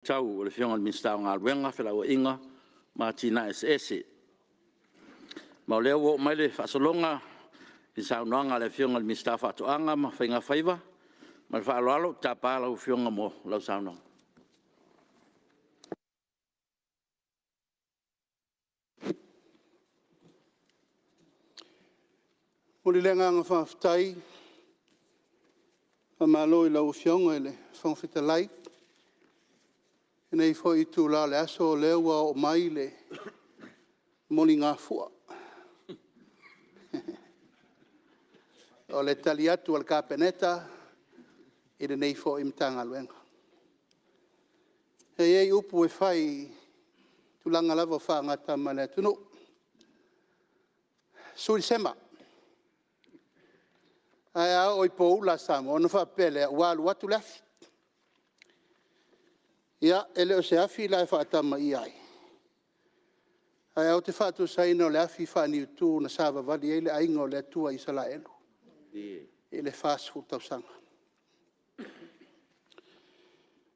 Tau a le Afioga i le Minisita o Galuega, Felauaiga ma Atinae Eseese. Ma o lea ua oo mai le faasologa i le saunoaga a le Afioga i le Minisita o Faatoaga ma Faiga Faiva. Ma le faaaloalo ou te tapa lau Afioga mo lau saunoaga. E momoli le agaga faafetai, faamalo i lau Afioga i le Fofoga Fetalai i lenei foi itula o le aso, o lea ua oo mai le moligafua o le tali atu a le Kapeneta i lenei foi Matagaluega. E i ai upu e fai i tulaga lava o faagatama a le atunuu, sui le sema, ae a oo i poula a Samoa ona faapea lea, ua alu atu le afi. Ia, e le o se afi la e faatamaia ai, ae ou te faatusaina o le afi faaniutu na savavali ai le Aiga o le Atua Isaraelu i le 40 tausaga.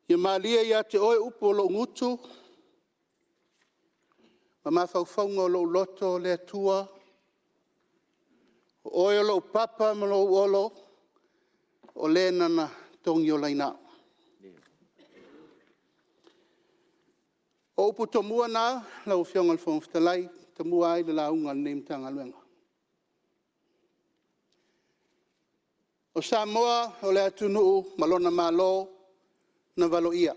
Ia malie ia te oe upu a lou gutu ma mafaufauga o lou loto le Atua, o oe o lou papa ma lou olo, o Le na na togiolaina au. O upu tomua na lau Afioga i le Fofoga Fetalai, e tomua ai le lauga a lenei Matagaluega. O Samoa o le atunuu ma lona Malo na valoia.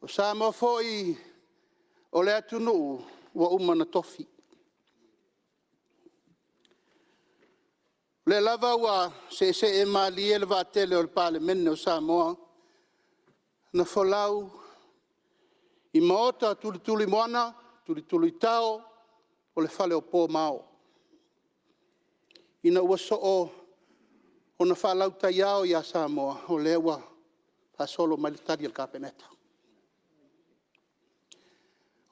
O Samoa foi o le atunuu ua uma ona tofi. O lea lava ua seesee malie le vaatele o le Palemene o Samoa na folau i maota tulutuluimoana, tulutuluitao o le fale o po ma ao, ina ua soo ona faalautaiao ia Samoa, o lea ua faasolo mai le tali a le Kapeneta.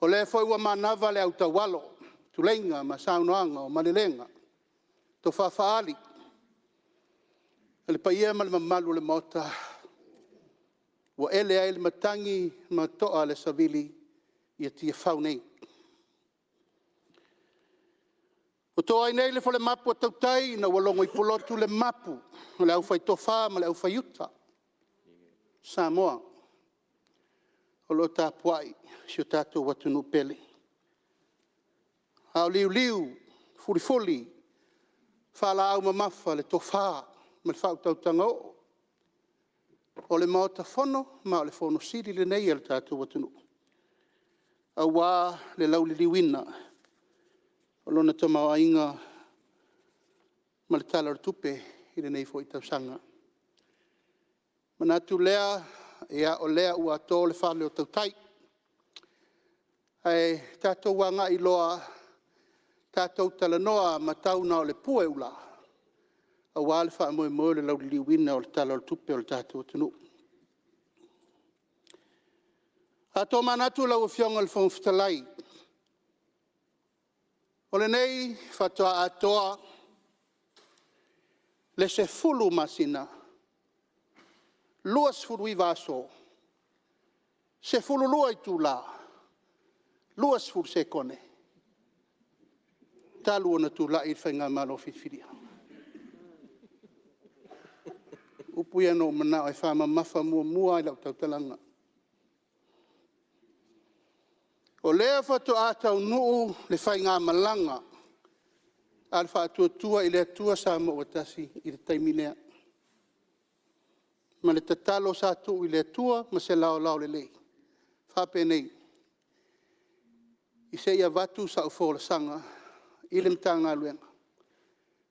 O lea foi ua manava le autaualo, tuleiga ma saunoaga o malelega, tofa faali a le paia ma le mamalu o le Maota, ua ele ai le matagi ma toa le savili i Tiafau nei. Ua to ai nei le falemapu a tautai ina ua logo i Pulotu le mapu a le aufaitofa ma le aufaiuta a Samoa o lo o tapuai si o tatou atunuu pele. A o liuliu, fulifuli faalaau mamafa le tofa ma le faautautaga oo o le Maota Fono ma o le Fono Sili lenei a lo tatou atunuu, aua le lauliliuina o lona tamaoaiga ma le Tala o le Tupe i lenei foi tausaga. Ona manatu lea, o lea ua to le fale o tautai, ae tatou agai loa tatou talanoa matau na o le pua e ula, aua le faamoemoe o le lauliliuina o le Tala o le Tupe a lo tatou atunuu. A tomanatu lau Afioga i le Fofoga Fetalai, o lenei faatoa atoa le 10 masina, 29 aso, 12 itula, 20 sekone talu ona tulai le faigamalo filifilia. O upu ia na ou manao e faamamafa muamua lava i lau tautalaga. O lea faatoa taunuu le faigamalaga a le Faatuatua i le Atua Samoa ua Tasi i le taimi lea, ma le tatalo sa tuu i le Atua ma se laolao lelei, faapenei, se i avatu sau folasaga i le Matagaluega na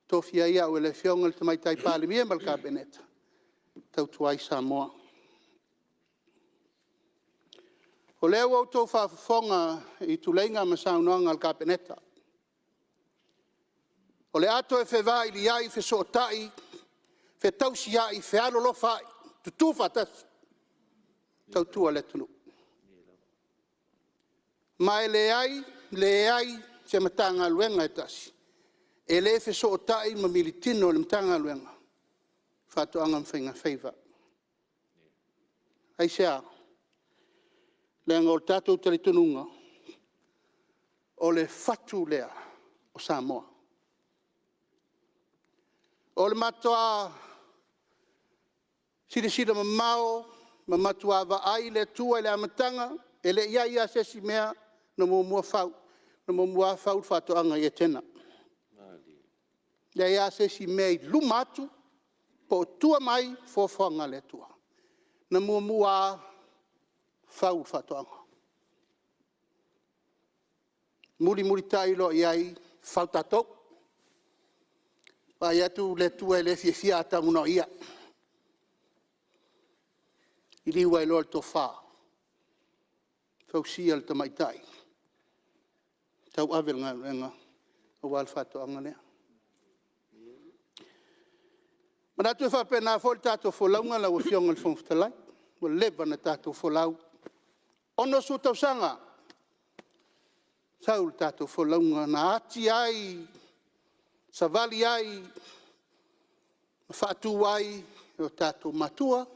tofia ai au e le Afioga i le Tamaitai Palemia ma le Kapeneta e tautua ai Samoa. O lea ua outou faafofoga i tuleiga ma saunoaga a le Kapeneta, o le a toe fevailiai, fesootai, fetausiai, fealolofaai, tutu faatasi, tautua le atunuu. Ma e leai, leai se Matagaluega e tasi e le fesootai ma militino i le Matagaluega o Faatoaga ma Faigafaiva. Aisea? Leaga o le tatou talitonuga, o le fatu lea o Samoa. O le matua silasila mamao ma matua vaai le Atua i le amataga e le i i ai lava se isi mea na muamua fau, na muamua lava fau le faatoaga i Etena. E leai lava se isi mea i luma atu po o tua mai o fuafuaga a le Atua. Na muamua lava fau le faatoaga, mulimulitai loa i ai fau tatou. Vaai atu le Atua e le fiafia Atamu na o ia, liliu ae loa le tofa, fausia le tamaitai e tauave le galuega aua le faatoaga lea. E manatu e faapena foi le tatou folauga lau Afioga i le Fofoga Fetalai, ua leva ona tatou folau, 60 tausaga sau le tatou folauga na ati ai, savali ai ma faatu ai e o tatou matua,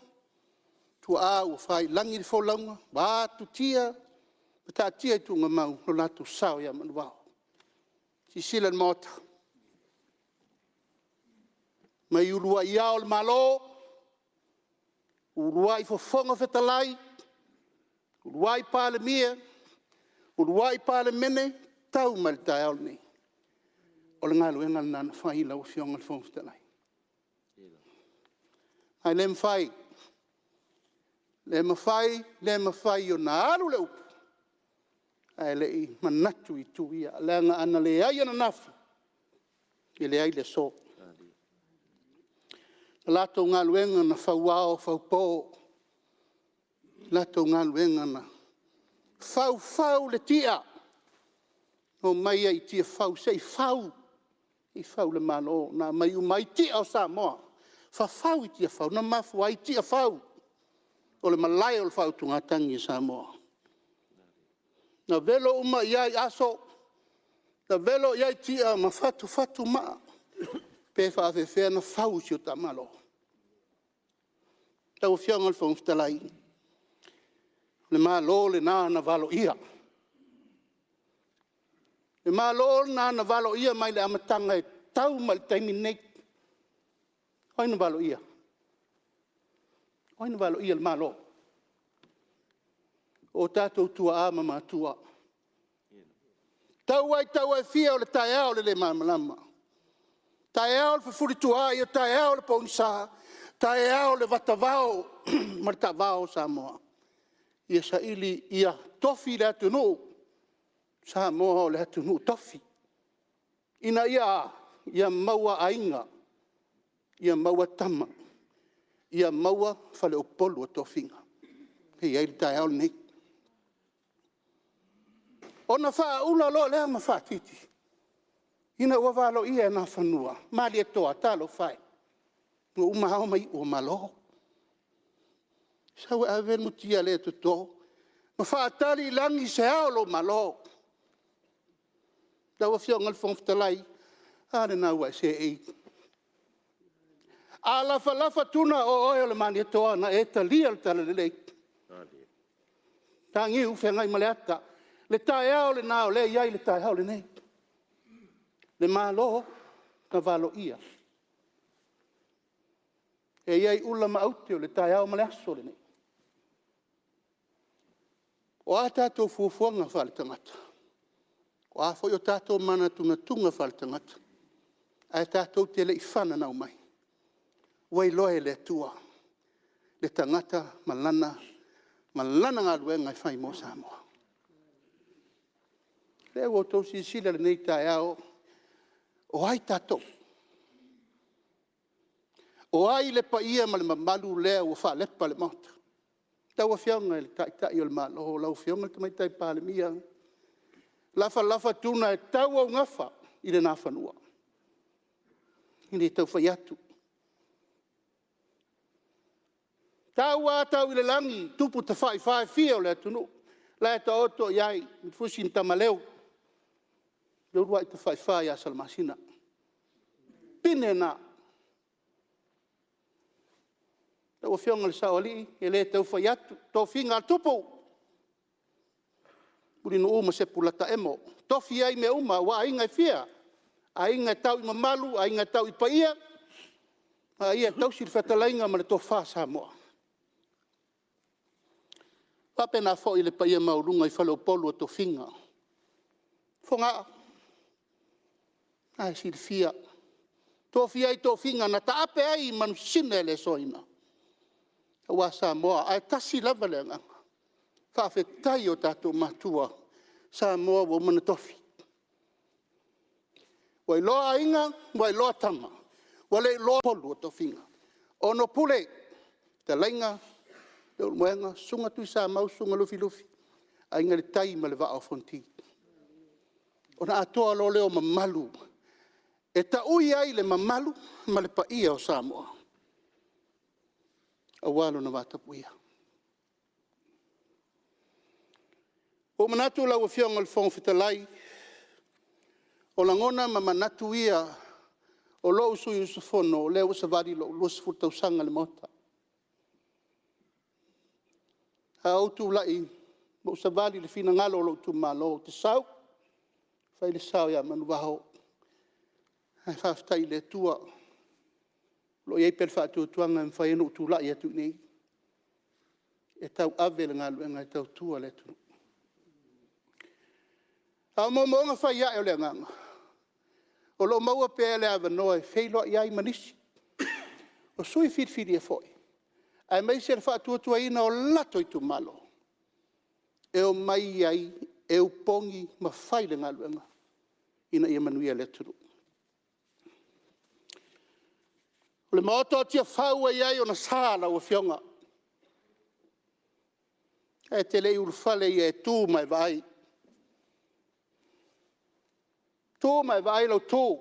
tuaa ua fai i lagi le folauga, ua atu tia ma taatia i tuugamau lo latou sao ia manuvao. Silasila le Maota, mai uluai Ao o le Malo, uluai Fofoga Fetalai, uluai Palemia, uluai Palemene, e tau mai i le taeao lenei. O le galuega lena na fai lau Afioga i le Fofoga Fetalai. Ae le mafai, le mafai, le mafai ona alu le upu ae le i manatu i itu ia, leaga ana leai ananafi, e leai le aso. O le latou galuega na fau ao fau po, o le latou galuega na faufau le tia, na omai ai i Tiafau se i fau, se i fau le Malo na aumai uma ai tia o Samoa, fafau i Tiafau na mafua ai Tiafau o le malae o le faautugatagi a Samoa. Na velo uma i ai aso, na velo i ai tia ma fatufatu maa, pe faapefea ona fau si o ta Malo? Lau Afioga i le Fofoga Fetalai, o le Malo lena na valoia. O le Malo lena na valoia mai le amataga e tau mai i le taimi lenei. O ai na valoia? O ai na valoia le Malo? O tatou tuaa ma matua. E tau lava i taua e fia o le taeao o le le malamalama, taeao o le fefulisai a taeao o le pogisa, taeao o le vatavao ma le taavao o Samoa, ia saili ia tofi le atunuu, o Samoa o le atunuu tofi. Ina ia a? Ia maua Aiga, ia maua Tama, ia maua faleupolu o tofiga e i ai le taeao lenei. Ona faaula loa lea ma faatiti ina ua valoia e Nafanua Malietoa, talofa e, ua uma ao ma iu o Malo. Sau e ave le mutia lea e toto ma faatali i lagi se ao o lou Malo. Lau Afioga i le Fofoga Fetalai, a lena ua e seei. A lafalafa Tuna o oe o le Malietoa na e talia le talalelei. Mataniu Feagaimaleata. Le taeao lena o lea e i ai le taeao lenei. Le Malo na valoia. E i ai ula ma aute o le taeao ma le aso lenei. O a tatou fuafuaga faaletagata, o a foi o tatou manatunatuga faaletagata, ae tatou te le i fananau mai, ua iloa e le Atua le tagata ma lana galuega e fai mo Samoa. O lea ua outou silasila i lenei taeao, o ai tatou? O ai le paia ma le mamalu lea ua faalepa i le Maota? Lau Afioga i le Taitai o le Malo, lau Afioga i le Tamaitai Palemia, lafalafa Tuna e tau ou gafa i le Nafanua. E le tau fai atu. Tau lava tau i le lagi tupu tafaifa e fia o le atunuu la e taoto i ai le fusi ma Tamaleu, le uluai tafaifa ia Salamasina. O le pine lena. Lau Afioga i le Saoalii, e le tau fai atu, tofiga a le Tupu, Mulinuu ma Sepolataemo e tofi ai mea uma aua aiga e fia, aiga e tau i mamalu, aiga e tau i paia, aiga e tausi le fetalaiga ma le tofa a Samoa. E faapena foi i le paia maualuga i faleupolu o tofiga. Fogaa, o lena e silafia, tofia ai tofiga na taape ai manusina e le soaina aua Samoa, ae tasi lava le agaga, faafetai i o tatou matua, Samoa ua uma ona tofi. Ua iloa Aiga ua iloa Tama, ua le iloa upolu o tofiga, 6 Pule, fetalaiga Leulumoega, Susuga Tuisamau, Susuga Lufilufi, Aiga i le Tai ma le Vaa o Fonoti. Ona atoa loa lea o mamalu e taui ai le mamalu ma le paia o Samoa aua lona vatapuia. Ua ou manatu lau Afioga i le Fofoga Fetalai, o lagona ma manatu ia o lou sui usufono o lea ua savali lou 20 tausaga i le Maota. A ou tulai ma ou savali i le finagalo o lou itumalo, ou te sau fai le sao ia Manuvao, ae faafetai i le Atua o lo o i ai pea le faatuatuaga e mafai ai ona ou tulai atu i inei e tauave le galuega e tautua le atunuu. A o moomooga fai ae o le agaga, o lo o maua pea le avanoa e feiloai ai ma nisi o sui usufono filifilia foi, aemaise le faatuatuaina o latou itumalo e omai ai e opogi ma fai le galuega ina ia manuia le atunuu. O le Maota o Tiafau e i ai ona sa lau Afioga, ae te le i ulufale ia e tu ma e vaai, tu ma e vaai lou tu,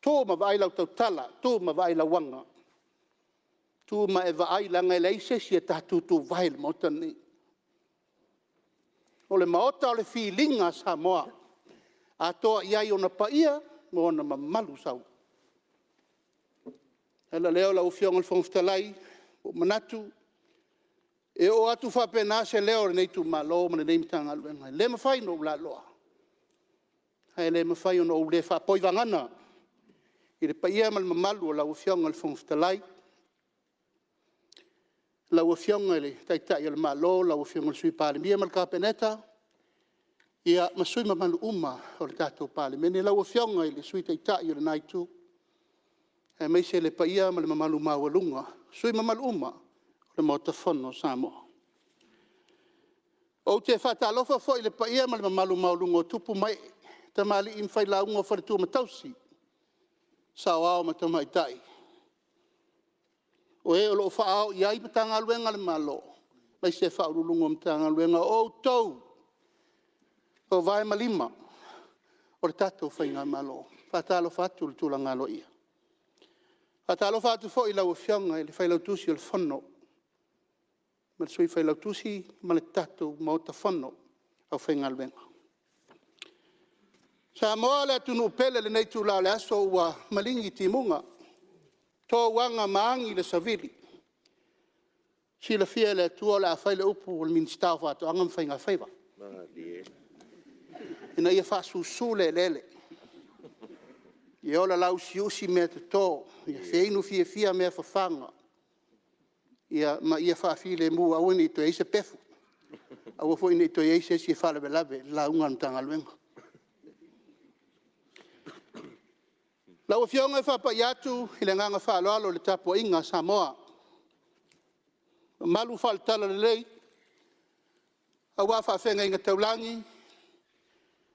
tu ma vaai lau tautala, tu ma vaai lau aga, tu ma e vaai leaga e leai se isi e tatou te tuvae i le Maota lenei. O le Maota o le filiga a Samoa, e atoa i ai ona paia ma ona mamalu sauoo. O le ala lea lau Afioga i le Fofoga Fetalai, ua ou manatu e oo atu faapena se leo o lenei itumalo ma lenei Matagaluega, e le mafai ona ou laloa, ae le mafai ona ou le faapoi vagana i le paia ma le mamalu o lau Afioga i le Fofoga Fetalai, lau Afioga i le Taitai o le Malo, lau Afioga i le Sui Palemia ma le Kapeneta, ia ma sui usufono mamalu uma o le tatou Palemene. Lau Afioga i le Sui Taitai o lena Itu, aemaise le paia ma le mamalu maualuga o sui usufono mamalu uma o le Maota Fono o Samoa. Ou te faatalofa foi i le paia ma le mamalu maualuga o tupu ma ee, tamalii ma failauga, faletua ma tausi, saoao ma tamaitai o e o lo o faaao i ai Matagaluega a le Malo, aemaise Ofisa Sili o Pulega o Matagaluega. O outou o vae ma lima o le tatou faigamalo. E faatalofa atu i le tulaga aloaia. E faatalofa atu foi i lau Afioga i le Failautusi o le Fono ma le Sui Failautusi ma le tatou Maota Fono aufaigaluega. Samoa le atunuu pele i lenei itula o le aso ua maligi timuga, to uaga ma agi le savili, silafia e le Atua o le a fai le upu a le Minisita o Faatoaga ma Faigafaiva ina ia faasusu le eleele, ia ola lauusiusi meatoto, ia feinu fiafia mea fafaga ma ia faafilemu aua ne i toe i ai se pefu, aua foi ne i toe i ai se isi e faalavelave i le lauga a le Matagaluega. Lau Afioga e faapai atu i le agaga faaaloalo i le tapuaiga a Samoa, mamalu faale-Talalelei aua faafeagaiga taulagi,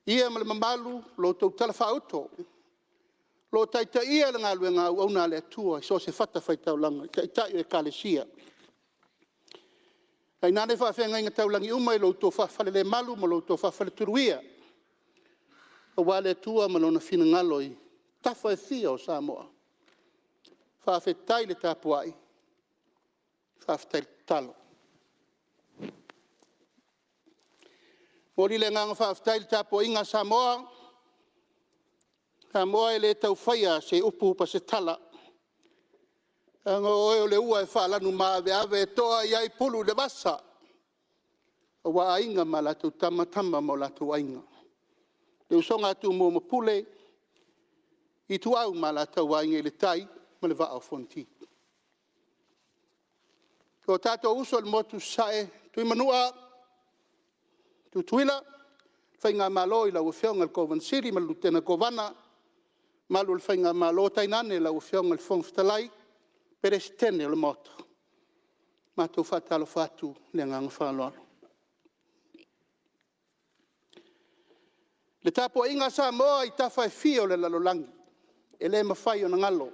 paia ma le mamalu o lo outou talafaauto o lo o taitaia le galuega auauna a le Atua i so o se fatafaitaulaga i Taitai o Ekalesia. Tainane faafeagaiga taulagi uma i lo outou faafalelemalu ma lo outou faafaletuluia aua le Atua ma Lona finagalo i tafa e fia o Samoa. Faafetai le tapuai, faafetai tatalo. E momoli le agaga faafetai i le tapuaiga a Samoa, Samoa e le tau faia se upu po o se tala, Leaga o oe o le ua e faalanumaveave e toa i ai pulu i le vasa, aua Aiga ma latou Tama, Tama ma o latou Aiga, le usoga a Tumua ma Pule, Ituau ma Alataua, Aiga i le Tai ma le Vaa o Fonoti. O tatou uso i le motu i Sasae, Tuimanua, Tutuila, le faigamalo i lau Afioga i le Kovana Sili ma le Lutena Kovana, le mamalu o le faigamalo tainane lau Afioga i le Fofoga Fetalai, Peresetene o le Maota, matou te faatalofa atu ma le agaga faaaloalo. Le tapuaiga a Samoa i tafa e fia o le lalolagi, e le mafai ona galo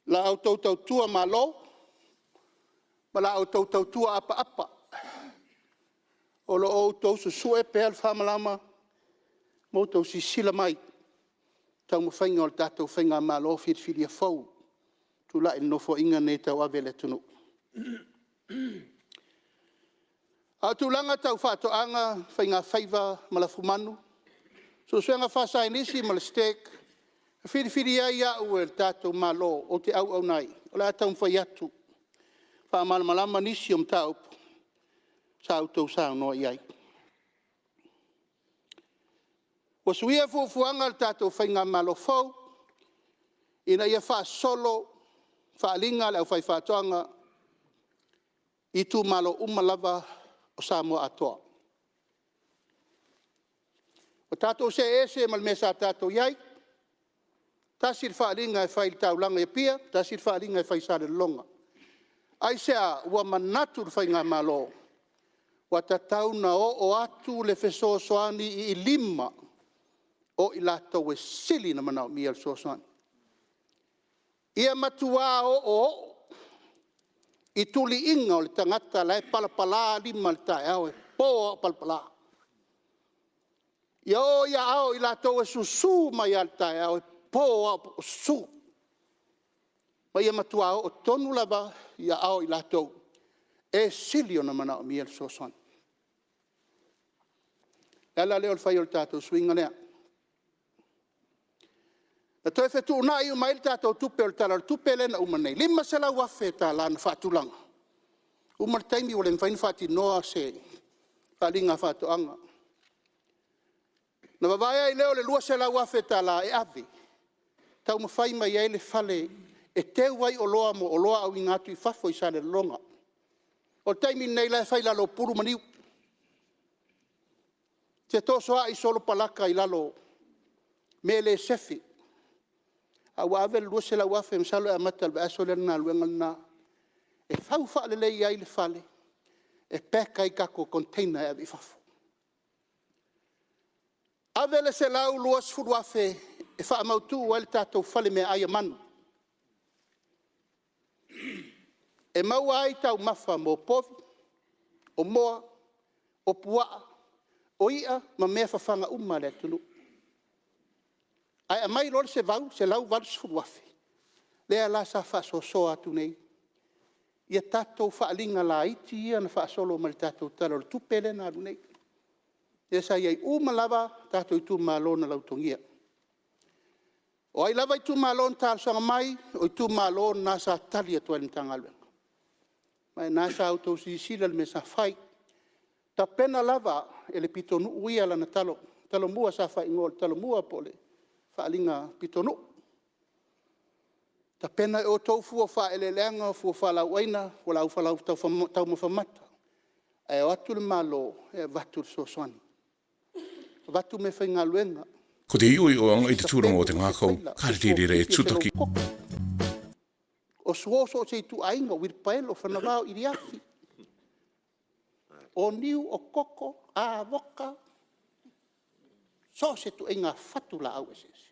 la outou tautua malo ma la outou tautua apaapa o lo o outou susue pea le faamalama ma outou silasila mai i taumafaiga o le tatou faigamalo filifilia fou ua tulai i le Nofoaiga lenei e tauave le atunuu. A o tulaga tau faatoaga, faigafaiva ma lafumanu, suesuega faasaienisi ma le STEC na filifilia ai au e le tatou Malo ou te auauna ai. O le a taumafai atu e faamalamalama nisi o mataupu sa outou saunoa i ai. Ua suia fuafuaga a le tatou faigamalo fou ina ia faasolo faaaliga a le aufaifaatoaga i itumalo uma lava o Samoa atoa. Ua tatou see ese ma le mea sa tatou i ai, tasi le faaaliga e fai i le taulaga i Apia, tasi le faaaliga e fai i Salelologa. Aisea? Ua manatu le faigamalo ua tatau ona oo atu le fesoasoani i lima o i latou e sili ona manaomia le fesoasoani. Ia matua oooo i tuluiga o le tagata la e palapala lima i le taeao, e po lava o palapala. Ia oo i aao o i latou e susu mai lava i le taeao, e po lava o susu. Ma ia matua oo tonu lava i aao o i latou e sili ona manaomia le fesoasoani. O le ala lea o le fai o le tatou suiga lea. Na toe fetuunai uma ai tatou tupe o le Tala o le Tupe lea na uma nei, e $500,000 na faatulaga, uma le taimi ua le mafai ona faatinoa se faaaliga a faatoaga. Ona vavae ai lea o le $200,000 e ave e taumafai mai ai le fale e teu ai oloa mo oloa auina atu i fafo i Salelologa. O le taimi lenei o la e fai i lalo o pulu ma niu, fetosoai solo palaka i lalo o mea e le sefe, ae ua ave le $200,000 masalo e amata i le vaiaso lea le galuega lena, e fau faalelei ai le fale e pack ai tatou container e ave i fafo. Ave le $120,000 e faamautu ai le tatou fale meaai a manu, e maua ai taumafa mo povi, o moa, o puaa, o i'a ma mea fafaga uma a le atunuu. Ae aumai loa le $180,000 lea la sa faasoasoa atu nei i tatou faaaliga laiti ia na faasolo mai le tatou Tala o le Tupe lea na alu nei, lea sa i ai uma lava tatou itumalo na lautogia. O ai lava itumalo na talosaga mai, o itumalo na sa tali atu ai e le Matagaluega. Ma o lena sa outou silasila i le mea sa fai. Tapena lava e le pitonuu ia lana talomua sa faaigoa o le talomua po o le faaaliga pitonuu. Tapena e outou fua o faaeleeleaga, o fua o fualaau aina, fualaau taumafa mata, ae o atu le Malo e avatu le fesoasoani, avatu meafaigaluega, Ko te ioio i se te tūranga o sapelu, te o se ngākau, faila, ka o se rere e kofiti, o se tutaki. loukoko, o suo so o se ituaiga, o uilipaelo, o fanavao, o iliafi, o niu, o koko, avoka, so o se ituaiga fatu laau eseese.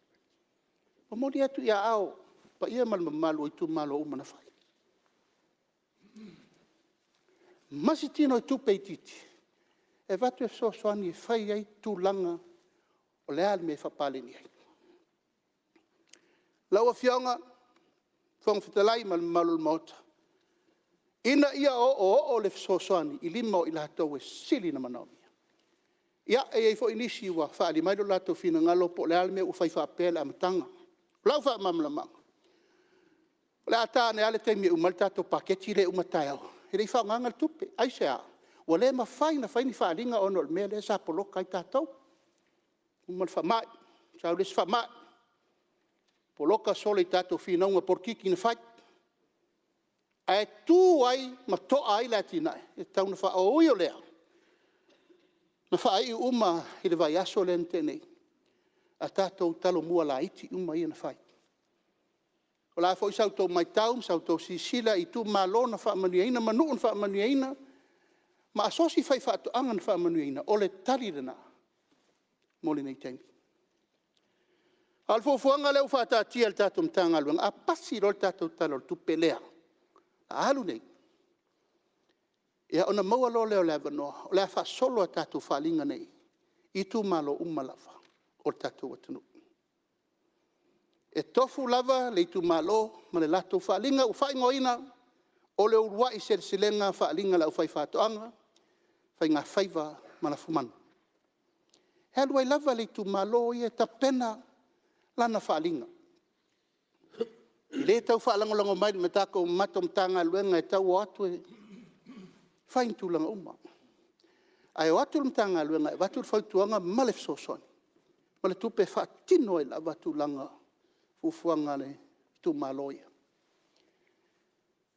Momoli atu i aao o le paia ma le mamalu o itumalo uma na fai. Ma si tinoitupe itiiti, e avatu e fesoasoani e fai ai tulaga o le a le mea e faapaleni ai. Lau Afioga i le Fofoga Fetalai ma le mamalu o le Maota, ina ia oooo le fesoasoani i lima o i latou e sili ona manaomia. Ia, e i ai foi nisi ua faaali mai lo latou finagalo po o le a le mea ua fai faapea i le amataga. O lau faamalamalamaga, O le a ta ane lava le taimi e uma ai le tatou paketi lea e uma taeao, e le i faaaogaina le tupe. Aisea? Ua le mafai ona fai ni faaaliga ona o le mea lea sa poloka ai tatou. Uma le faamai, sau le isi faamai, poloka solo i tatou finauga polokiki na fai. Ae tu ai ma toa ai le atinae, e tatau ona faa... E ui o lea, na faaiu uma i le vaiaso lea na tea nei a tatou Talomua laiti uma ia na fai. O le a foi sa outou matau ma sa outou silasila i itumalo na faamanuiaina ma nuu na faamanuiaina ma asosi faifaatoaga na faamanuiaina, o le tali lena mo lenei taimi. A o le fuafuaga lea ua faataatia e le tatou Matagaluega, a pasi loa le tatou Tala o le Tupe lea o le a alu nei, ia ona maua loa lea o le avanoa o le a faasolo a tatou faaaliga nei i itumalo uma lava o le tatou atunuu. E tofu lava le itumalo ma le latou faaaliga ua faaigoaina o le Uluai Seleselega o Faaaliga a le Aufaifaatoaga, Faigafaiva ma Lafumanu. E alu ai lava le itumalo ia e tapena lana faaaliga. E le tau faalagolago mai i le matou Matagaluega e tau o atu e fai ni tulaga uma, ae o atu le Matagaluega e avatu le fautuaga ma le fesoasoani ma le tupe e faatino ai lava tulaga o fuafuaga a le itumalo ia.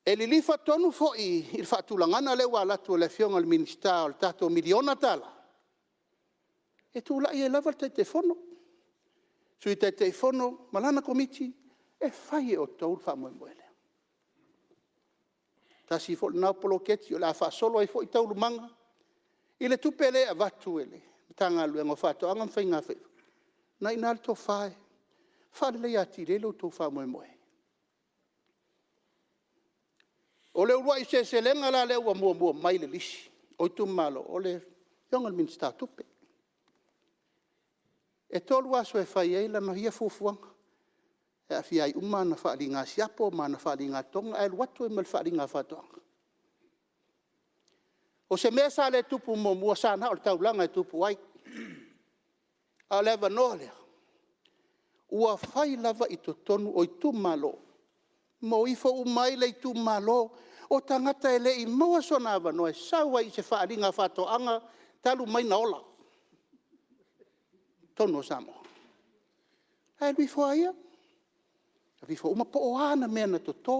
E lilifa tonu foi i le faatulagaga lea ua alu atu a le Afioga i le Minisita o le tatou $1 miliona, e tulai ai lava le Taitaifono, Sui Taitaifono ma lana Komiti e fai e outou le faamoemoe lea. Tasi foi lena poloketi o le a faasolo ai foi taualumaga i le tupe lea e avatu e le Matagaluega o Faatoaga ma Faigafaiva, o lena e i ina le tofa e faaleleia atili ai lo outou faamoemoe. O le uluai seleselega la lea ua muamua mai i le lisi o itumalo, o le Afioga i le Minisita o Tupe. E 3 aso e fai ai lana ia fuafuaga, e aafia ai uma ana faaaliga siapo ma ana faaaliga toga, ae alu atu ai ma le faaaliga a faatoaga. O se mea sa le tupu muamua, sa na o le taulaga e tupu ai, a o le avanoa lea, ua fai lava i totonu o itumalo ma o ifo uma ai le itumalo o tagata e le i maua sona avanoa e sau ai i se faaaliga faatoaga talu mai ona ola i totonu o Samoa. Ae alu ifo lava ia, alu ifo uma po o a ana mea na toto,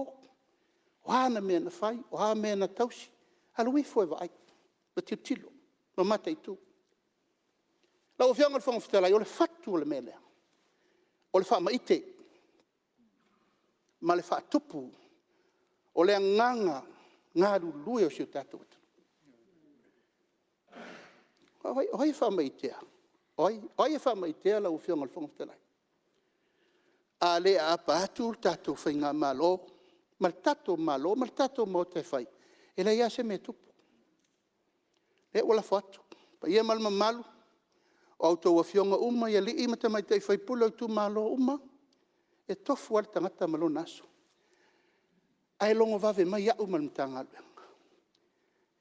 o a ana mea na fai, o a mea na tausi, alu ifo e vaai ma tilotilo ma mataitu. Lau Afioga i le Fofoga Fetalai, o le fatu o le mea lea, o le faamaite ma le faatupu o le agaga galulue o si o tatou atunuu. O ai e faamaitea? O ai e faamaitea lau Afioga i le Fofoga Fetalai? A le aapa atu le tatou faigamalo ma le tatou Malo ma le tatou Maota e fai, e leai lava se mea e tupu. O lea ua lafo atu i le paia ma le mamalu o a outou afioga uma i alii ma tamaitai sui usufono o itumalo uma, e tofu lava le tagata ma lona aso, ae logo vave mai au ma le Matagaluega,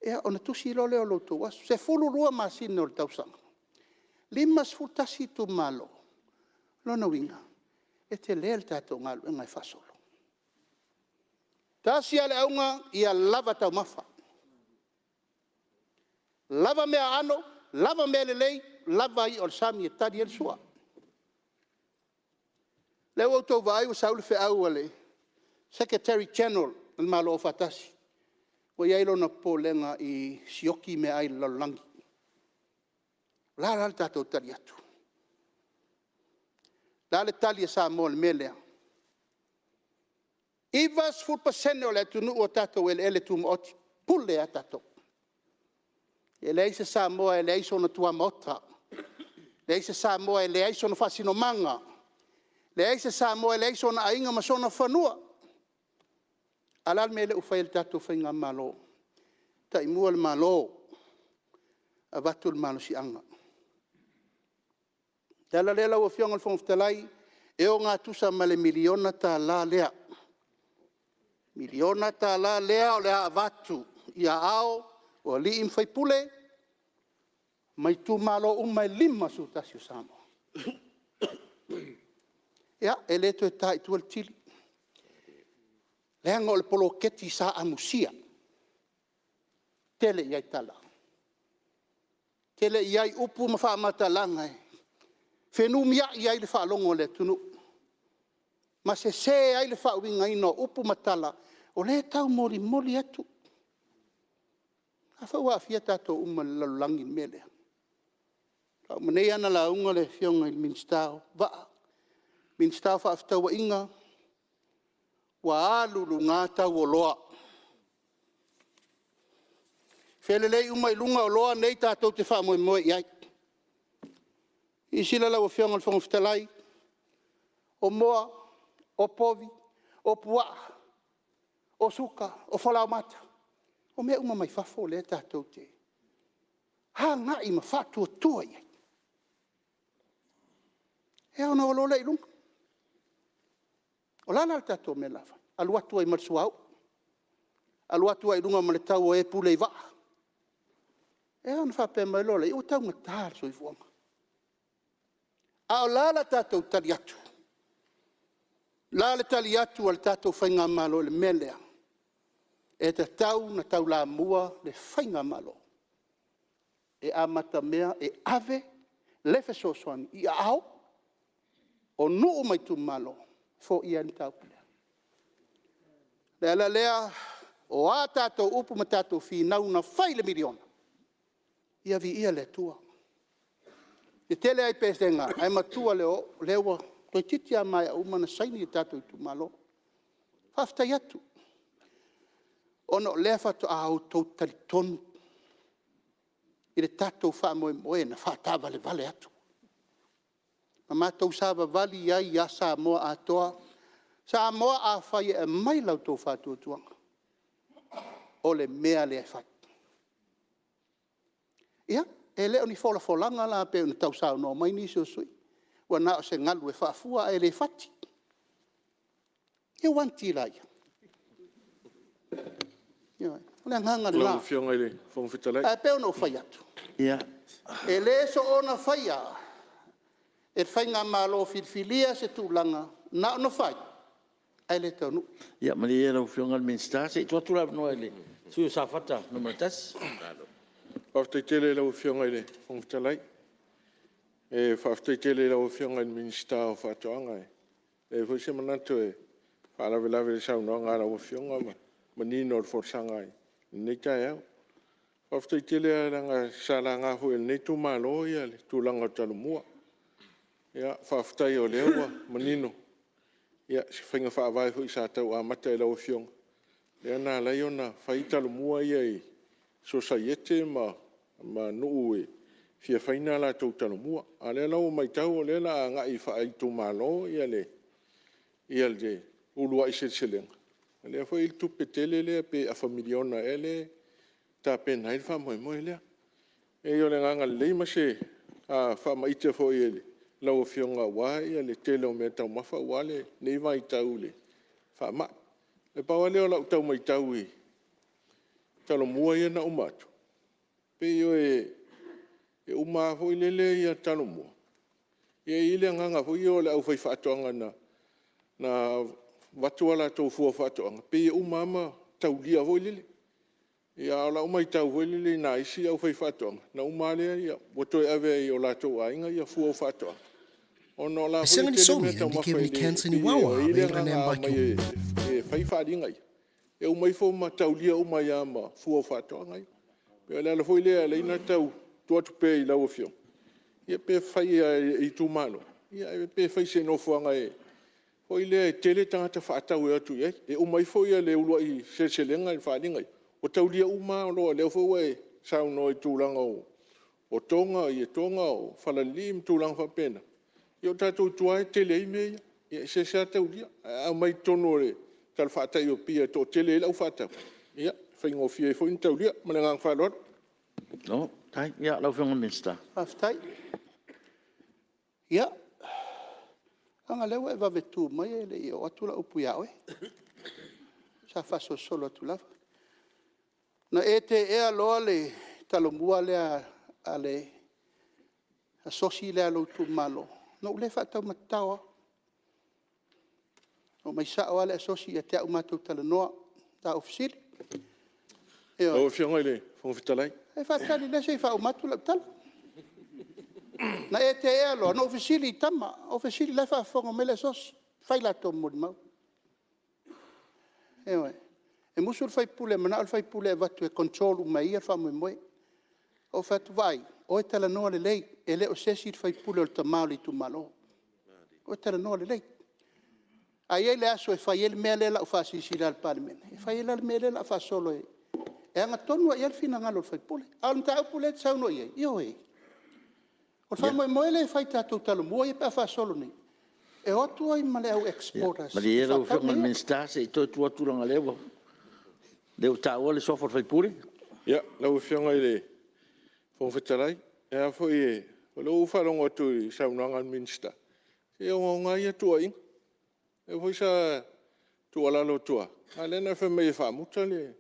ia ona tusi loa lea o le tou aso. E 12 masina o le tausaga, 51 itumalo, o lona uiga, e tele le tatou galuega e faasolo. Tasi lava le auga, ia lava taumafa, lava meaaano, lava mea lelei, lava i'a o le sami e tali ai le sua. O lea ua outou vaai ua sau le feau a le Secretary General o le Malo Afaatasi, ua i ai lona popolega i sioki meaai i le lalolagi. O le a la le tatou tali atu? O le a le tali a Samoa i le mea lea? E 90% o le atunuu ua tatou eleele tumaoti, e pule lava tatou. E leai se Samoa e leai sona tuamaota, leai se Samoa e leai sona faasinomaga, leai se Samoa e leai sona aiga ma sona fanua. A o le a le mea lea ua fai e le tatou faigamalo? Taimua le Malo, avatu le malosiaga. O le ala lea lau Afioga i le Fofoga Fetalai, e ogatusa ma le $1 miliona lea, $1 miliona lea o le a avatu i aao o alii ma faipule ma itumalo uma e 51 o Samoa. Ia, e le toe ta i tua le tili. Leaga o le poloketi sa amusia, tele i ai tala, tele i ai upu ma faamatalaga e fenumiai ai le faalogo a le atunuu ma sese ai le faauigaina o upu ma tala o lea e taumolimoli atu. A foi ua aafia tatou uma i le lalolagi i le mea lea. Faatoa uma nei lava ona lauga le Afioga i le Minisita o Vaa, Minisita o Fefaatauaiga, ua alu i luga tau o oloa, felelei uma i luga oloa nei tatou te faamoemoe i ai. Silasila lau Afioga i le Fofoga Fetalai, o moa, o povi, o puaa, o suka, o falaoamata, o mea uma mai fafo lea tatou te agai ma faatuatua i ai. Ia ona o loa lea i luga. O le a la le tatou mea o le a fai? Alu atu ai ma le suauu, alu atu ai i luga ma le tau o e pule i vaa. Ia ona faapea mai loa lea, ua taugata le soifuaga. A o le a le tatou tali atu? O le a le tali atu a le tatou faigamalo i le mea lea? E tatau ona taulamua le faigamalo e amatamea e ave le fesoasoani i aao o nuu ma itumalo e foia ai le mataupu lea. O le ala lea, o a tatou upu ma tatou finau na fai i le $1 miliona, ia viia le Atua. E tetele lava i Pesega ae matua i le oo, o lea ua toeitiiti lava maea uma ona saini tatou itumalo. Faafetai atu, ona o lea faatoa outou talitonu i le tatou faamoemoe na faataavalevale atu ma matou savavali ai ia Samoa atoa. Samoa afai e aumai la outou faatuatuaga, o le mea lea e fai. Ia, e le o ni folafolaga la pei ona tau saunoa mai nisi o sui usufono, ua na o se galu e faafua ae le fati. Ia uanti laia. Ioe. O le agaga lena. Lau Afioga i le Fofoga Fetalai... Ae pei ona ou fai atu, e le soona faia e le faigamalo filifilia se tulaga na ona fai ae le taunuu. Ia malie lau Afioga i le Minisita se i tuu atu le avanoa i le sui usufono mo Safata 1. Faafetai tele i lau Afioga i le Fofoga Fetalai. E faafetai tele i lau Afioga i le Minisita o Faatoaga, e leai foi se manatu e faalavelave i le saunoaga a lau Afioga ma le manino o le folasaga i lenei taeao. Faafetai tele lava leaga sa laga foi e lenei itumalo le tulaga o Talomua. Faafetai o lea ua manino se faiga faavae foi sa tau amata e lau Afioga, lea na ala ai ona fai Talomua ia i sosaiete ma nuu e fia fai ni a latou Talomua. A o lea la ua matau o lea o le a agai faaitumalo le uluai seleselega, o lea foi e i ai le tupe tele lea pe afa miliona ea lea e tapena ai le faamoemoe lea. Leai o le agaga lelei ma se faamaite foi i lau Afioga aua le tele o meataumafa aua lenei vaitau i le faamai. Na pau lava lea o lau tau matau i Talomua ia na uma atu, pei e uma lava foi lele Talomua, ia e i ai le agaga foi lea o le aufaifaatoaga na avatu a latou fua o faatoaga, pei e uma lava ma taulia foi lele. A o lau matau foi lele i nai isi aufaifaatoaga, na uma lava lea ua toe ave lava i o latou aiga fua o faatoaga, ona o la e foi e tele meataumafa e le… pei e i ai le agaga a omai e fai faaaliga ia, e uma ifo ma taulia uma ai lava ma fua o faatoaga ia. E pei o le ala foi lea e ala ai ona tau tuu atu pea i lau Afioga, ia pe fai lava i itumalo, ae pe fai i se nofoaga foi lea e toatele tagata faatau e o atu i ai. E uma ifo le uluai seleselega i faaaliga ia, ua taulia uma lava oloa, o lea foi ua e saunoa i tulaga o toga, o falaninii ma tulaga faapena, ia o tatou i tua e tele ai mea ia. E seasea taulia, ae a aumai i totonu o le talafatai o Apia e toatele ai le aufaatau, ia, e faigofie ai foi ona taulia. Ma le agaga faaaloalo. Malo faafetai. Ia lau Afioga i le Minisita. Faafetai. Ia, leaga o lea ua e vave tu mai e le i oo atu lau upu ia oe. Sa faasolosolo atu lava. Na e teea loa le Talomua lea a le asosi lea a lou itumalo, ona ou le faataumatatao lava. Omai sao lava le asosi ia te au matou talanoa, mataupu sili. Lau Afioga i le Fofoga Fetalai... Ia faatali se i faauma atu lau tala. Na e teea loa, na ou fesili i tama, ou fesili o la e faafofoga mai le Asosi, fai a latou molimau. Ioe, e musu le sui usufono e manao le sui usufono e avatu e control uma e ia le faamoemoe. Ou fai atu, vaai, o e talanoa lelei, e le o se isi le sui usufono o le tama o le itumalo. O e talanoa lelei. A i ai le aso e fai ai le mea lea o le a ou faasilasila i le Palemene, e fai ai la le mea lea o le a faasolo e gatonu lava i ai le finagalo o le sui usufono. A o le mataupu lea e te saunoa i ai, ioe, o le faamoemoe lea e fai i tatou talomua ia pe a faasolo nei, e o atu ai ma le au exporters e Malie lau faatau Afioga i le mea ia. Minisita se i toe tuu atu leaga o lea ua taua le suafa o le sui usufono. Lau Afioga i le Fofoga Fetalai, o lea ua ou faalogo atu i le saunoaga a le Minisita, se e ogaoga lava ia tuuaiga. O lea foi sa tuualalo atu lava, a o lea na e fai mai e faamuta le...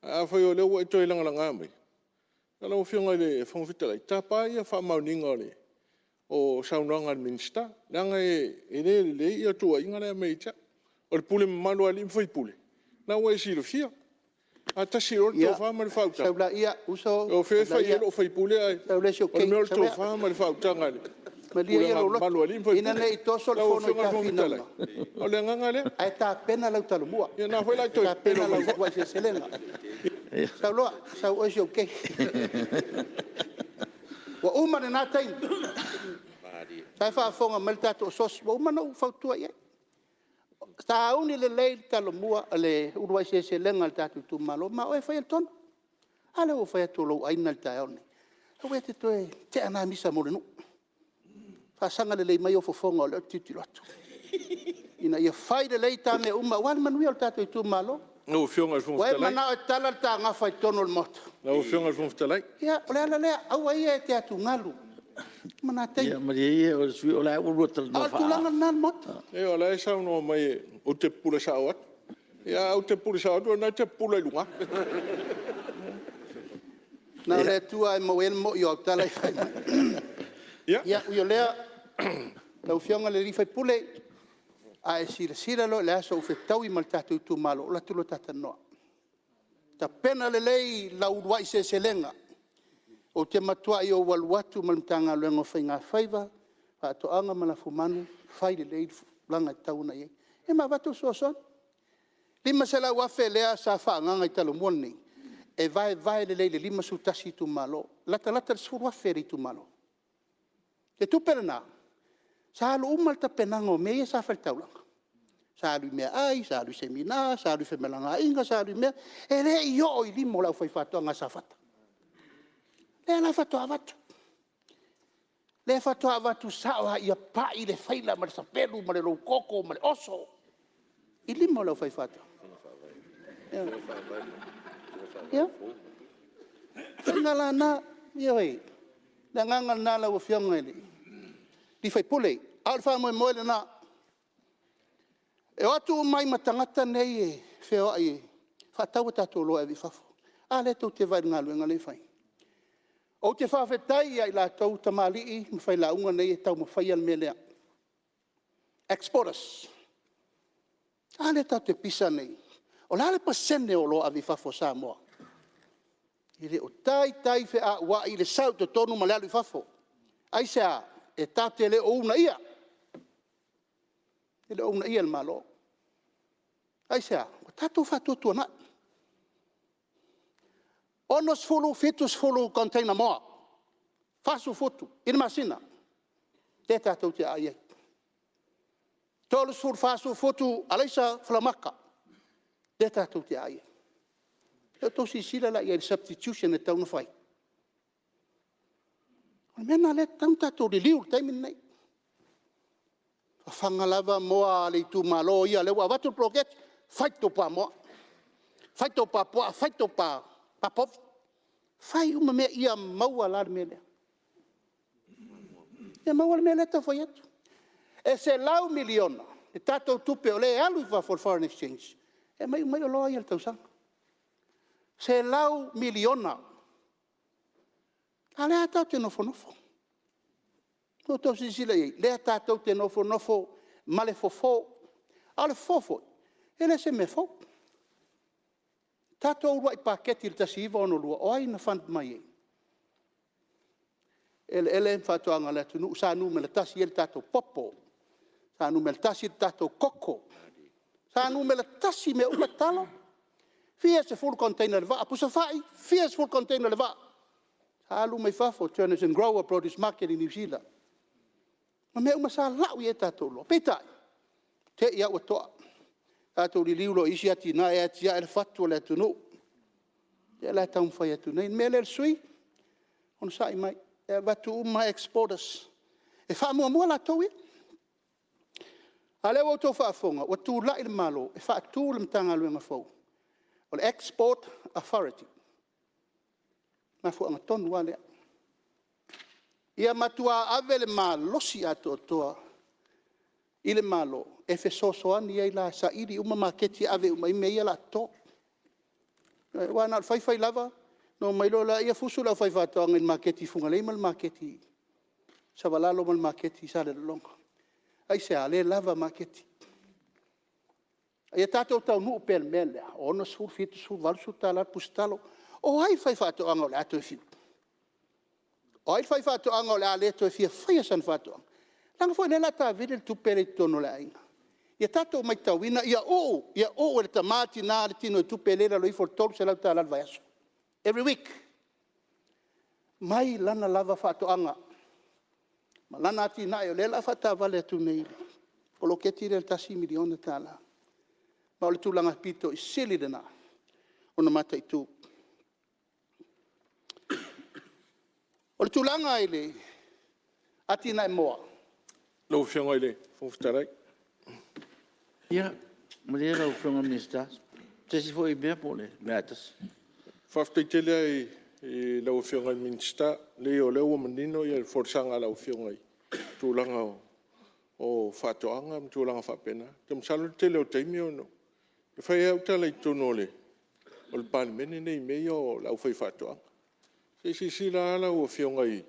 Ae afai o lea ua e toe lagalaga maia. Lau Afioga i le Fofoga Fetalai, tapa faamaoniga o saunoaga a le Minisita, leaga e le lelei tuuaiga la e aumai ia te au. O le pule mamalu a alii ma faipule, o lena ua e silafia. A tasi loa le tofa ma le faautaga, Ia, sau laia, uso, o fea e fai ai lou sui usufono, ae sau le isi ou o le cake. mea o le tofa ma le faautaga a le Malie pulega ia lou mamalu a loto, alii ma faipule. ina ne i toso le Lau fono i Afioga i ta le Fofoga Fetalai, finauga, o le agaga lea. ae tapena lau talomua, Ia o lena foi o le a e toe tapena pepelo lau mai foi. uluai seleselega. Sau loa, sau oe i si ou cake. Ua uma lena taimi, o la e faafofoga mai le tatou asosi, ua uma ona ou fautua i ai. Sauni lelei le uluai seleselega a le tatou itumalo, ma o oe e faia le tonu. A lea ua ou fai atu o lou ai lena i le taeao lenei. Aua e te toe, tea lena misa mo le nuu. Faasaga lelei mai ou fofoga o lea ou te tilotilo atu, ina ia fai lelei ta mea uma aua le manuia o le tatou itumalo. Lau Afioga i le Fofoga Ua e Fetalai... manao e tala le ta gafa i totonu o le Maota? Lau Afioga i le Fofoga Fetalai... Ia, o le ala lea, aua ia e te atugalu, uma lena taimi. Ia malie ia le sui usufono o la e ua oulua A talanoa o le tulaga lena i le Maota. Leai o la e saunoa mai ou te pupula sao atu. Ia ae ou te pupula sao atu a o lena e te pupula i luga. Na o le Atua lava e maua ai le moni o au tala ia e fai. Ia, ui o lea, lau Afioga i le sui usufono, a e silasila loa i le aso ua fetaui ma le tatou itumalo, ou alu atu loa ta talanoa. Tapena lelei lau uluai seleselega, ou te matuai ou alu atu ma le Matagaluega o Faiga Faiva, Faatoaga ma lafumanu, fai lelei le tulaga e tatau ona i ai, ia ma avatu le fesoasoani. E $500,000 lea sa faaagaaga i talomua lenei, e vaevae lelei i le 51 itumalo, latalata i le $10,000 a le itumalo. O le tupe lena, sa alu uma lava i le tapenaga o mea ia sa fai i le taulaga. Sa alu i meaai, sa alu i seminar, sa alu i femalagaaiga, sa alu i mea, e le i oo i lima o le aufaifaatoaga a Safata. O lea la faatoa avatu, lea faatoa avatu sao lava ia pai le faila ma le sapelu ma le loukoko ma le oso i lima o le aufaifaatoaga. Ia, o faiga la na, ioe. O le agaga lena lau Afioga i le sui usufono, a o le faamoemoe lena. E o atu uma ai ma tagata nei e feoai e faatau a tatou oloa e ave i fafo. A lea tou te vaai i le galuega lea e fai? Ou te faafetai ia i latou tamalii ma failauga nei e taumafaia le mea lea, exporters. A lea tatou te pisa nei, o le a le pasene o oloa ave i fafo a Samoa? E le o taitai feauai le sau i totonu ma le alu i fafo. Aisea? E tatou te le o uunaia, e le o uunaia e le Malo. Aisea? Ua tatou faatuatuanai. E 60, 70 container moa, 40 futu i le masina, lea tatou te aai ai. 30, 40 futu alaisa, falaoamata, lea tatou te aai ai. Ia outou silasila la i ai i le substitution e tatau ona fai? O le mea lena o lea e tatau ona tatou liliu i le taimi lenei. Fafaga lava moa a le itumalo ia o lea ua avatu le poloketi, fai tou pamoa, fai tou pa puaa, fai tou pa povi, fai uma mea ia maua la le mea lea. Ia maua le mea lea e tau fai atu. E $100 miliona le tatou tupe o lea e alu i fafo i le foreign exchange e aumai uma ai oloa ia i le tausaga. $100 miliona. A o lea lava tatou te nofonofo. Ua outou silasila i ai? O lea tatou te nofonofo ma le fofo. A o le fofo foi, e le o se mea fou. Tatou uluai paketi i le 1962, o ai na fund mai ai? Eleele ma faatoaga a le atunuu sa numera 1 ai le tatou popo, sa numera 1 le tatou koko, sa numera 1 i mea uma, talo, fia sefulu container i le vaa, pusa fai, fia sefulu container i le vaa, alu uma i fafo, turners and growers, produce market i Niu Sila, ma mea uma sa lau i ai a tatou oloa. Peitai, te i lava ua toa, tatou liliu loa i isi atinae ae tiai le fatu o le atunuu. O lea la e taumafai atu nei. O le mea lea le sui usufono, onosai mai, e avatu uma lava exporters, e faamuamua latou ia. A o lea ua outou faafofoga ua tulai le Malo e faatu le Matagaluega fou o le Export Authority. O le mafuaaga tonu lava lea, ia matua ave le malosi atoatoa i le Malo e fesoasoani ai la e saili uma maketi e ave uma i ai mea ia o le a toto. Aua na o le fai fai lava ona omai loa lea fusu le aufaifaatoaga i le maketi i Fugalei ma le maketi i Savalalo ma le maketi i Salelologa. Aisea? Le lava maketi. A ia tatou taunuu pea i le mea lea, e $60, $70, $80 le pusatalo. O ai le faifaatoaga o le a toe fiu? O ai le faifaatoaga o le a le toe fia faia sana faatoaga? Leaga foi o lea o le a taavili le tupe lea i totonu o le aiga. Ia tatou matauina, ia uu, ia uu e le tama, tina le tinoitupe e le i lalo ifo o le $300 i le vaiaso, every week, mai lana lava faatoaga ma lana atinae o lea o le a faataavale atu nei i le poloketi lea o le $1 miliona. Ma o le tulaga aupito sili lena ona mataitu. O le tulaga i le atinae moa. Lau Afioga i le Fofoga Fetalai... Ia malie lau Afioga i le Minisita, se isi foi mea po o le mea lava e tasi. Faafetai tele lava i lau Afioga i le Minisita, e leai o lea ua manino le folasaga a lau Afioga i le tulaga o faatoaga ma tulaga faapena. Ou te masalo o le tele o taimi e fai lava au tala i totonu o le Palemene lenei i mea ia o le aufaifaatoaga. Se i silasila lava lau Afioga i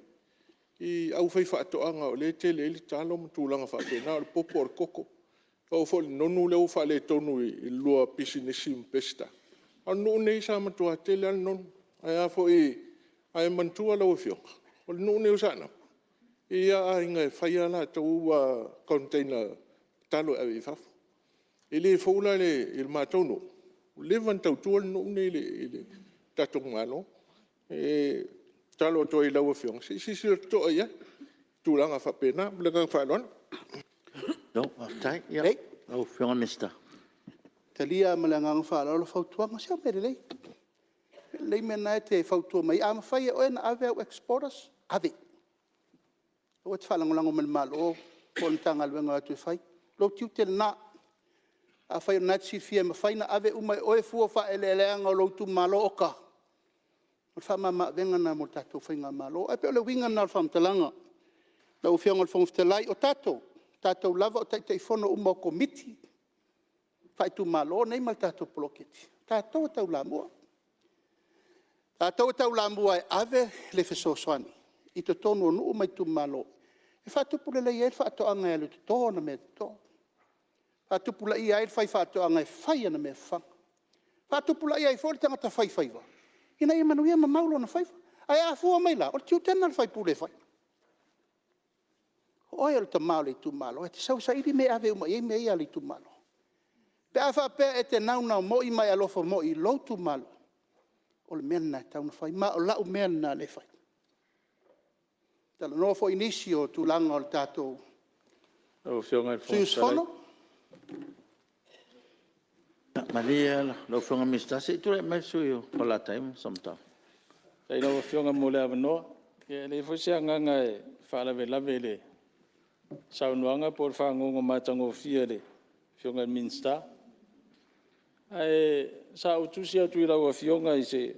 le aufaifaatoaga o lea e tele ai le talo ma tulaga faapena, o le popo o le koko, e oo foi i le nonu lea ua faaletonu i le lua pisinisi ma Peseta. A o le nuu lenei sa matua tele lava le nonu. Ae manatua lau Afioga, o le nuu lenei o Saanapu, e i ai lava aiga e fai lava a latou container talo e ave i fafo. E le fou la i le matou nuu, ua leva ona tautua le nuu lenei i le tatou Malo. E tatalo atu ai i lau Afioga, se i silasila totoa i ai i tulaga faapena. Ma le agaga faaaloalo. Malo faafetai. Lau Afioga i le Minisita. E talia ma le agaga faaaloalo fautuaga. Se o mea lelei, mea lelei mea na e te fautua mai ai. A mafai e oe ona ave au exporters, ave. Aua e te faalagolago mai i le Malo po o le Matagaluega e o atu e fai. O lou tiute lena. Afai o lena e te silafia e mafai ona ave uma e oe fua o faaeleeleaga a lou itumalo, oka, o le faamama-avega lena mo le tatou faigamalo. Ae pei o le uiga lena o le faamatalaga. Lau Afioga i le Fofoga Fetalai, o tatou, o tatou lava o Taitaifono uma o Komiti faaitumalo nei ma le tatou poloketi, o tatou e taulamua. O tatou e taulamua e ave le fesoasoani i totonu o nuu ma itumalo e faatupu lelei ai le faatoaga e alu e toto ana meatoto, faatupulaia ai le faifaatoaga e fai ana mea fafaga, faatupulaia ai foi le tagata faifaiva ina ia manuia ma mau lona faiva. Ae a fua mai la, o le tiute lena o le sui usufono e fai. O oe o le tama o le itumalo, e te sau e saili mea e ave uma i ai mea ia a le itumalo. Pe a faapea e te naunau moi ma e alofa moi i lou itumalo, o le mea lena e tatau ona fai, ma o lau mea lena o lea e fai. Talanoa foi nisi o tulaga o le tatou Lau Afioga i le sui Fofoga Fetalai... usufono. Malie lau Afioga i le Minisita, se i tulai mai le sui usufono mo Falelatai ma Samatau. Faafetai i lau Afioga mo le avanoa. Ia e leai foi se agaga e faalavelave i le saunoaga po o le fagogo matagofie a le Afioga i le Minisita. Ae sa ou tusi atu i lau Afioga i se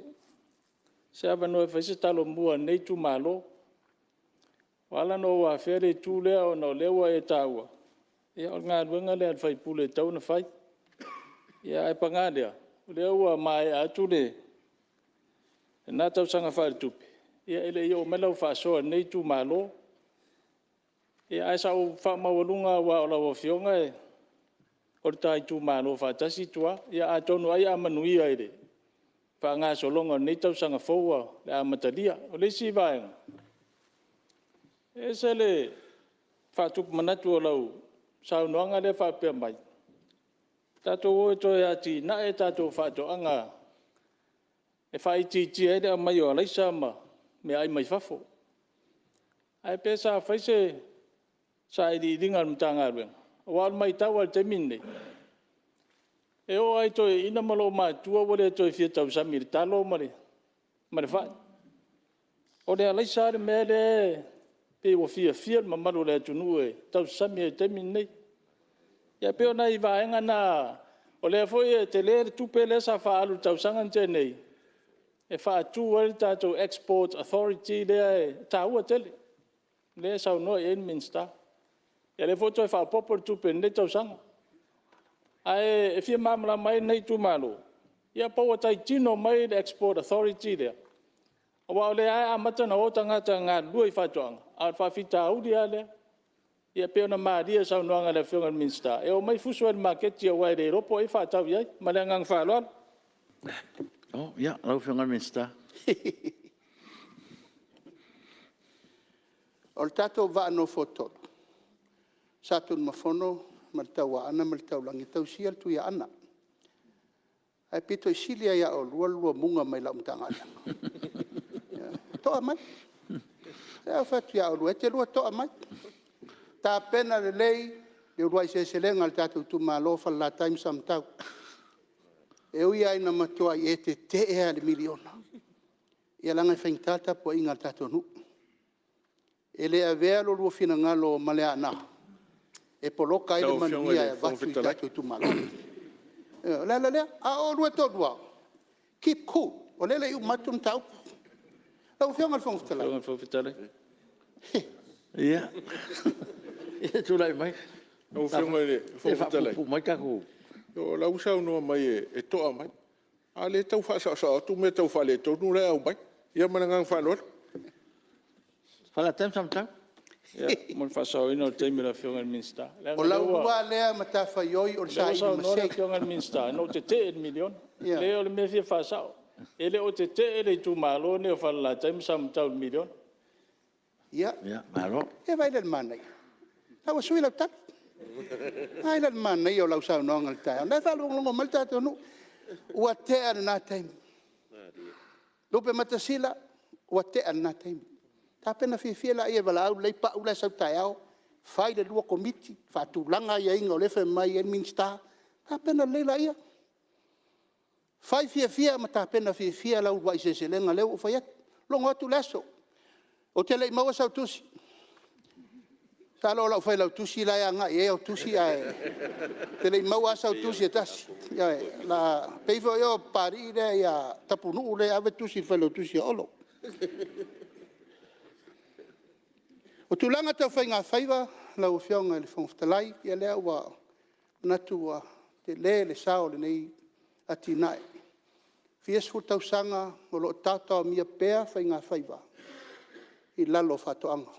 avanoa e fai ai se talomua a lenei itumalo. Ua ala ona ou afea le itu lea, ona o lea ua e taua, o le galuega lea a le sui usufono e tatau ona fai. Ae paga lea, o lea ua maea atu lena tausaga faaletupe, e le i oo mai lau faasoa i lenei itumalo. Ae sa ou faamaualuga aua o lau Afioga o le ta itumalo faatasi tua. Ia atonu ai a manuia i le faagasologa o lenei tausaga fou o le a amatalia. O le isi vaega, e ese le faatupu manatu o lau saunoaga lea faapea mai, tatou o e toe atinae a tatou faatoaga e faaitiitia ai le aumai o alaisa ma meaai mai fafo. Ae pe sa fai se sailiiliga a le Matagaluega? Aua o le matau lava i le taimi lenei, e oo lava i toeaiina ma loomatutua ua le toe fia tausami i le talo ma le fai. O le alaisa lava le mea lea e pei ua fiafia le mamalu o le atunuu e tausasami ai i le taimi lenei. Ia pei o nai vaega na, o lea foi e tele le tupe lea sa faaalu i le tausaga na tea nei e faatu ai le tatou Export Authority lea e taua tele, lea e saunoa i ai le Minisita. Ia o lea foi ua toe faaopoopo le tupe i lenei tausaga. Ae fia malamalama ai lenei itumalo, ia po ua tai tino mai le Export Authority lea, aua o lea lava e amata ona o tagata e galulue i faatoaga, a o le faafitauli lava lea. Ia pei ona malie i le saunoaga a le Afioga i le Minisita, e omai fusu ai i le maketi aua e le iloa po o ai e faatau i ai. Ma le agaga faaaloalo. Ia, lau Afioga i le Minisita. O le tatou Vaa Nofoatolu, Sa Tunumafono ma le Tauaana ma le Taulagi e tausia le Tuiaana. Ae pito i sili lava ia oulua le lua muga mai lau Matagaluega. Toa mai. O lea ou te fai atu ia oulua, e te lua toa mai. Tapena lelei le uluai seleselega a le tatou itumalo o Falelatai ma Samatau. E ui lava ina matuai e tetee lava i le miliona, ia leaga e faigata le tapuaiga a le tatou nuu. E le avea lo oulua finagalo ma Leaana e poloka ai le manuia e avatu i tatou itumalo. O le ala lea. A o oulua e toalua, keep cool, o lea e le i uma atu le mataupu. Lau Afioga i le Fofoga Fetalai, Ia, tulai mai. Lau Afioga i le Se Fofoga Fetalai, faapuupuu mai le tatou... o la e ua saunoa mai e toa mai, a o lea e tau faasaosao atu mea tau faaletonu la e aumai. Ia ma le agaga faaaloalo. Falelatai ma Samatau. Ia mo le faasaoina o le taimi o le Afioga i le Minisita. O lau lua lea matafaioi o le Leaga o lea ua saili saunoa le masei. Afioga i le Minisita na ou tetee i le miliona. Leai o le mea e fia faasao, e le o tetee le itumalo lenei o Falelatai ma Samatau i le miliona. Ia, Malo. se i vaai la i le manaia? O la ua sui lau tali. Vaai la i le manaia o lau saunoaga i le taeao. O la e faalogologo mai le tatou nuu. Ua tea lena taimi. Lupematasila, ua tea lena taimi. Tapena fiafia laia e valaau lelei Pau la e sau taeao, fai le lua komiti, faatulaga aiaiga o lea e fai mai ai le Minisita. Tapena lelei laia. Fai fiafia ma tapena fiafia lau uluai seleselega o lea ua ou fai atu. Logo atu le aso. Ou te le i maua sau tusi, masalo o lau failautusi la e agai i ai au tusi ae ou te le i maua lava sau tusi e tasi. Ioe. Pei foi o Papalii Tapunuu lea e ave tusi i le failautusi a Olo. O tulaga tau faigafaiva lau Afioga i le Fofoga Fetalai, ia o lea ua manatu ua tele le sao o lenei atinae. E fia sefulu tausaga o lo o taotaomia pea faigafaiva i lalo o faatoaga.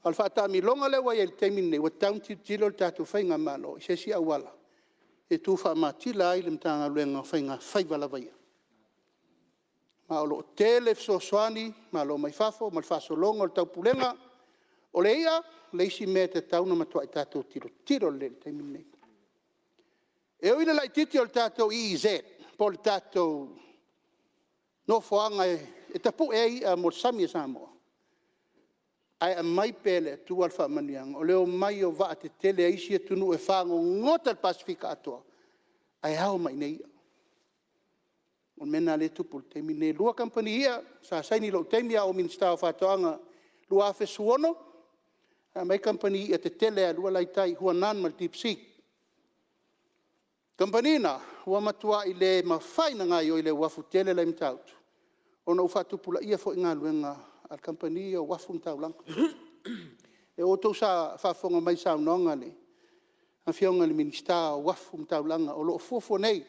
A o le faataamiloga lea ua i ai i le taimi lenei, ua tatau ona tilotilo le tatou faigamalo i se isi auala e tufaamatila ai le Matagaluega o Faigafaiva lava ia. Ma o lo o tele fesoasoani Malo mai fafo ma le faasologa o le taupulega. O le i'a, o le isi mea e tatau ona matua tatou tilotilo lelei i ai i le taimi lenei. E ui i le laitiiti o le tatou EEZ po o le tatou nofoaga e tapue ai i'a mo le sami o Samoa, ae aumai pea e le Atua le faamanuiaga, o le omai o vaatetele a isi atunuu e fagogota i le Pasefika atoa, ae ao mai i inei i'a. O le mea lena o lea e tupu i le taimi lenei. E 2 kamupani i'a sa saini i lou taimi a o ou Minisita o Faatoaga 2016, na aumai kamupani i'a tetele lava e 2 la e i tai, Huanan ma le Deep Sea. O kamupani na, ua matuai le mafai ona gaoioi i le uafu tele la e i Matautu ona ua faatupulaia foi galuega a kamupani ia o Uafu ma Taulaga. O lea ua outou faafofoga mai i saunoaga a le Afioga i le Minisita o Uafu ma Taulaga o lo o fuafua nei,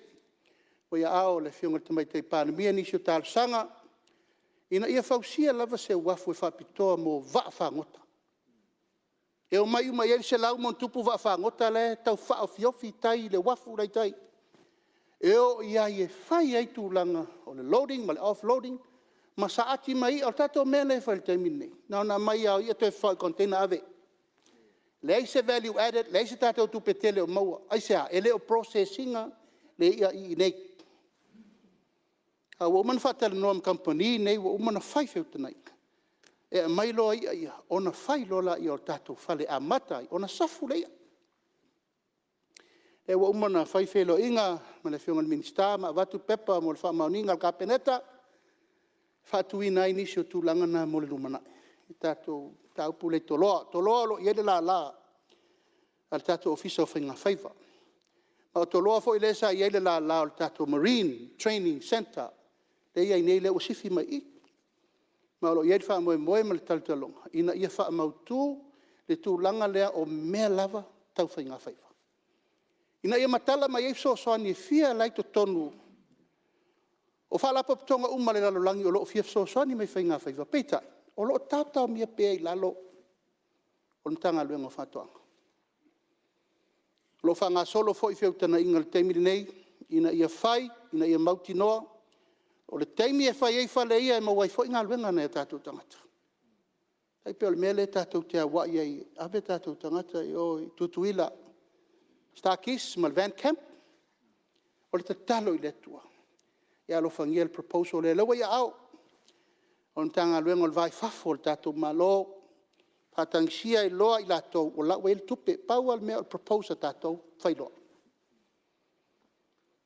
ua i aao o le Afioga i le Tamaitai Palemia nisi o talosaga ina ia fausia lava se uafu e faapitoa mo vaafagota. E omai uma i ai le 100+ vaafagota la e tau faaofiofi i tai i le uafu la e i tai. E o i ai e fai ai tulaga o le loading ma le offloading ma saati mai ia. O le tatou mea lea e fai i le taimi lenei, na ona aumai lava o ia toe fafao i container ave. Leai se value added, leai se tatou tupe tele o maua. Aisea? E le o process ina le ia iinei. Ae ua uma ona faatalanoa ma kamupani nei ua uma ona fai feutagaiga, e aumai loa ia ia, ona fai loa lea o le tatou fale e amata ai ona safu le ia. O lea ua uma ona fai feiloaiga ma le Afioga i le Minisita ma avatu pepa mo le faamaoniga a le Kapeneta, e faatuina ai nisi o tulaga na mo le lumanai, le tatou mataupu lea i Toloa. O Toloa o lo o i ai le lala a le tatou Ofisa o Faigafaiva. Ma o Toloa foi lea sa i ai le lala o le tatou Marine Training Centre lea e i ai nei, lea ua sifi mai i i. Ma o lo o i ai le faamoemoe ma le talotaloga ina ia faamautu le tulaga lea o mea lava tau faigafaiva, ina ia matala mai ai fesoasoani e fia la e i totonu o faalapotopotoga uma a le lalolagi o lo o fia fesoasoani mai i faigafaiva, peitai, o lo o taotaomia pea i lalo o le Matagaluega o Faatoaga. O lo o faagasolo foi feutagaiga i le taimi lenei ina ia fai ina ia mautinoa o le taimi e fai ai fale ia e maua ai foi galuega a nai o tatou tagata. E tai pei o le mea lea tatou te auai ai e ave tatou tagata i o i Tutuila, le StarKist ma le VanCamp. O le tatalo i le Atua, ia alofagia le proposal lea, o lea ua i aao o le Matagaluega o le Va i Fafo a le tatou Malo, faatagisia ai loa i latou o la e ua i ai le tupe. Pau lava le mea o le propose a tatou fai loa. O le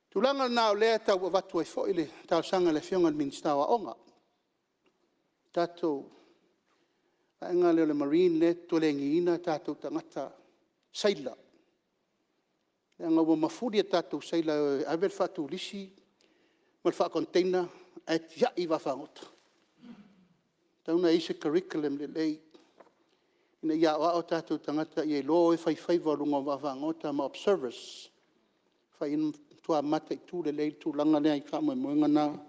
tulaga lena o lea e tau avatu ai foi le talosaga i le Afioga i le Minisita o Aoga, le tatou vaega lea o le Marine lea e koleniina tatou tagata seila, leaga ua mafuli tatou seila e o e ave le faa-turisi ma le faa-container ae tiai vaafagota. E tatau ona i ai se curriculum lelei ina ia aoao tatou tagata ia iloa o e fai faiva i luga o vaafagota ma observers, e matua mataitu lelei le tulaga lea i faamoemoega lena. O le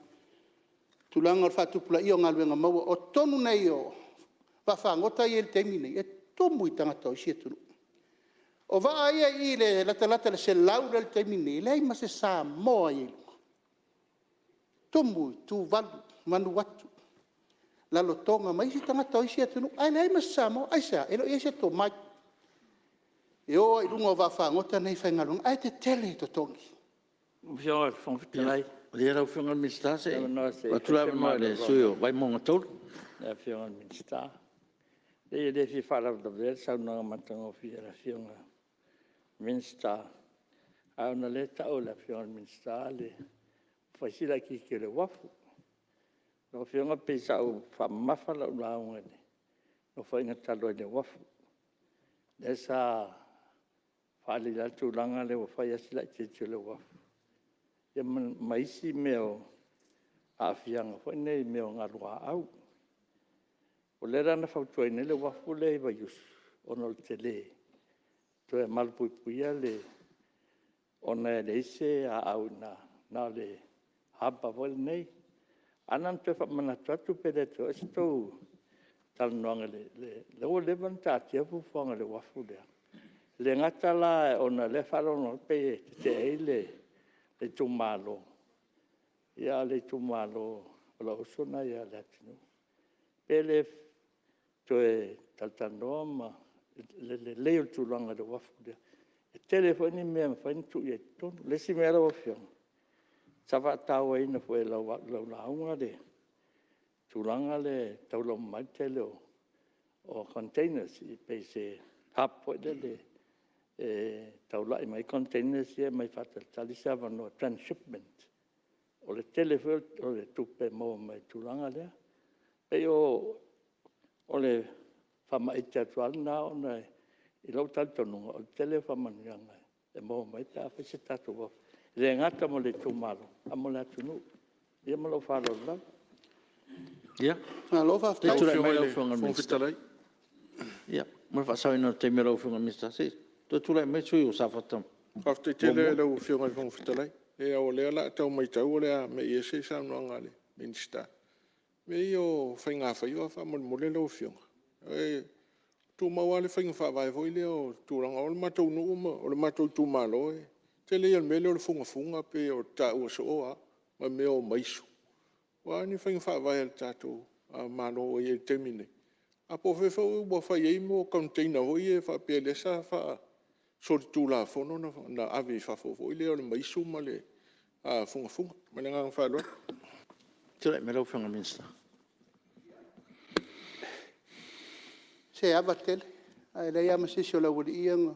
tulaga o le faatupulaia o galuega maua. O totonu nei o vaafagota ia e i ai i le taimi lenei, e tumu i tagata o isi atunuu. O vaa ia e i i e latalata i le 100 lea e i ai i le taimi lenei, e leai ma se Samoa o i ai i luga. E tumu i Tuvalu, Vanuatu, Lalotoga ma isi tagata o isi atunuu, ae leai ma se Samoa. Aisea? E le o i ai se tomai. E o lava i luga o vaafagota nei e faigaluega, ae tetele totogi. Lau Afioga i le Minisita se i tuu atu le avanoa i le sui usufono mo Vaimauga 3. Leai e le fia faalavelavea i le saunoaga matagofie a le Afioga i le Minisita, ae ona o lea e tau e le Afioga i le Minisita le fai si laitiiti o le uafu. Lau Afioga pei sa ou faamamafa lau lauga i le Nofoaiga talu ai i le uafu, lea sa faaali ai le tulaga lea ua fai lava si laitiiti o le uafu, ia ma isi mea o aafiaga foi nei i mea o galuaau. O lea la na fautuaina ai le uafu lea i Vaiusu ona o le tele, e toe malupuipuia ona e leai se aau i ina, na o le harbor foi lenei. Ae na ona toe faamanatu atu pe le toe oo i ai se tou talanoaga, o lea ua leva ona taatia fuafuaga i le uafu lea, e le gata la ona o lea e faalogologo atu pei e tetee ai le itumalo, a o le itumalo o lou uso lena ia Leatinuu. Pe le toe talatalanoa i le lelei o le tulaga i le uafu lea, e tele ai foi ni mea e mafai ona tuu ai i totonu. O le isi mea lau Afioga, sa faatauaina foi e lau lauga le tulaga lea e taula uma ai le tele o containers, pei se hub foi lele e taulai mai ai containers ia e aumai e faatalitali se avanoa, transshipment. O le tele foi o le tupe e maua mai le tulaga lea. E pei o le faamaite atu lava lena, ona i lou talitonuga, o le tele ia o faamanuiaga e maua mai pe a fai se tatou uafu, e le gata mo le itumalo, a o le atunuu. Ia ma lou faaaloalo lava. Malo faafetai. Ia, mo le faasaoina o le taimi o lau Afioga i le Minisita, se i toe tulai mai le sui usufono mo Safata 1. Faafetai tele lau Afioga i le Fofoga Fetalai. Ia o lea o le a tau matau o le a me'i ese le saunoaga a le Minisita. O mea ia o faigafaiva faamolemole lau Afioga. tumau lava le faiga faavae foi lea o tulaga. O le matou nuu ma le matou itumalo, o le tele ia o le mea lea o le fugafuga pei ona taua soo lava ma mea o maisu. O a ni faiga faavae a le tatou Malo o i ai i le taimi lenei, ae po o fea foi ua fai ai mea o container foi ia faapea lea sa faasolitulafono ona ave i fafo foi lea o le maisu ma le fugafuga. Ma le agaga faaaloalo. Tulai mai lau Afioga i le Minisita. Se e ava tele, ae leai lava ma se isi o le aualii ia na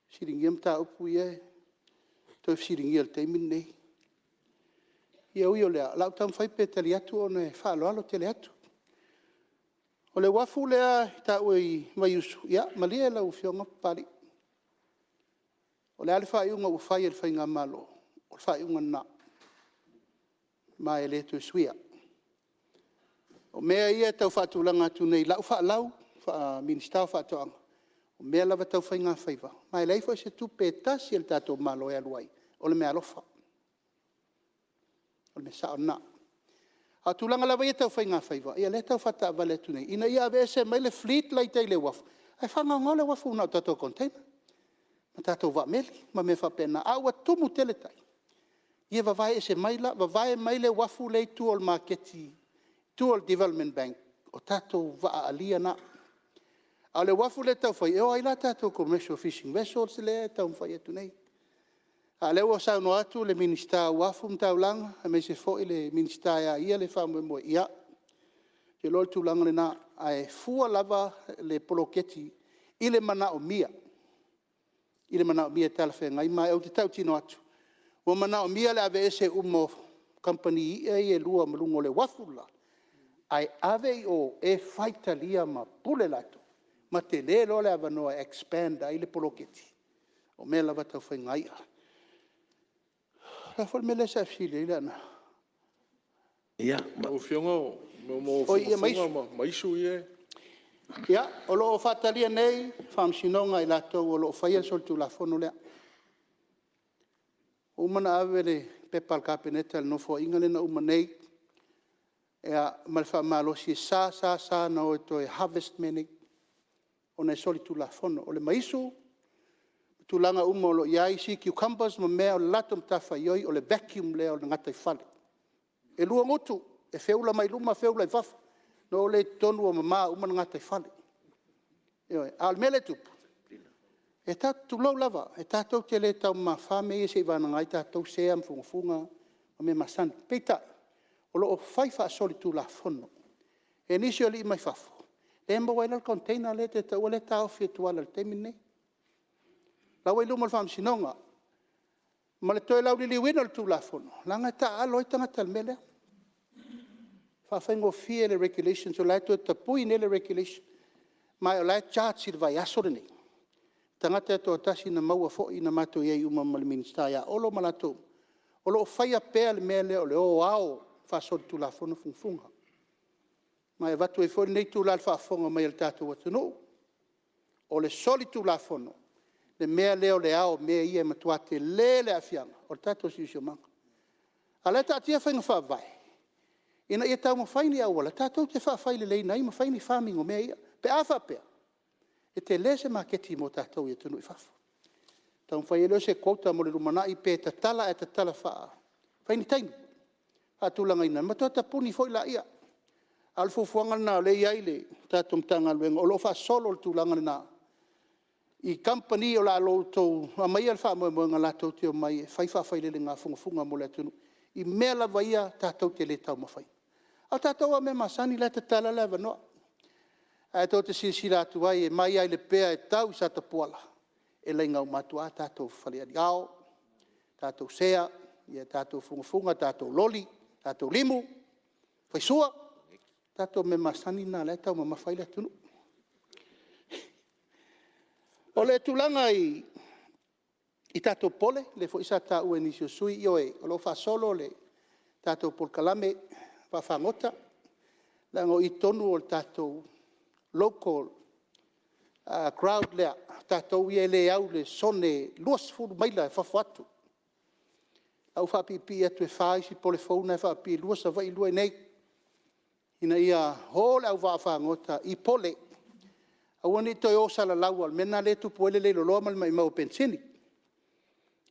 fesiligia mataupu ia e toe fesiligia i le taimi lenei. Ia ui o lea, o le a ou taumafai pea e tali atu ona e faaaloalo tele atu. O le uafu lea e taua i Vaiusu, ia malie lau Afioga Papalii, o le a le faaiuga ua fai e le faigamalo, o le faaiuga lena, ma e le toe suia. O mea ia e tau faatulaga atu nei i lau faalau faa-Minisita o Faatoaga, o mea lava tau faigafaiva, ma e leai foi se tupe e tasi a le tatou Malo e alu ai, o le meaalofa. O le mea sao lena. A o tulaga lava ia tau faigafaiva, ia o lea e tau faataavale atu nei, ina ia aveese mai le fleet la e i tai i le uafu, ae faagaoga le uafu na o tatou container ma tatou vaa meli ma mea faapena. A ua tumu tele tai, ia vavae ese mai la, vavae mai le uafu lea e i tua o le maketi i tua o le Development Bank, o tatou vaa alia na. A o le uafu lea e tau fai, e o ai la tatou commercial fishing vessels lea e taumafai atu nei. A o lea ua saunoa atu le Minisita o Uafu ma Taulaga aemaise foi le Minisita e a ia le faamoemoe, ia, ou te iloa o le tulaga lena, ae fua lava le poloketi i le manaomia, i le manaomia e talafeagai. Ma ou te tautino atu, ua manaomia le aveese uma o kamupani i'a ia e lua ma luga o le uafu le la, ae ave i o e faitalia ma pule latou ma tele loa le avanoa e expand ai le poloketi o mea lava tau faiga i'a. O le a foi le mea lea sa e fesili ai Leaana? Lau Afioga o Oi ia ma fugafuga isu. ma maisu ia e… Ia, o lo o faatalia nei le faamasinoga e i latou o lo o faia le solitulafono lea. Ua uma ona ave le pepa a le Kapeneta i le Nofoaiga lea na uma nei ma le faamalosi e sa sa sa ona o e toe harvest mea nei ona e solitulafono. O le maisu ma tulaga uma o lo o i ai sea cucumbers ma mea, o le latou matafaioi o le vacuum lea o le gataifale. E 2 gutu, e feula mai luma feula i fafo, ona o lea i totonu ua mama uma le gataifale. Ioe. A o le mea lea e tupu, tulou lava, e tatou te le taumamafa mea ia seiavagana ai tatou sea ma fugafuga ma mea masani. Peitai, o lo o fai faasolitulafono e nisi o alii mai fafo lea e maua ai la le container lea e te taua lea e taofi e Tuala i le taimi lenei. O la ua i luma o le faamasinoga ma le toe lauliliuina o le Tulafono, leaga e taaalo ai tagata i le mea lea. E faafaigofie le Regulations o la e toe tapui nei le Regulation, ma o la e charge i le vaiaso lenei le tagata e toatasi na maua foi na matou i ai uma ma le Minisita ia Olo ma latou uma, o lo o faia pea le mea lea o le o ao faasolitulafono fugafuga. Ma e avatu ai foi lenei itula i le faafofoga mai a le tatou atunuu, o le solitulafono le mea lea o le ao o mea ia, e matua tele le aafiaga o le tatou siosiomaga. A o la e taatia faiga faavae ina ia taumafai ni auala tatou te faafaileleina ai ma fai ni farming o mea ia, pe a faapea e tele se maketi mo tatou i atunuu i fafo. Ona taumafai ai lea o se quota mo le lumanai, pe tatala ae tatala faa…fai ni taimi faatulagaina ma toe tapuni foi laia. A o le fuafuaga lena o lea e i ai le tatou Matagaluega o lo o faasolo le tulaga lena i kamupani o le a outou aumaia le faamoemoega latou te omai e fai faafailelega fugafuga mo le atunuu i mea lava ia tatou te le taumafaina. A o tatou lava mea masani o la e tatala le avanoa. Ae tou te silasila atu ai e mai lava i Lepea e tau i Satapuala, e laina uma atu lava tatou falealiao, tatou sea, tatou fugafuga, tatou loli, tatou limu, faisua, o tatou mea masani na o la e taumamafa ai le atunuu. O le tulaga i tatou pole, lea foi sa taua e nisi o sui usufono, ioe, o lo o faasolo le tatou polokalame vaafagota, leaga o i tonu o le tatou local crowd lea, o tatou ia e le au i le zone 20 maila i fafo atu. O la ua faapipii atu e 4 isi pole fou na e faapipii, e 2 Savaii 2 i inei, ina ia o le au vaafagota i pole. Aua ne i toe o salalau, aua o le mea lena o lea e tupu ai le leiloloa ma le maimau o penisini.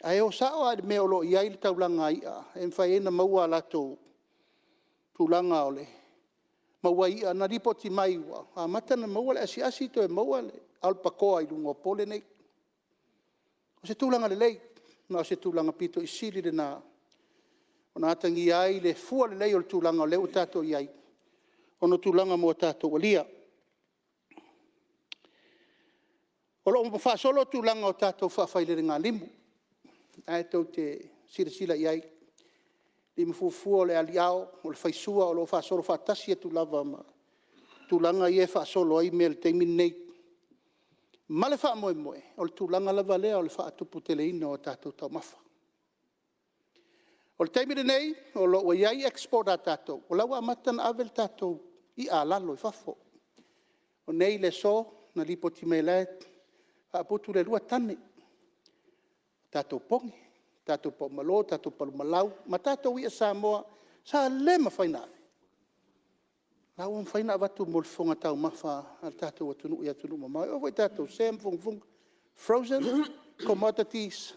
Ae o sao lava i le mea o lo o i ai le taulaga i'a e mafai ai ona maua a latou tulaga e maua ai i'a. Na lipoti mai ua amata ona maua le asiasi toe maua le albacore i luga o Upolu nei. O se tulaga lelei, ma o se tulaga aupito sili lena ona atagia ai le fua lelei o le tulaga o lea ua tatou i ai, ona o tulaga mo tatou alia. O lo o faasolo tulaga o tatou faafalelemalu, o lena tou te silasila i ai i limufuafua o le aliao, o le faisua o lo o faasolo faatasi atu lava ma tulaga ia e faasolo ai mea i le taimi lenei. Ma le faamoemoe, o le tulaga lava lea o le faatuputeleina o tatou taumafa. O le taimi lenei, o lo o ua i ai export a tatou, o la e ua amata ona ave le tatou i'a alalo i fafo. O nei i le aso na lipoti mai o la e faaputu le 2 tane, tatou poge, tatou paumalo, tatou palumalau ma tatou i'a Samoa sa le mafai ona ave, o la e ua mafai ona avatu mo le fofoga taumafa o le tatou atunuu i atunuu mamao. E oo foi i tatou sea ma fugafuga, frozen commodities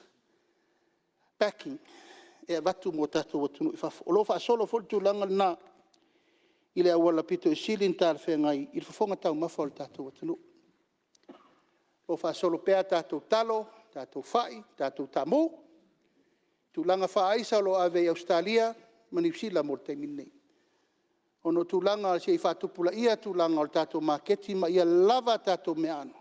packing e avatu mo tatou atunuu i fafo. O lo o faasolo foi le tulaga lena i le auala aupito sili ona talafeagai i le fofoga taumafa o le tatou atunuu. O lo o faasolo pea a tatou talo, tatou fai, tatou taamu, tulaga faa-aisa o lo o ave i Ausetalia ma Niu Sila mo le taimi nei, ona o tulaga se i faatupulaia tulaga o le tatou maketi ma ia lava a tatou meaano,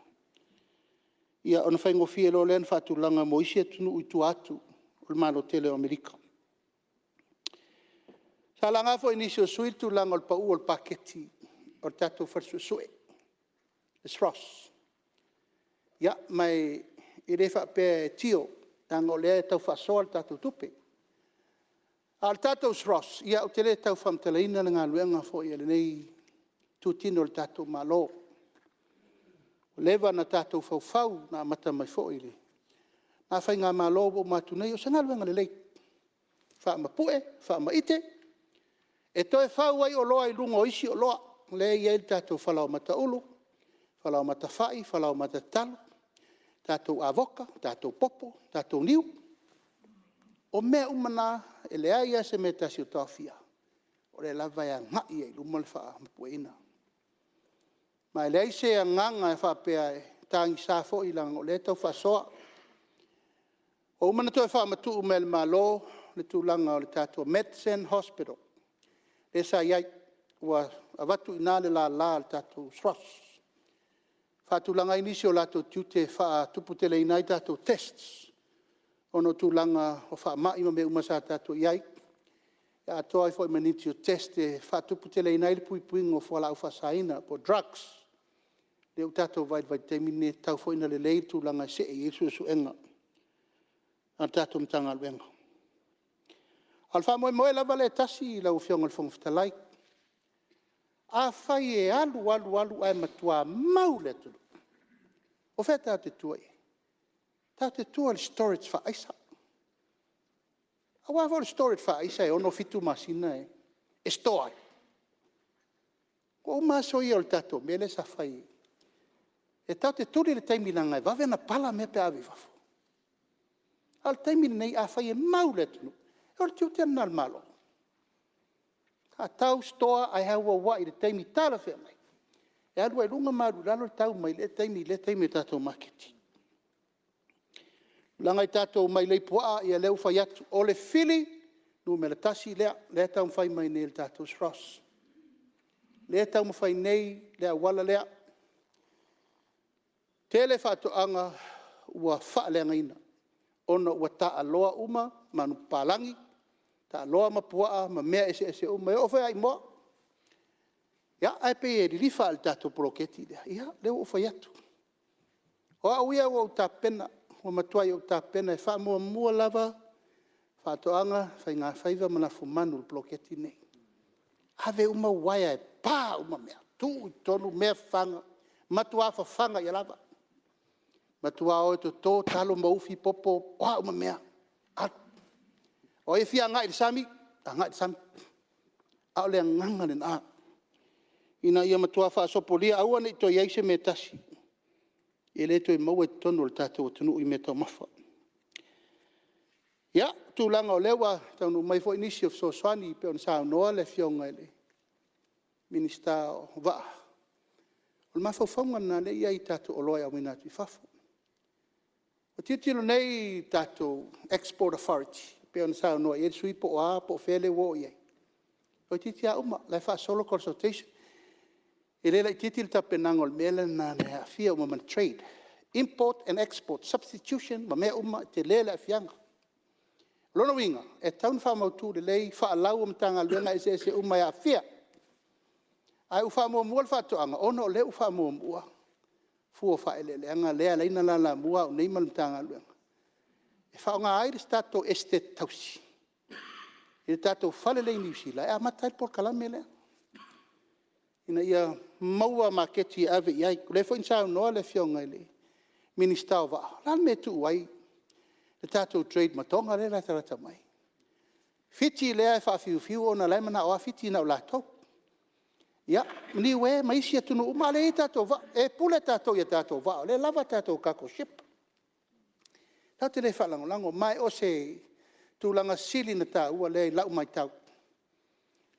ona faigofie loa lea ona faatulaga mo isi atunuu i tua atu o le Malo tele o Amerika. Sa laga foi e nisi o sui usufono le tulaga o le pau o le paketi o le tatou fale suesue le SROS. Ia, ma e le faapea e tio, leaga o lea e tau faasoa le tatou tupe. A o le tatou SROS, ia ou te le tau faamatalaina le galuega foi a lenei itutino o le tatou Malo, ua leva ona tatou faufau, na amata mai foi i lena faigamalo ua uma atu nei. O se galuega lelei, faamapue, faamaite, e toe fau ai oloa i luga o isi oloa, lea e i ai le tatou falaoamata ulu, falaoamata fai, falaoamata talo, tatou avoka, tatou popo, tatou niu. O mea uma na, e leai lava se mea e tasi o taofia, o lea lava e agai i luma le faamapueina. Ma e leai se agaga e faapea e tagisa foi leaga o lea e tau faasoa. Ua uma ona toe faamatuu mai e le Malo le tulaga o le tatou Medcen Hospital lea sa i ai, ua avatu i ina le lala a le tatou SROS e faatulaga ai nisi o latou tiute e faatuputeleina ai tatou tests ona o tulaga o faamai ma mea uma sa tatou i ai, atoa ai foi ma nisi o test e faatuputeleina ai le puipuiga o fualaau faasaina po o drugs. O lea ua tatou vaai i le vaitaimi lenei e tatau foi ona lelei le tulaga e see i ai le suesuega a le tatou Matagaluega. A o le faamoemoe lava lea e tasi lau Afioga i le Fofoga Fetalai, afai e alu alu alu ae matua mau le atunuu, o fea tatou te tua i ai? Tatou te tua i le storage faa-aisa. Aua foi o le storage faa-aisa e 6, 7 masina e store ai. Ua uma aso ia o le tatou mea lea sa fai e tatou te tuli le taimi leaga e vave ona pala mea pe a ave i fafo. A o le taimi lenei, afai e mau le atunuu, o le tiute lena o le Malo, faatau, store ae auauai i le taimi talafeagai e alu ai i luga ma alu i lalo le tau mai lea taimi i lea taimi i le tatou maketi. O le tulaga i tatou mailei puaa, ia o lea ua ou fai atu, o le fili numera 1 lea o lea e taumafai mai nei e le tatou SROS. O lea e taumafai nei le auala lea. E tele faatoaga ua faaleagaina ona ua taaloa uma manupapalagi, taaloa ma puaa ma mea eseese uma, e oo foi lava i moa. Ia, ae pei e lilifa lava i le tatou poloketi lea. Ia, lea ua ou fai atu, o au ia ua ou tapena, ua matuai ou tapena e faamuamua lava Faatoaga, Faigafaiva ma lafumanu i le poloketi lenei. Ave uma uaea e pa uma mea, tuu i totonu mea fafaga, matua fafaga ia lava. Matua o e toto talo ma ufi, popo o a uma mea, alu. O ai e fia agai i le sami, agai i le sami. A o le agaga lena, ina ia matua faasopolia, aua ne i toe i ai se mea e tasi. E le toe maua i totonu o le tatou atunuu i meataumafa. Ia, tulaga o lea ua taunuu mai foi nisi o fesoasoani pei ona saunoa le Afioga i le Minisita o Vaa, o le mafaufauga lena o lea e i ai i tatou oloa e auina atu i fafo. Ua tilotilo nei le tatou Export Authority pei ona saunoa i ai le sui usufono po o a po o fea lea ua oo i ai, toeitiiti lava uma, o la e faasolo consultation. E le laitiiti le tapenaga o le mea lena e aafia uma ma le trade, import and export, substitution ma mea uma, e tele le aafiaga. O lona uiga, e tatau ona faamautu lelei faalau o Matagaluega eseese uma e aafia. Ae ua faamuamua le faatoaga, ona o lea ua faamuamua fua o faaeleeleaga lea e ala ai ona lalamua au nei ma le Matagaluega e faaaoga ai le tatou Esetete Tausi i le tatou fale lea i Niu Sila e amata ai le polokalame lea, ina ia maua maketi e ave i ai. O lea foi na saunoa le Afioga i le Minisita o Vaa, o le a le mea e tuu ai le tatou trade ma Toga lea e latalata mai? Fiti lea e faafiufiu ona o la e manao lava Fiti na o latou. Ia, ma Niue ma isi atunuu uma, a o lea e i ai tatou vaa. E pule tatou i tatou vaa o lea e lava tatou cargo ship. Tatou te le faalagolago, ma o se tulaga sili ona taua lea i lau matau.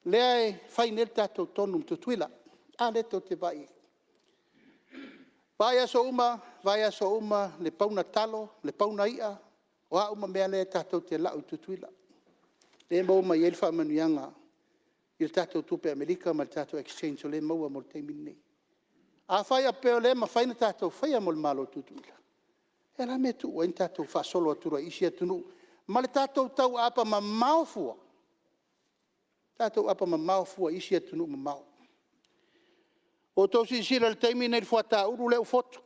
O lea e fai nei le tatou tonu ma Tutuila. A lea tou te vaai i ai? Vaiaso uma, vaiaso uma le pauna talo, le pauna i'a, o a uma mea lea tatou te lau i Tutuila, lea e maua mai ai le faamanuiaga i le tatou tupe Amerika ma le tatou exchange o lea e maua mo le taimi lenei. A faapea o lea e mafai ona tatou faia mo le Malo o Tutuila, ia o le a le mea e tuu ai le tatou faasolo atu loa i isi atunuu ma le tatou tau aapa mamao fua, tatou aapa mamao fua i isi atunuu mamao. Ua outou silasila i le taimi lenei i le fuata ulu lea ua fotu,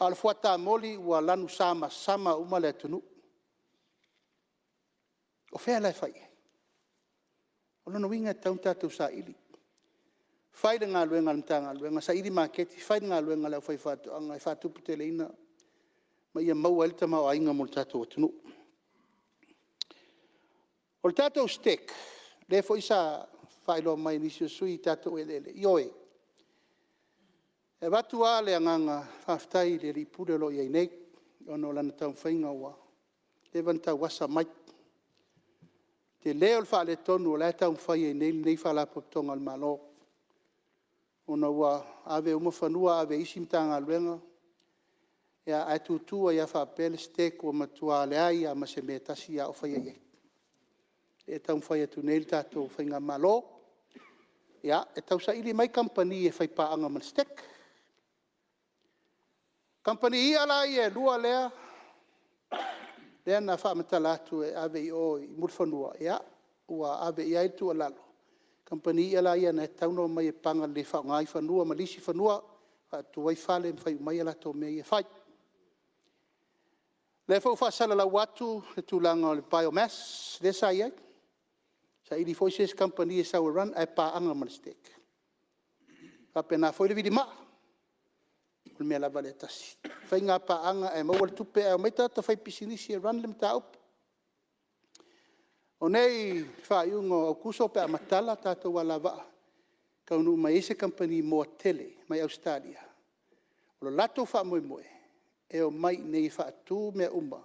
a o le fuata moli ua lanusamasama uma le atunuu. O fea la e fai i ai? O lona uiga e tatau ona tatou saili, fai le galuega a le Matagaluega, saili maketi, fai le galuega a le aufaifaatoaga e faatuputeleina ma ia maua ai le tamaoaiga mo le tatou atunuu. O le tatou STEC lea foi sa faailoa mai e nisi o sui usufono i tatou eleele, ioe, e avatu lava le agaga faafetai i le Alii Pule o lo o i ai nei ona o lana taumafaiga ua leva ona tauasa mai. O le tele o le faaletonu o la e taumafai ai nei lenei Faalapotopotoga a le Malo, ona ua ave uma fanua ave i isi Matagaluega, ae tutu ai lava faapea le STEC ua matua leai lava ma se mea e tasi o faia i ai. O lea e taumafai atu nei le tatou faigamalo e tausaili mai kamupani e faipaaga ma le STEC. O kamupani i'a la ia e lua lea na faamatala atu e ave i o i Mulifanua, ia, ua ave i ai le tuualalo, o kamupani i'a la ia na e tatau ona omai e paga lelei e faaaoga ai fanua ma lisi fanua faatutu ai fale ma fai uma ai latou mea ia e fai. O lea foi ua faasalalau atu le tulaga o le biomass lea sa i ai, saili foi se isi kamupani e sau e run ae paaga ma le STEC. E faapena foi le vilimaa, o le mea lava lea e tasi, faiga paaga ae maua le tupe ae omai tagata faipisinisi e run le mataupu. O nei i le faaiuga o Aokuso pe a matala tatou alavaa, e taunuu mai ai se kamupani moa tele mai Ausetalia, o le latou faamoemoe, e omai i inei e faatu mea uma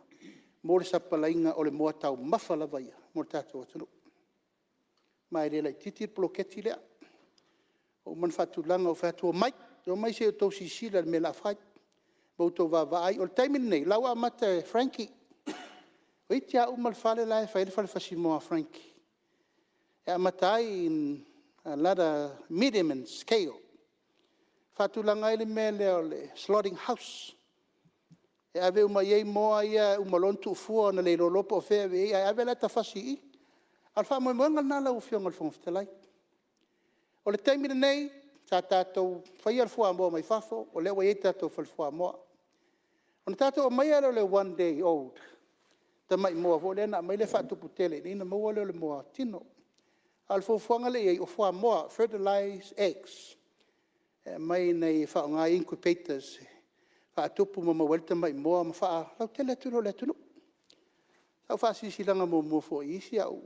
mo le sapalaiga o le moa taumafa lava ia mo le tatou atunuu. Ma e le laitiiti le poloketi lea. Ua uma ona faatulaga, ou fai atu, omai, omai se i outou silasila i le mea o le a fai ma outou vaavaai. O le taimi lenei, o la ua amata e Frankie, toeitiiti lava uma le fale la e fai ai le fale fasimoa a Frankie, e amata ai in another medium and scale, faatulaga ai le mea lea o le slaughting house, e ave uma i ai moa ia e uma loa ona tuufua ona le iloa loa lea po o fea e ave i ai, ae ave la e tafasi i i. A o le faamoemoega lena lau Afioga i le Fofoga Fetalai. O le taimi lenei, sa tatou faia le fuamoia mai fafo, o lea ua i ai tatou fale fuamoia. Ona tatou aumaia lea o le one day old tamai moa foi lea ona aumai lea faatuputele i inei ona maua lea o le moa tino. A o le fuafuaga lea e i ai, o fuamoia, fertilize eggs, e aumai i inei e faaaoga incubators e faatupu ma maua ai le tamai moa ma faalautele atu loa i le atunuu. Sa ou faasilasilaina muamua foi i isi au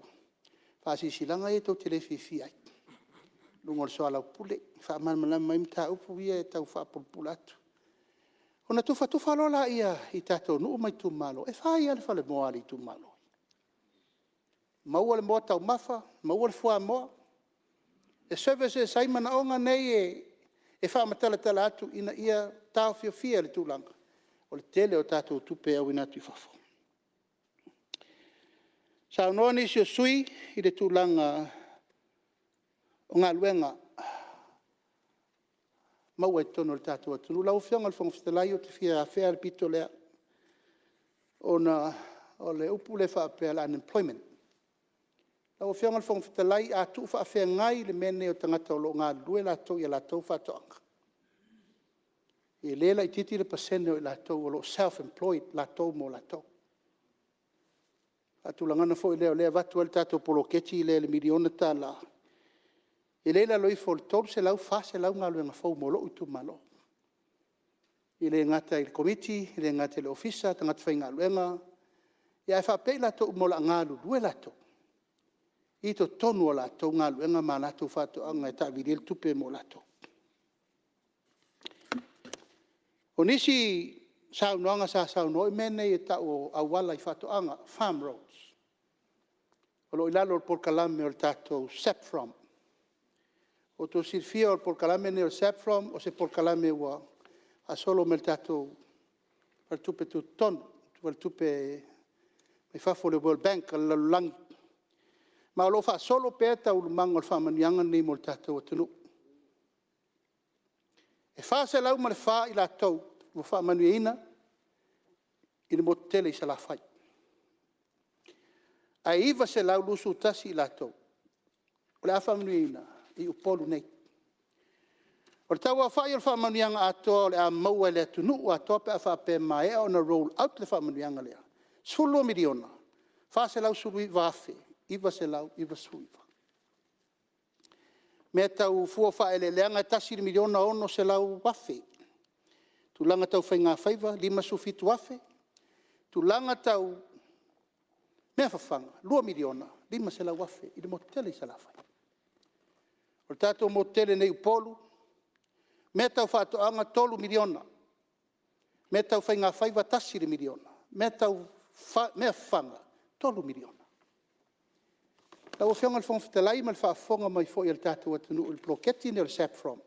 faasilasilaga ia tou te le fiafia ai i luga o le soalaupule, e faamalamalama ai mataupu ia e tau faapulapula atu. Ona tufatufa loa lea i tatou nuu ma itumalo e fai lava le falemoa a le itumalo. Maua le meataumafa, maua le fuamoa e service ai manaoga nei e faamatalatala atu ina ia taofiofia le tulaga o le tele o tatou tupe e auina atu i fafo. Saunoa nisi o sui usufono i le tulaga o galuega maua i totonu o le tatou atunuu. Lau Afioga i le Fofoga Fetalai, ou te fia afea le pito lea, ona o le upu lea faapea o le unemployment. Lau Afioga i le Fofoga Fetalai, a tuufaafegai le mea lenei o tagata o lo o galulue latou ia latou faatoaga, e le laitiiti le pasene o i latou o lo o self employed latou mo latou. O le faatulagaga foi lea o lea e avatu ai le tatou poloketi lea o le $1 miliona, e le i lalo ifo o le $300, $400 galuega fou mo lou itumalo. E le gata i le Komiti, e le gata i le Ofisa, tagata faigaluega, ae faapea i latou uma o le a galulue latou i totonu o a latou galuega ma latou faatoaga e taavili ai le tupe mo latou. O nisi saunoaga sa saunoa, o mea nei e tau o auala i faatoaga, farm roads, o lo o i lalo o le polokalame o le tatou SAFPROM. Ua outou silafia o le polokalame lenei o le SAFPROM o se polokalame ua faasolo mai le tatou Faletupe Tutotonu, faletupe i fafo o le World Bank a le lalolagi. Ma o lo o faasolo pea taualumaga o le faamanuiaga lenei mo le tatou atunuu. E 404 i latou ua faamanuiaina i le motu tele i Salafai, ae 921 i latou o le a faamanuiaina i Upolu nei. O le tau aofai o le faamanuiaga atoa o le a maua e le atunuu atoa pe a faapea e maea ona roll out le faamanuiaga lea, e $12,419,999. O mea tau fua o faaeleeleaga e $1,600,000. Tulaga tau faigafaiva, $57,000. Tulaga tau mea fafaga, $2,500,000 i le motu tele i Salafai. O le tatou motu tele nei i Upolu, o mea tau faatoaga e $3 miliona, mea tau faigafaiva e $1 miliona, mea fafaga e $3 miliona. Lau Afioga i le Fofoga Fetalai ma le faafofoga mai foi a le tatou atunuu i le poloketi lenei o le SAFPROM,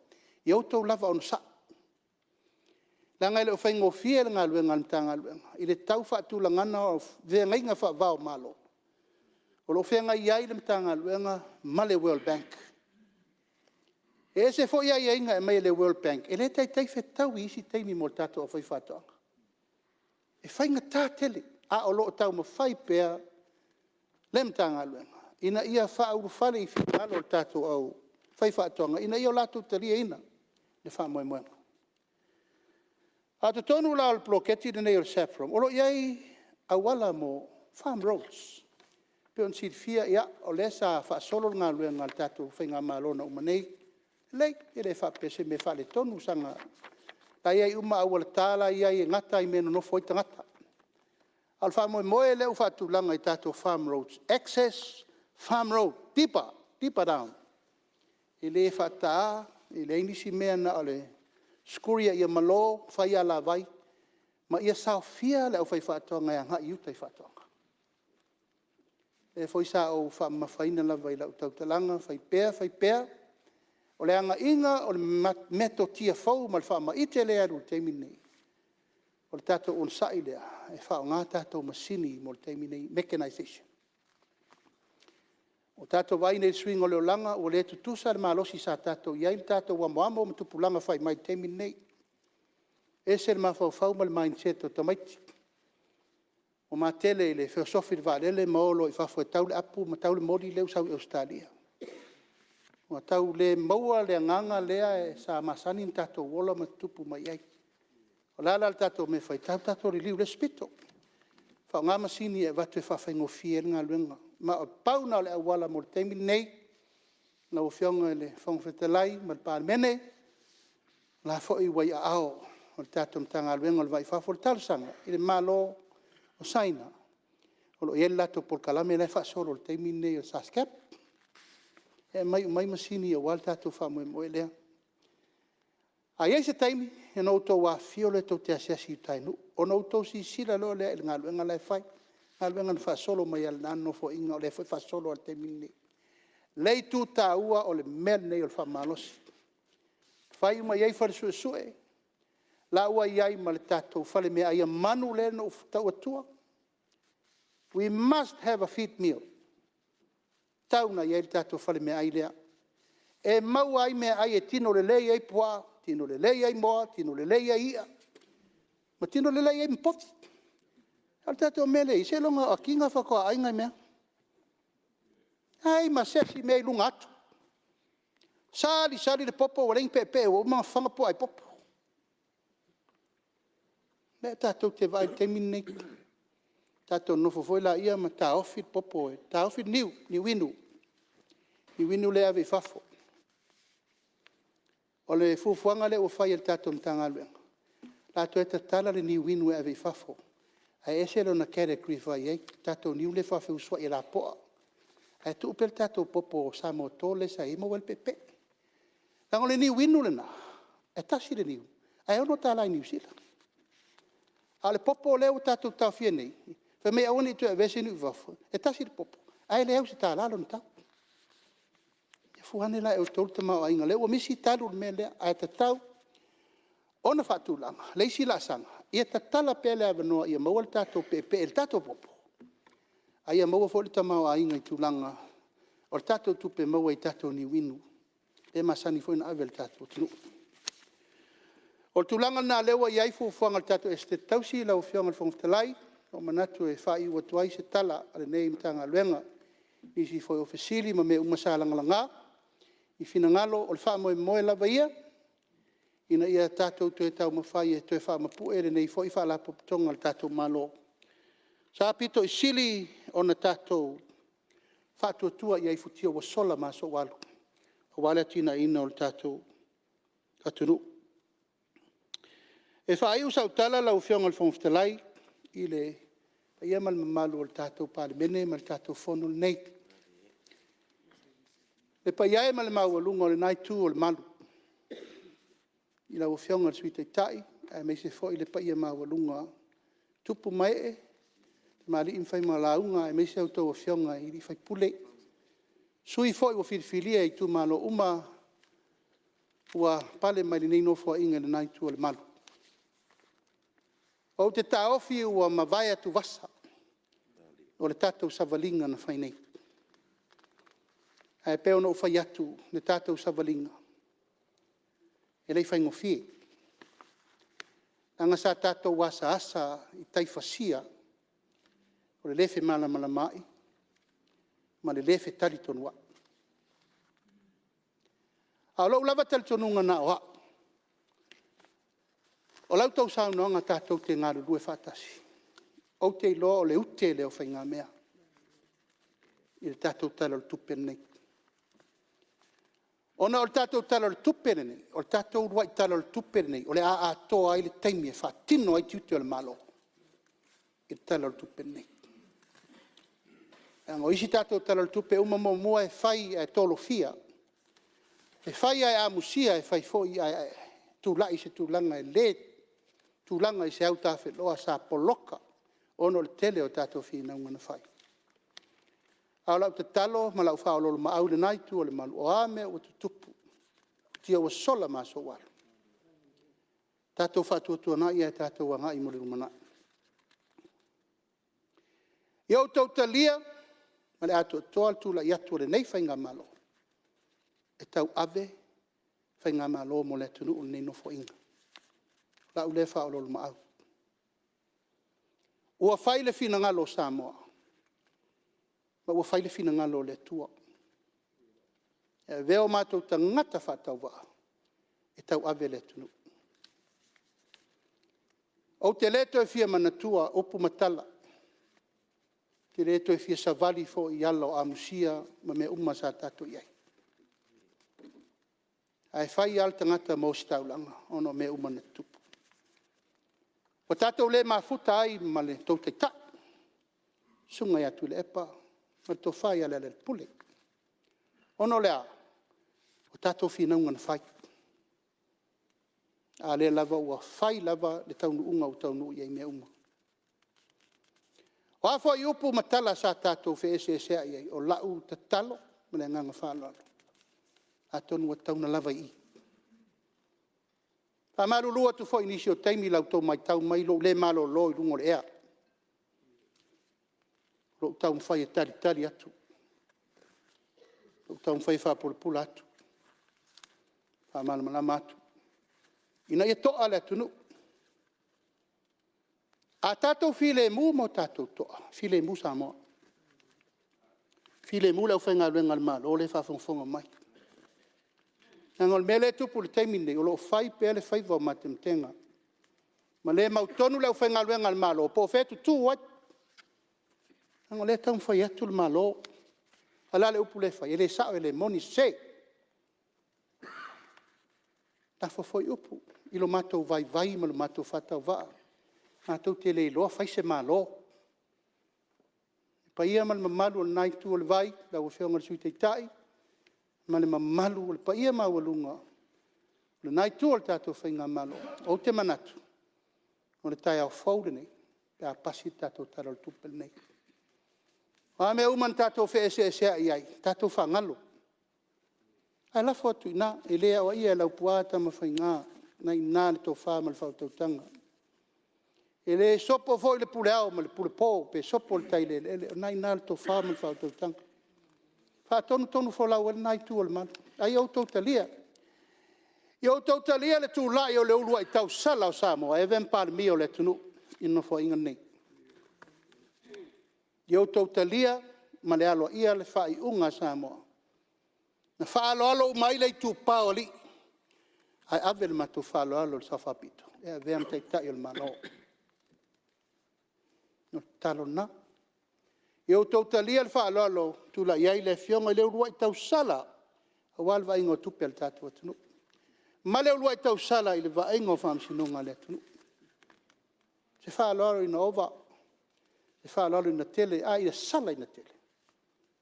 ia outou lava onosai, leaga e le o faigofie le galuega a le Matagaluega i le tau faatulagaga o feagaiga faava o Malo o lo o feagai ai le Matagaluega ma le World Bank. E ese foi aiaiga e aumai e le World Bank, e le taitai fetaui i isi taimi mo le tatou aufaifaatoaga. E faigata tele, ae o lo o taumafai pea le Matagaluega ina ia faaulufale i finagalo o le tatou aufaifaatoaga ina ia latou taliaina le faamoemoega. A o totonu la o le poloketi lenei o le SAFPROM, o lo o i ai auala mo farm roads. E pei ona silafia o lea sa faasolo le galuega a le tatou faigamalo na uma nei, lelei, e le faapea o se mea faaletonu, la e i ai uma auala ta la e i ai e gata lava i mea e nonofo ai tagata. A o le faamoemoe lea ua faatulaga i tatou farm roads, access farm road deeper, deeper down. E le faataina, e leai nisi mea na o le scoria ia malo, fai alavai ma ia saofia le aufaifaatoaga e agai i uta i faatoaga. O lea foi sa ou faamamafaina lava i lau tautalaga faipea faipea, o le agaiga o le metotia fou ma le faamaite lea e alu i le taimi lenei, o le tatou onosai lea e faaaoga tatou masini mo le taimi lenei, mechanization. Ua tatou vaai nei i le suiga o le olaga ua le tutusa le malosi sa tatou i ai ma tatou amoamo ma tupulaga fai mai i le taimi lenei. E ese le mafaufau ma le mindset o tamaiti, ua matele i le feosofi i le vaalele ma o loa i fafo e tau le apu ma tau le moli lea ua sau i Ausetalia. Ua tau le maua le agaga lea sa masani ona tatou ola ma tutupu mai ai. O le a la le tatou mea e fai? Tatou liliu i le isi pito, faaaoga masini e avatu e faafaigofie ai le galuega. Ma e pau lena o le auala mo le taimi lenei lau Afioga i le Fofoga Fetalai ma le Palemene, o la foi ua i aao o le tatou Matagaluega o le Va i Fafo le talosaga i le Malo o Saina, o lo o i ai le latou polokalame la e faasolo i le taimi lenei o le SACEP e aumai uma ai masini aua le tatou faamoemoe lea. A i ai se taimi ona outou afifio lea tou te asiasi i uta i Nuu, ona outou silasila loa lea i le galuega la e fai. O galuega na faasolo mai lava i lena Nofoaiga, o lea foi e faasolo lava i le taimi lenei. O le itu taua o le mea lenei o le faamalosi. Fai uma i ai fale suesue, o la ua i ai ma le tatou fale meaai a manu lea na ou tau atua. We must have a feed meal, e tatau ona i ai le tatou falemeaai lea. E maua ai meaai e tino lelei ai puaa, tino lelei ai moa, tino lelei ai ia, ma tino lelei ai ma povi. A o le tatou mea lea e i ai, seiloga lava o atiga faatoa ai nai mea. E leai ma se isi mea i luga atu. Sali sali le popo ua leai ni peepee ua uma ona fafaga puaa e popo. O lea tatou te vaai i le taimi lenei, tatou nonofo foi lea ma taofi le niu, niu inu, niu inu lea e ave i fafo. O le fuafuaga lea ua fai e le tatou Matagaluega, o le a toe tatala le niu inu e ave i fafo, ae ese lona category e fai ai, le tatou niu lea e faafeusuai e lapoa. Ae tuu pea le tatou popo Samoa toto lea sa i ai e maua ai le peepee. Leaga o le niu inu lena, e tasi le niu ae $6 i Niu Sila. A o le popo lea ua tatou taofia nei, fai mai e aua ne i toe avea se niu i fafo, e tasi le popo ae le au i se $1 lona tau. Ia fua ane la e outou le tamaoaiga o lea ua misi talu le mea lea, ae tatau ona faatulaga le isi laasaga, ia tatala pea le avanoa ia maua le tatou peepee i le tatou popo, a ia maua foi le tamaoaiga i tulaga o le tatou tupe maua i tatou niu inu lea e masani foi ona ave e le tatou atunuu. O le tulaga lena o lea ua i ai fuafuaga a le tatou Esetete Tausi lau Afioga i le Fofoga Fetalai, ua ou manatu e faaiu atu ai se tala a lenei Matagaluega i nisi foi o fesili ma mea uma sa lagalaga i finagalo. O le faamoemoe lava ia, ina ia tatou toe taumafai e toe faamapue lenei foi Faalapotopotoga a le tatou Malo, sa aupito sili ona tatou faatuatua i ai i futia ua sola ma aso ua alu, aua le atinaeina o le tatou atunuu. E faaiu sau tala lau Afioga i le Fofoga Fetalai i le paia ma le mamalu o le tatou Palemene ma le tatou Fono lenei. Le paia e ma le maualuga o lena Itu o le Malu, i lau Afioga i le Sui Taitai aemaise foi le paia maualuga o tupu ma ee, tamalii ma failauga, aemaise a outou afioga i sui usufono, sui usufono foi ua filifilia e itumalo uma ua pale mai lenei Nofoaiga i lena Itu o le Malu. Ou te taofi ua mavae atuvasa o le tatou savaliga na fai nei. Ae pei ona ou fai atu i le tatou savaliga, e le i faigofie, leaga sa tatou asaasa i tai fasia o le le femalamalamaai ma le le fetalitonuai. A o lou lava talitonuga na o au, o la outou saunoaga tatou te galulue faatasi, ou te iloa o le ute lea o faigamea i le tatou Tala o le Tupe lenei. Ona o le tatou Tala o le Tupe lenei, o le tatou uluai Tala o le Tupe lenei o le a atoa ai le taimi e faatino ai tiute o le Malo i le Tala o le Tupe lenei. Leaga o isi tatou Tala o le Tupe uma muamua e fai ae tolofia, e fai ae amusia, e fai foi ae tulai i se tulaga e le tulaga i se autafeloa, sa poloka ona o le tele o tatou finauga na fai. A o lau tatalo ma lau faaoloolomaau i lena Itu o le Malu, o a mea ua tutupu i futia ua sola ma aso ua alu, tatou faatuatuanai ae tatou agai mo le lumanai. Ia outou talia ma le atoatoa le tulai atu o lenei Faigamalo e tauave le Faigamalo mo le atunuu i lenei Nofoaiga. O lau lea faaoloolomaau. Ua fai le finagalo o Samoa, ma ua fai le finagalo o le Atua e avea o matou tagata faatauvaa e tauave le atunuu. Ou te le toe fia manatua upu ma tala, ou te le toe fia savali foi i ala o amusia ma mea uma sa tatou i ai. Ae fai lava le tagata ma ositaulaga ona o mea uma na tutupu. Ua tatou le mafuta ai ma le tou Taitai, le Susuga ia Tuilaepa ma le Tofa ia Lealailepule. Ona o le a? O tatou finauga na fai. A o lea lava ua fai lava le taunuuga ua taunuu i ai mea uma. O a foi upu ma tala sa tatou feeseeseai ai, o lau tatalo ma le agaga faaaloalo, atonu ua tatau ona lava i i. E faamalulu atu foi i nisi o taimi i la outou matau mai i lou le malolo i luga o le ea, i lou taumafai e talitali atu, lou taumafai e faapulapula atu, faamalamalama atu, ina ia toa le atunuu. A tatou filemu ma o tatou toa, e filemu Samoa, filemu le aufaigaluega a le Malo lea e faafogafoga mai. Leaga o le mea lea e tupu i le taimi lenei, o lo o fai pea le faiva o matematega ma le mautonu le aufaigaluega a le Malo po o fea e tutu ai, leaga o lea e taumafai atu le Malo. A o le a le upu lea e fai? E le sao e le moni, e sese. Lafo foi upu i lo matou vaivai ma lo matou faatauvaa, matou te le iloa fai se Malo. Le paia ma le mamalu o lena Itu o le vai, lau Afioga i le Sui Taitai ma le mamalu o le paia maualuga o lena Itu o le tatou faigamalo, ou te manatu, o le taeao fou lenei pe a pasi le tatou Tala o le Tupe lenei. O a mea uma na tatou feeseeseai ai, tatou faagalo, ae lafo atu i ina, e le aoaia e Laupua Tamafaiga, o lena e i ina le tofa ma le faautautaga. E le sopo foi le pule ao ma le pule po, pe sopo le tai i le eleele, o lena e i ina le tofa ma le faautautaga. E faatonutonufolau ai lena Itu o le malu, a ia outou talia, ia outou talia le tulai o le uluai tausala o Samoa e avea ma Palemia o le atunuu i le Nofoaiga lenei. Ia outou talia ma le aloaia le faaiuga a Samoa na faaaloalo uma ai le itupa o alii, ae ave le matou faaaloalo i le Sao Faapito e avea ma Taitai o le Malo. O le tatalo lena. Ia outou talia le faaaloalo ua tulai ai le Afioga i le uluai tausala aua le vaaiga o tupe a le tatou atunuu, ma le uluai tausala i le vaaiga o faamasinoga a le atunuu. Se faaaloalo ina ova, se faaaloalo ina tele, a ia sala ina tele,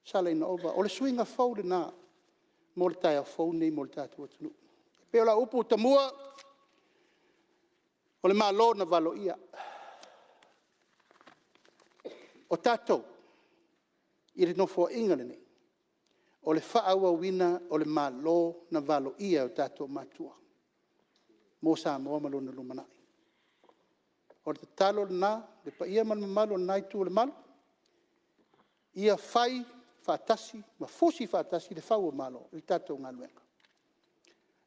sala ina ova. O le suiga fou lena mo le taeao fou lenei mo le tatou atunuu. E pei o lau upu tomua, o le Malo na valoia. O tatou i le Nofoaiga lenei, o le faaauauina o le Malo na valoia e o tatou matua mo Samoa ma lona lumanai. O le tatalo lena i le paia ma le mamalu o lena Itu o le Malu, ia fai faatasi ma fusi faatasi le fau o Malo i le tatou galuega.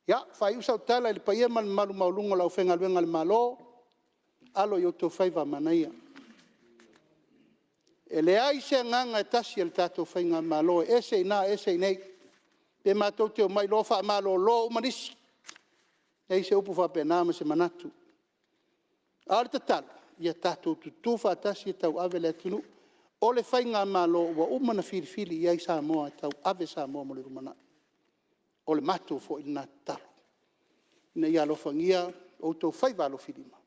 Ia, faaiu sau tala i le paia ma le mamalu maualuga o le aufaigaluega a le Malo, alo i outou faiva manaia. E leai se agaga e tasi o le tatou faigamalo e ese i ina ese i inei, pe matou te omai loa faamalolo uma nisi. E leai se upu faapena ma se manatu. A o le tatalo, ia tatou tutu faatasi e tauave le atunuu. O le faigamalo ua uma ona filifili i ai Samoa e tauave Samoa mo le lumanai. O le matou foi lena tatalo, ina ia alofagia outou faiva alofilima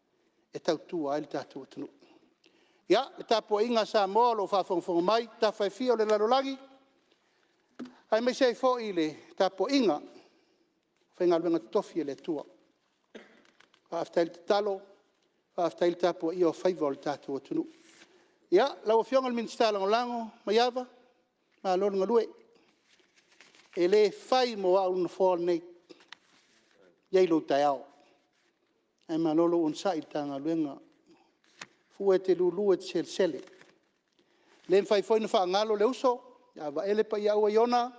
e tautua ai le tatou atunuu. Ia, le tapuaiga a Samoa o lo o faafogafoga mai i tafa e fia o le lalolagi, aemaise ai foi le tapuaiga a le aufaigaluega totofi a le Atua, faafetai le tatalo, faafetai le tapuaia o faiva o le tatou atunuu. Ia, lau Afioga i le Minisita Lagolago Maiava, malo le galue. E le fai mo au le Nofoa lenei, e i ai lou taeao, ae malo lou onosai i le ta galuega. Fua e te lulu e te selesele. E le mafai foi ona faagalo le uso ia Vaele Paiaaua Iona,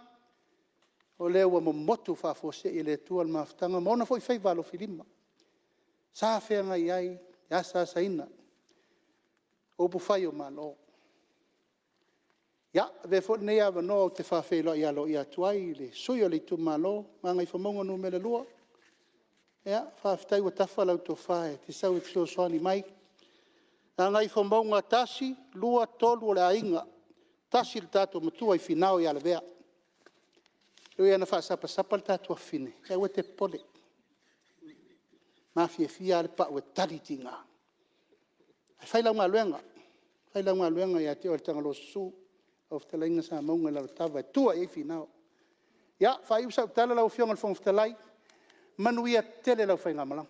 o lea ua momotu faafuasei e le Atua le mafutaga ma ona foi faiva alofilima sa feagai ai i le asaasaina o upufai o Malo. Ia, avea foi lenei avanoa ou te faafeiloai aloaia atu ai i le sui usufono o le itumalo o Gagaifomauga 2, ia, faafetai ua tafa lau tofa e te sau e fesoasoani mai. Gagaifomauga 1, 2, 3, o le aiga, e tasi le tatou matua i Finao ia Lavea. E ui lava ina faasapasapa le ta tuafafine, ae aua e te popole, e mafiafia lava le pau e tali tiga. Ae fai lau galuega, fai lau galuega ia te oe le Tagaloasusu, lau fetalaiga Samauga i Lalokava e tua i ai Finao. Ia, faaiu sau tala lau Afioga i le Fofoga Fetalai, Manuia tele lau faigamalaga.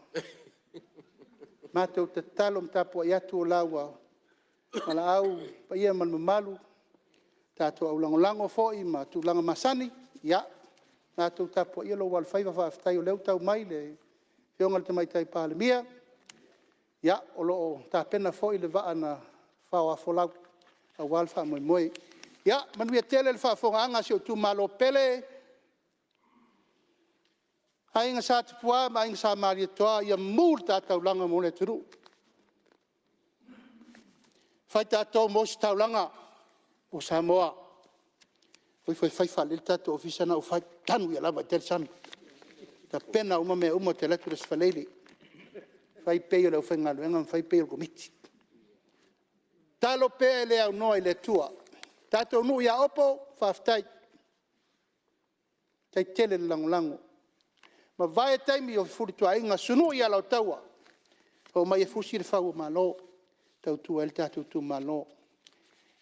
Matou tatalo ma tapuai atu o la ua valaau le paia ma le mamalu, tatou aulagolago foi ma tulaga masani, ia matou tapuaia lou alofaiva, faafetai o lea ua tau mai le afioga i le Tamaitai Palemia, o lo o tapena foi le vaa na faoafolau aua le faamoemoe. Ia manuia tele le faafofogaaga a si ou itumalo pele, Aiga Sa Tupua ma Aiga Sa Malietoa, ia mu le ta taulaga mo le atunuu, fai tatou ma ositaulaga mo Samoa. O ifo e fai faalelei le tatou ofisa lena ua fai, tanu ia lava i tai le sami, tapena uma mea uma ou te alu atu i le Aso Faraile, fai pay o le aufaigaluega ma fai pay o le Komiti. Tatalo pea e le aunoa i le Atua. Le tatou nuu i Aopo, faafetai, faafetai tele le lagolago. Ua mavae taimi o fefulituaaiga, sunui ala o taua, omai e fusi le fau o malo e tautua ai lo tatou itumalo.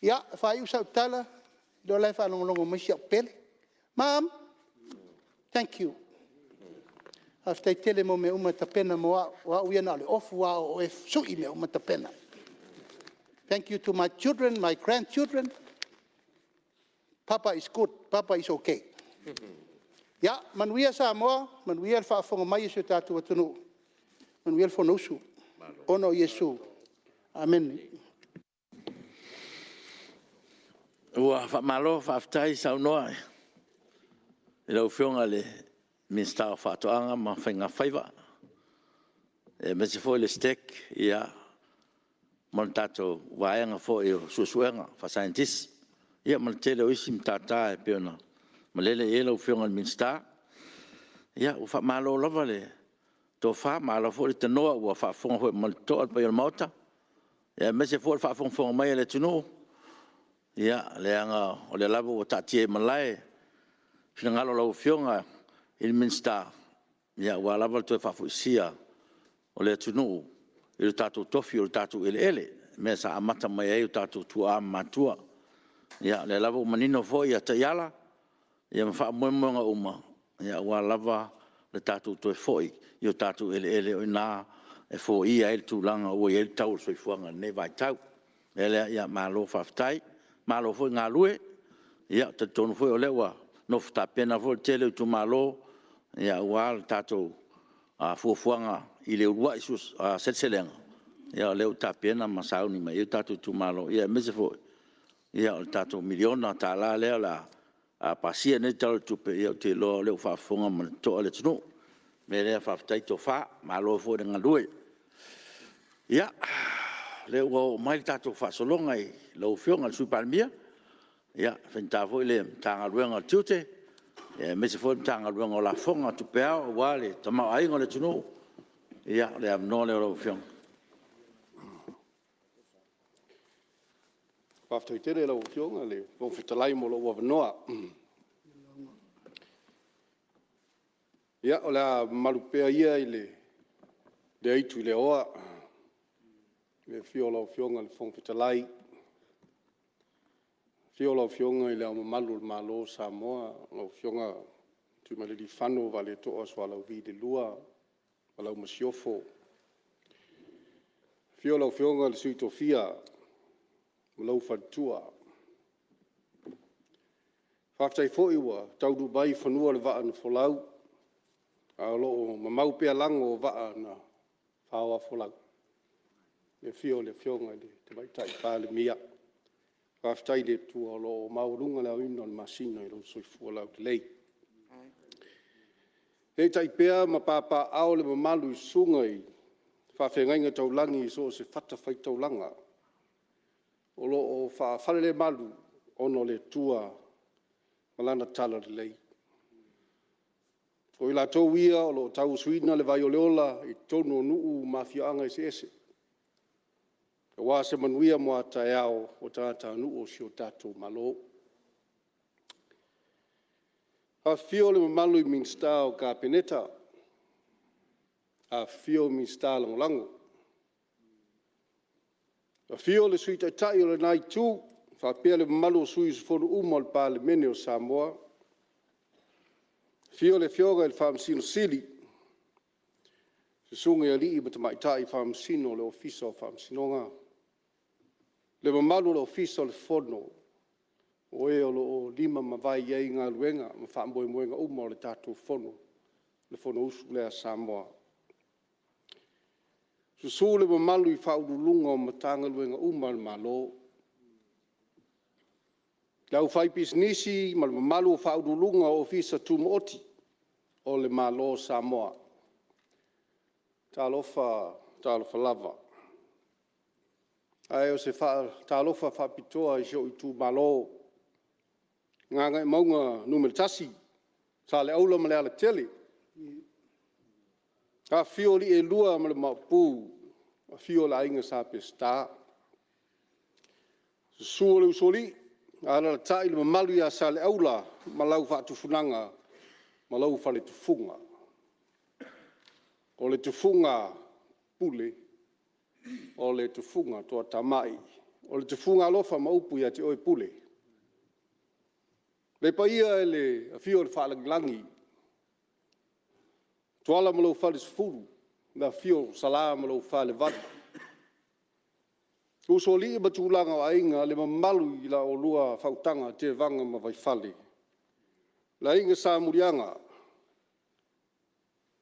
Ia, e faaiu sau tala, o la e faalogologo mai si au pele, mom, thank you, faafetai tele mo mea uma e tapena mo au, o au ia na o le ofu lava o oe e sui mea uma ma tapena. Thank you to my children, my grandchildren, papa is good, papa is okay. Ia manuia Samoa, manuia le faafofoga mai a si o tatou atunuu, manuia le Fonousu ona o Iesu. Amene. Ua faamalo faafetai saunoa i lau Afioga i le Minisita o Faatoaga ma Faiga Faiva, aemaise foi o le STEC ma le tatou Vaega foi o Suesuega Faasaienitisi, ia ma le tele o isi matata e pei ona malele i ai lau Afioga i le Minisita. Ia ua faamalo lava le tofa, malo foi le tanoa, ua faafofoga foi ma le totoa le paia o le Maota, aemaise foi o le faafogafoga mai a le atunuu. Ia, leaga o lea lava ua taatia i malae le finagalo o lau Afioga i le Minisita, aua lava le toe faafoisia o le atunuu i lo tatou tofi o le tatou eleele, le mea sa amata mai ai o tatou tuaa ma matua. Ia o lea lava ua manino foi taiala ma faamoemoega uma aua lava le tatou toe foi i o tatou eleele, o i ina e foia ai le tulaga ua i ai le tau o le soifuaga i lenei vaitau. O le mea lea, ia malo faafetai, malo foi galue. Ou te talitonu foi o lea ua nofo tapena foi le tele o itumalo aua le tatou fuafuaga i le uluai seleselega, o lea ua tapena ma sauni mai i ai tatou itumalo, aemaise foi o le tatou $1 miliona lea o le a pasia nei le Tala o le Tupe, ou te iloa o lea ua faafofoga ma le totoa le atunuu. O le mea lea, faafetai tofa, malo foi le galue. Ia, o lea ua oo mai le tatou faasologa i lau Afioga i le Sui Palemia, e faigata foi le Matagaluega o Tiute, aemaise foi le Matagaluega o Lafoga ma Tupe Ao aua le tamaoaiga o le atunuu. Ia, o le avanoa lenei o lau Afioga. Faafetai tele i lau Afioga i le Fofoga Fetalai mo lou avanoa. Ia, o le a mamalu pea ia i le aitu i le aoa i le afio o lau Afioga i le Fofoga Fetalai, afio lau Afioga i Le Ao Mamalu o le Malo o Samoa, lau Afioga Tuimalealiifano Vaaletoa Sualauvi II ma lau Masiofo. Afio lau Afioga i le Sui Tofia ma lou faletua. Faafetai foi ua taunuu mai i fanua le vaa na folau, a o lo o mamao pea lago o vaa na faoafolau i le afio o le Afioga i le Tamaitai Palemia. Faafetai i le Atua o lo o maualuga le aoina o le masina i lou soifua laulelei. Eetai pea ma papaaao le mamalu i susuga i faafeagaiga taulagi i so o se fatafaitaulaga o lo o faafalelemalu ona o le Atua ma Lana talalelei. O i latou ia o lo o tauasuina le vai o le ola i totonu o nuu ma afioaga eseese, aua se manuia mo a taeao o tagatanuu o si o tatou Malo. Afifio le mamalu i Minisita o le Kapeneta, afifio Minisita Lagolago. Afio le Sui Taitai o lena Itu faapea le mamalu o sui usufono uma o le Palemene o Samoa. Afio le Afioga i le Faamasino Sili, Susuga i alii ma tamaitai Faamasino o le Ofisa o Faamasinoga, le mamalu o le Ofisa o le Fono o e o lo o lima ma vae i ai galuega ma faamoemoega uma o le tatou Fono, le Fonousu lea a Samoa. Susu le mamalu i Ofisa Sili o Pulega o Matagaluega uma a le Malo, le aufaipisinisi ma le mamalu o Faauluuluga o Ofisa Tumaoti o le Malo o Samoa. Talofa, talofa lava. Ae o se faatalofa faapitoa i si ou itumalo o Gagaemauga 1, Saleaula ma Lealatele. Afifio alii e lua ma le Maopu, afio le Aiga Sa Peseta, susu le Usoalii, alaalatai le mamalu ia Saleaula ma lau faatufugaga ma lou faletufuga. O le tufuga Pule, o le tufuga Toatamai, o le tufuga alofa ma upu ia te oe Pule. Le paia i le afio o le Faalagilagi, Tuala ma lou falesefulu, le afio o Sala ma lou falevalu. Usoalii ma tulaga o Aiga, le mamalu i la oulua faautaga Tevaga ma Vaifale, le Aiga Salemuliaga,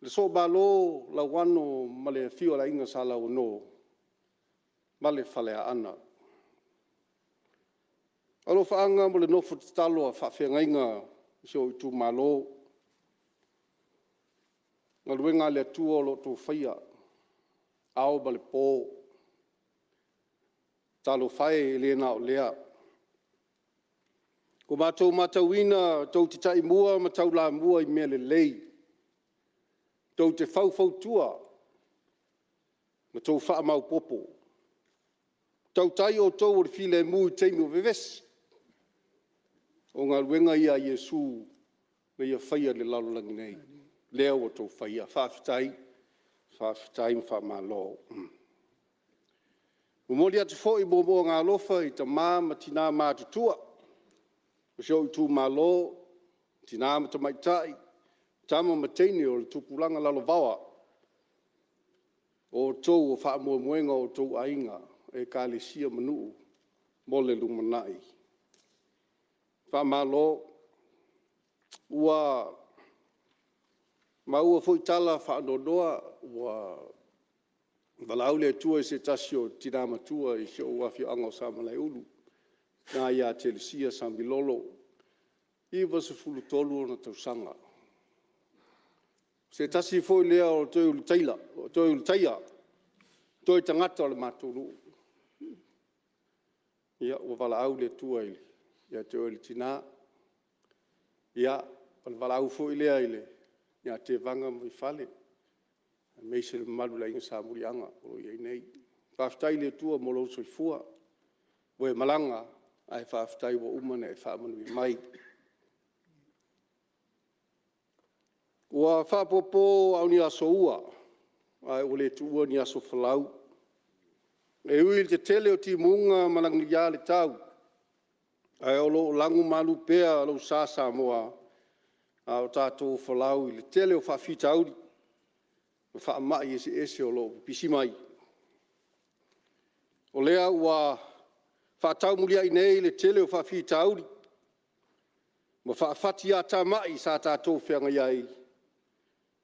le Suemalo Lauano ma le afio o le Aiga Sa Lauano ma le Faleaana. Alofaaga mo le nofo tatalo a faafeagaiga o si ou itumalo, o galuega a le Atua o lo o outou faia, ao ma le po. Talofa e, e le na o lea. Ua matou matauina tou te taimua ma taulamua i mea lelei, tou te faufautua ma tou faamaopoopo. Tautai outou o le filemu i taimi o vevesi, o galuega ia a Iesu na Ia faia i le lalolagi nei, lea ua outou faia. Faafetai, faafetai ma faamalo. E momoli atu foi moomooga alofa i tama ma tina matutua o si ou itumalo, tina ma tamaitai, tama ma teine o le tupulaga lalovaoa, o outou o faamoemoega o outou aiga, Ekalesia ma nuu mo le lumanai. Faamalo. Ua maua foi tala faanoanoa ua valaau le Atua i se tasi o tina matua i si ou afioaga o Samalaeulu, le tina ia Telesia Samilolo, 93 ona tausaga. O se tasi foi lea o toe Ulutaia, toe tagata o le matou nuu. Ia ua valaau le Atua ia te oe le tina. Ia, o le valaau foi lea ia Tevaga ma Vaifale, aemaise le mamalu o le Aiga Salemuliaga o lo o i ai nei. Faafetai i le Atua mo lou soifua, ua e malaga, ae faafetai ua uma ona e faamanuia mai. Ua faapopo a o ni aso ua, ae ua le tuua ni aso folau. E ui i le tetele o timuga ma lagilagia le tau, ae o lo o lagomalu pea lou sa Samoa a o tatou folau i le tele o faafitauli ma faamai eseese o lo o pipisi mai. O lea ua faataumuliai nei le tele o faafitauli ma faafatiatamai sa tatou feagai ai,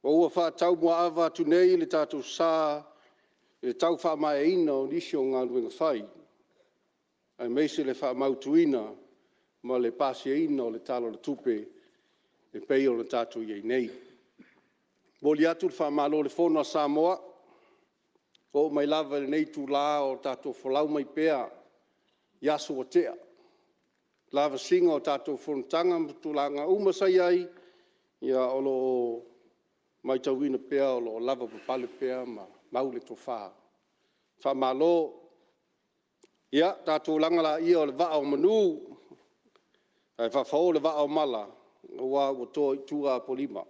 ma ua faataumuaava atu nei le tatou sa i le tau faamaeaina o nisi o galuega fai, aemaise le faamautuina ma le pasiaina o le Tala o le Tupe e pei ona tatou i ai nei. E momoli atu le faamalo i le Fono a Samoa, e oo mai lava i lenei itula o tatou folau mai pea i aso ua tea, lavasiga o tatou fonotaga ma tulaga uma sa i ai, ia o lo o matauina pea o lo o lavapapale pea ma mau le tofa. Faamalo. Ia tatou laga laia o le vaa o manu ae faafao le vaa o mala aua ua to i tua Apolima,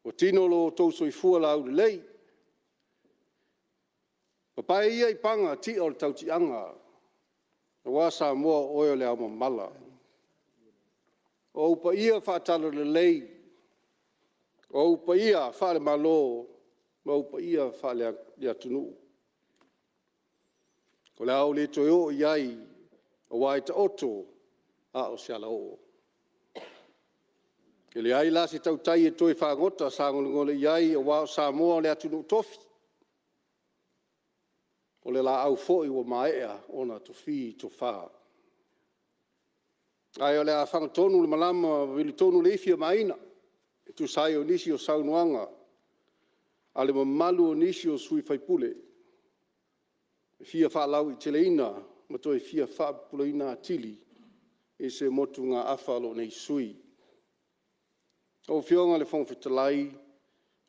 ua tino lo outou soifua laulelei. Papae ia i paga tia o le tautiaga aua Samoa o oe o le aomamala. O ou paia faale-Talalelei, o ou paia faale-Malo, ma ou paia faale-atunuu. O le a ou le toe oo i ai aua e taoto a o se alaoo. E leai la se tautai e toe fagota sagolegole i ai aua o Samoa o le atunuu tofi, o le laau foi ua maea ona tofi tofa. Ae o le a fagatonu le malama ma vili tonu le ifi a Maina e tusa ai o nisi o saunoaga a le mamalu o nisi o sui usufono e fia faalauaiteleina ma toe fia faapupulaina atili i se motugaafa a lou nei sui usufono. Lau Afioga i le Fofoga Fetalai,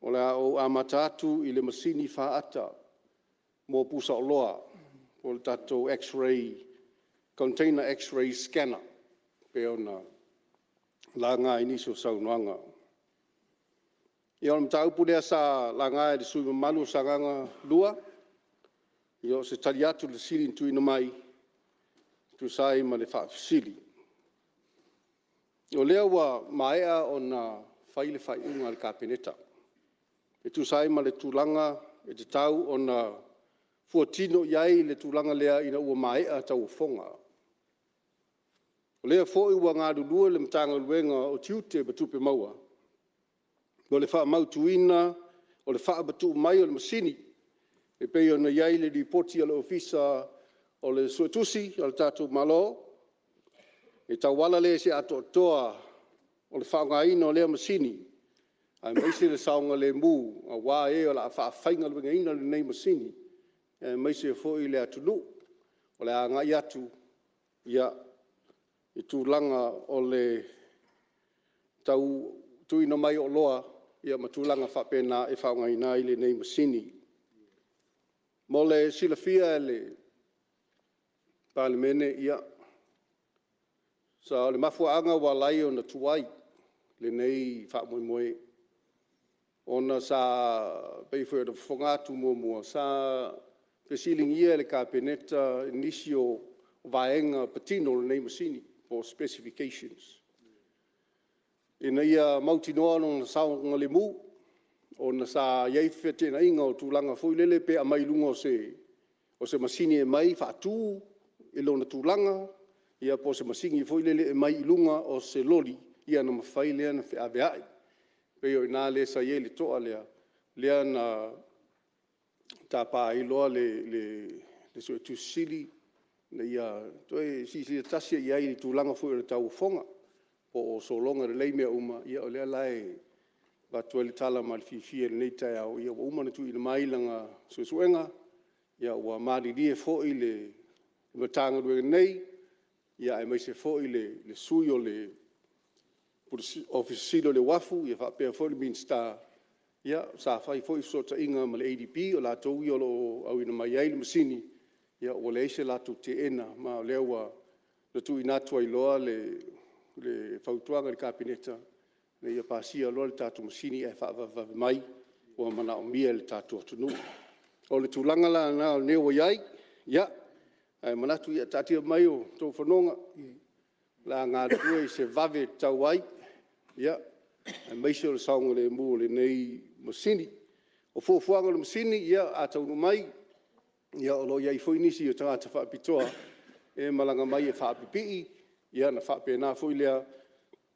o le a ou amata atu i le masini faata mo pusaoloa po o le tatou x-ray, container x-ray scanner e pei ona laga i nisi o saunoaga. Ia o le mataupu lea sa laga e le sui usufono mamalu o Sagaga 2, ia o se tali atu i le fesili na tuuina mai e tusa ai ma le faafesili. O lea ua maea ona fai le faaiuga a le Kapeneta e tusa ai ma le tulaga e tatau ona fuatino i ai le tulaga lea ina ua maea tauofoga. O lea foi ua galulue le Matagaluega o Tiute ma Tupe Maua mo le faamautuina o le faamatuu mai o le masini e pei ona i ai le Lipoti a le Ofisa o le Suetusi a le tatou Malo, e tauala lea i se atoatoa o le faaaogaina o lea masini, aemaise le saogalemu aua e o le a faafaigaluegaina lenei masini, aemaise foi le atunuu o le a agai atu i tulaga o le tau tuuina mai o oloa ma tulaga faapena e faaaogaina ai lenei masini. Mo le silafia e le Palemene, ia, o le mafuaaga ua ala ai ona tuai lenei faamoemoe, ona sa pei foi ona fofoga atu muamua, sa fesiligia e le Kapeneta nisi o vaega patino o lenei masini po o specifications, ina ia mautinoa lona saogalemu, ona sa i ai feteenaiga o tulaga foi lele pe aumai i luga o se masini e aumai faatu i lona tulaga, ia po o se masini foi lele e aumai i luga o se loli ona mafai lea ona feaveai. E pei o i ina lea sa i ai le toa lea, lea na tapa ai loa le Suetusi Sili ina ia toe silasila tasi i ai i le tulaga foi o le tauofoga, po o sologa lelei mea uma. Ia o lea la e avatu ai le tala ma le fiafia i lenei taeao, ua uma ona tuuina mai lana suesuega, ua malilie foi le Matagaluega nei, aemaise foi le Sui o le Ofisa Sili o le Uafu faapea foi le Minisita, sa fai foi fesootaiga ma le ADB, o latou ia o lo o auina mai ai le masini, ua leai se latou teena, ma o lea ua tuuina atu ai loa le fautuaga i le Kapeneta ina ia pasia loa le tatou masini ae faavavevave mai ua manaomia e le tatou atunuu. O le tulaga la lena o lea ua i ai, ae manatu, ia taatia mai o outou fanoga, o le a galulue i se vave e tatau ai, aemaise o le saogalemu o lenei masini. O fuafuaga o le masini, a taunuu mai, o lo o i ai foi nisi o tagata faapitoa e malaga mai e faapipii, ona faapena foi lea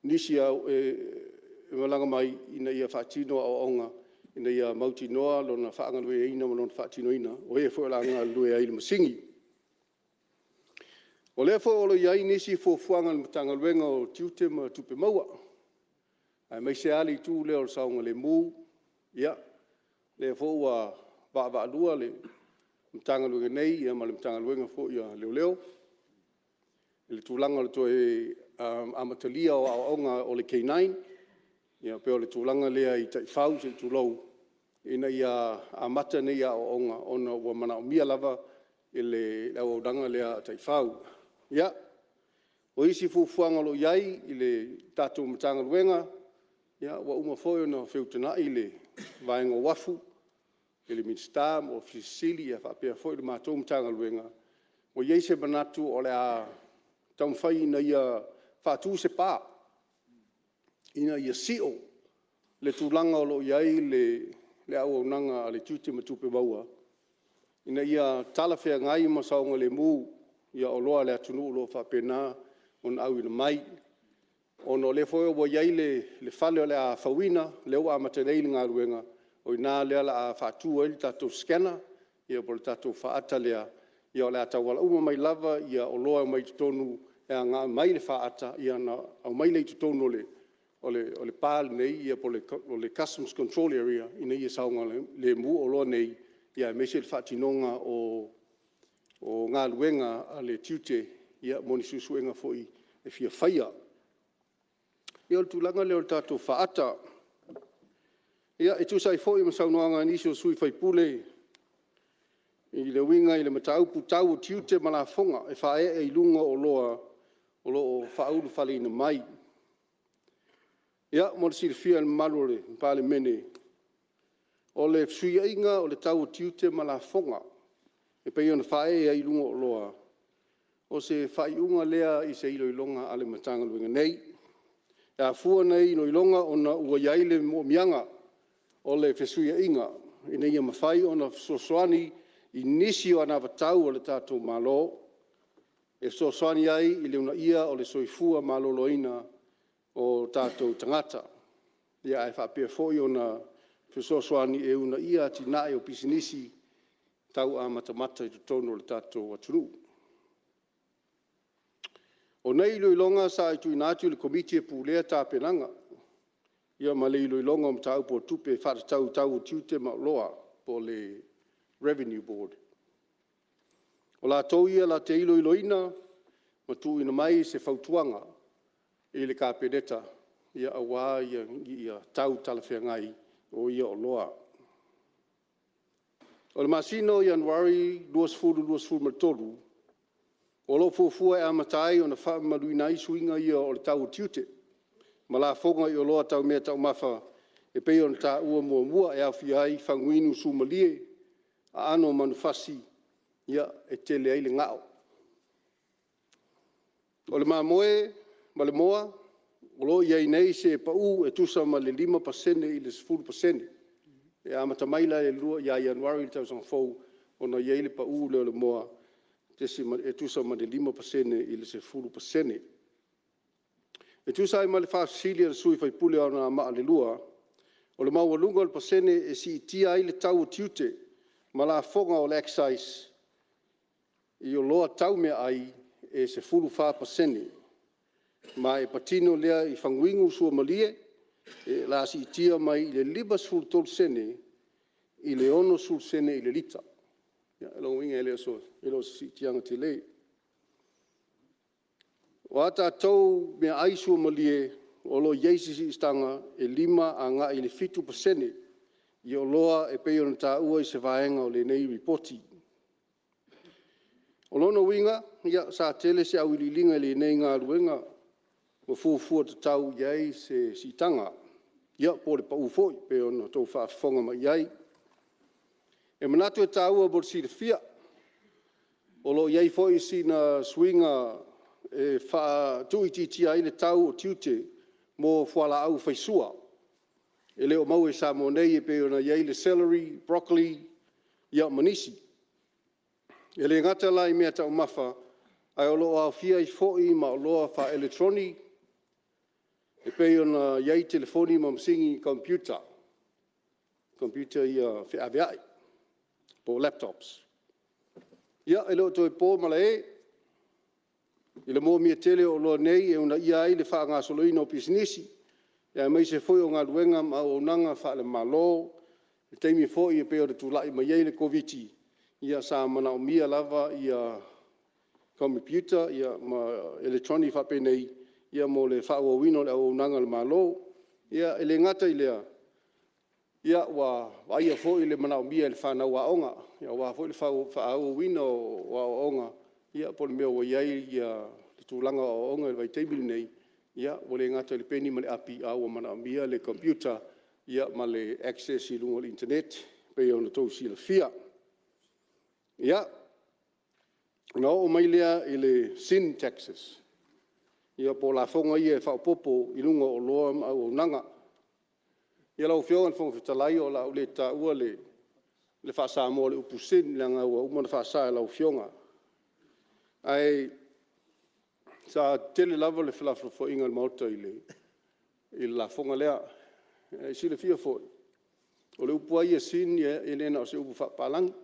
nisi e malaga mai ina ia faatino aoaoga ina ia mautinoa lona faagalueaiina ma lona faatinoina o e foi o le a galulue ai i le masini. O lea foi o lo o i ai nisi fuafuaga a le Matagaluega o Tiute ma Tupe Maua, aemaise lava le itu lea o le saogalemu. Ia, o lea foi ua vaavaalua le Matagaluega nei ma le Matagaluega foi o Leoleo i le tulaga o le toe amatalia o aoaoga o le K9, e pei o le tulaga lea i taifau se i tulou, ina ia amata nei aoaoga ona ua manaomia lava le auaunaga lea a taifau. Ia, o isi fuafuaga o lo o i ai i le tatou Matagaluega, ua uma foi ona feutagai le Vaega o Uafu i le Minisita ma le Ofisa Sili faapea foi le matou Matagaluega, ua i ai se manatu o le a taumafai ina ia faatu se pa, ina ia sio le tulaga o lo o i ai le le auaunaga a le Tiute ma Tupe Maua, ina ia talafeagai ma saogalemu oloa a le atunuu o lo o faapena ona auina mai, ona o lea foi ua i ai le fale o le a fauina, lea ua amata nei le galuega, o i ina lea o le a faatu ai le tatou scanner po o le tatou faata lea, o le a tauala uma mai lava oloa e omai totonu e agai mai le faata ona aumai lea i totonu o le pa lenei po o le Customs Control Area ina ia saogalemu oloa nei, aemaise le faatinoga o galuega a le Tiute mo ni suesuega foi e fia faia. Ia o le tulaga lea o le tatou faata. Ia, e tusa ai foi ma saunoaga a nisi o sui usufono e uiga i le mataupu tau tiute ma lafoga e faaee i luga o oloa o lo o faaulufaleina mai. Ia, mo le silafia e le mamalu o le Palemene, o le fesuiaiga o le tau o tiute ma lafoga e pei ona faaee ai i luga o oloa, o se faaiuga lea i se iloiloga a le Matagaluega nei. E afua nei iloiloga ona ua i ai le manaomiaga o le fesuiaiga ina ia mafai ona fesoasoani i nisi o anavatau a le tatou Malo, e fesoasoani ai i le uunaia o le soifua maloloina o tatou tagata, ae faapea foi ona fesoasoani e uunaia atinae o pisinisi tau amatamata i totonu o le tatou atunuu. O nei iloiloga sa tuuina atu i le Komiti e Pulea Tapenaga ma le iloiloga o mataupu o tupe faatatau i tau o tiute ma oloa po o le Revenue Board. O latou ia latou te iloiloina ma tuuina mai se fautuaga i le Kapeneta aua tau talafeagai o ia oloa. O le masina o Ianuari 2023, o lo o fuafua e amata ai ona faamamaluina ai suiga ia o le tau o tiute ma lafoga i oloa tau meataumafa e pei ona taua muamua, e aofia ai faguinu suamalie, aano o manufasi e tele ai le gao. O le mamoe ma le moa, o lo o i ai nei se pau e tusa ma le 5% i le 10%. E amata mai la ia Ianuari i le tausaga fou ona i ai le pau lea o le moa e tusa ma le 5% i le 10%. E tusa ai ma le faafesili a le sui usufono mo Anoamaa 2, o le maualuga o le pasene e siitia ai le tau o tiute ma lafoga o le excise i oloa tau meaai, e 14%, ma e patino lea i faguinu suamalie o le a siitia mai le 53sene i le 60sene i le lita. O lona uiga e le o se siitiaga tele. O a tatou meaai suamalie, o lo o i ai se siitaga e 5 agai i le 7% i oloa e pei ona taua i se vaega o lenei Lipoti. O lona uiga, sa tele se auiliiliga i lenei galuega ua fuafua tatau i ai se siitaga, ia po o le pau foi e pei ona outou faafofoga mai ai. E manatu e taua mo le silafia, o lo o i ai foi sina suiga e tuuitiitia ai le tau o tiute mo fualaau faisua e le o maua i Samoa nei e pei ona i ai le celery, broccoli ia ma nisi. E le gata la i meataumafa, ae o lo o aofia ai foi ma oloa faaeletoroni e pei ona i ai telefoni ma masini computer, computer ia feaveai po o laptops. Ia, e le o toe po malae i le manaomia tele o oloa nei e uunaia ai le faagasoloina o pisinisi, aemaise foi o galuega ma auaunaga faale-Malo i taimi foi e pei ona tulai mai ai le Koviti-19, sa manaomia lava computer ma electronic faapenei mo le faaauauina o le auaunaga a le Malo. E le gata i lea, ua vaaia foi le manaomia e le fanau aoga aua foi le faaauauina o aoaoga, po o le mea ua i ai le tulaga o aoaoga i le vaitaimi lenei, ua le gata i le peni ma le api, a ua manaomia le computer ma le access i luga o le internet e pei ona outou silafia. Ia, ona oo mai lea i le sin taxes, po o lafoga ia e faaopoopo i luga o oloa ma auaunaga. Ia lau Afioga i le Fofoga Fetalai o le a ou le taua le faa-Samoa o le upu sin leaga ua uma ona faasa e lau Afioga. Ae sa tele lava le felafolafoaiga a le Maota i le lafoga lea. E silafia foi, o le upu lava ia sin e le na o se upu faapapalagi.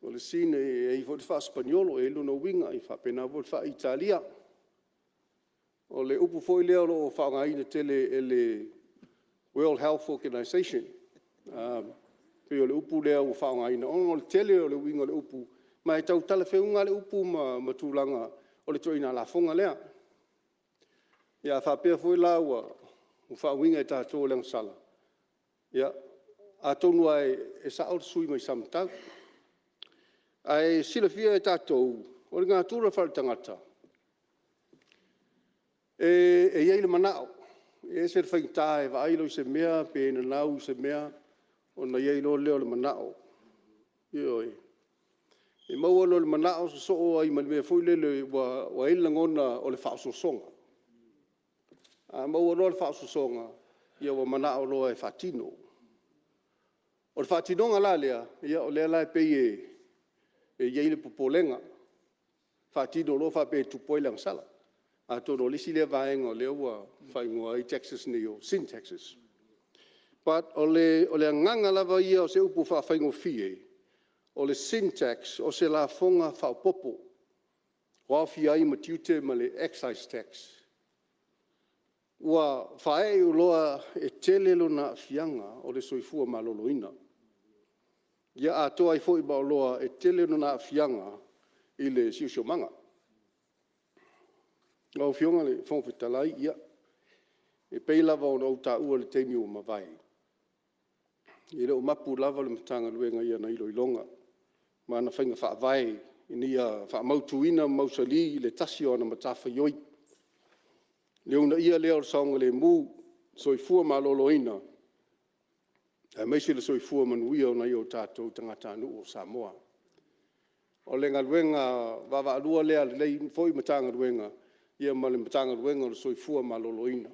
O le sin e i ai foi le faa-Sipaniolo e i ai lona uiga, e faapena foi le faa-Italia. O le upu foi lea o lo o faaaogaina tele e le World Health Organisation, e pei o le upu lea ua faaaogaina ona o le tele o le uiga o le upu, ma e tau talafeuga lava le upu ma tulaga o le ituaiga lafoga lea. Ia a faapea foi la ua faauiga e tatou o le agasala, ia atonu lava e sao le sui usufono mai Samatau. Ae silafia e tatou, o le natura faale-tagata, e i ai le manao, e ese le faigata e vaai loa i se mea pe nanau i se mea ona i ai loa lea o le manao. Ioe, e maua loa i le manao sosoo ai ma le mea foi lele ua i ai le lagona o le faaososoga. A maua loa le faaososoga, ia ua manao loa e faatino. O le faatinoga la lea, o lea la e pei e i ai le popolega, faatino loa faapea e tupu ai le agasala. Atonu o le isi lea vaega lea ua faaigoa ai taxes nei o sin taxes. But o le agaga lava ia o se upu faafaigofie, o le sin tax, o se lafoga faaopoopo ua aofia ai ma tiute ma le excise tax. Ua faaee i oloa e tele lona aafiaga o le soifua maloloina, ia atoa ai foi ma oloa e tele lona aafiaga i le siosiomaga. Lau Afioga i le Fofoga Fetalai, ia, e pei lava ona ou taua i le taimi ua mavae, e le o mapu lava le Matagaluega i ana iloiloga ma ana faiga faavae ina ia faamautuina ma mausali le tasi o ana matafaioi, le uunaia lea o le saogalemu, soifua maloloina, aemaise le soifua manuia o nai o tatou tagatanuu o Samoa. O le galuega vaavaalua lea a lenei foi Matagaluega ma le Matagaluega o le Soifua Maloloina.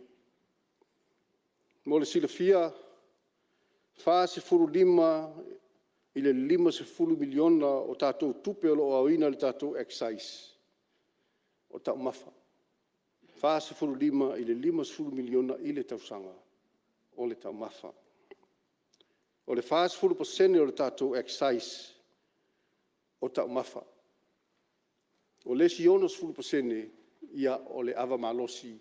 Mo le silafia, e $45 i le $50 miliona o tatou tupe o lo o aoina i le tatou excise, o taumafa. E $45 i le $50 miliona i le tausaga o le taumafa. O le 40% o le tatou excise o taumafa. O le isi 60% o le ava malosi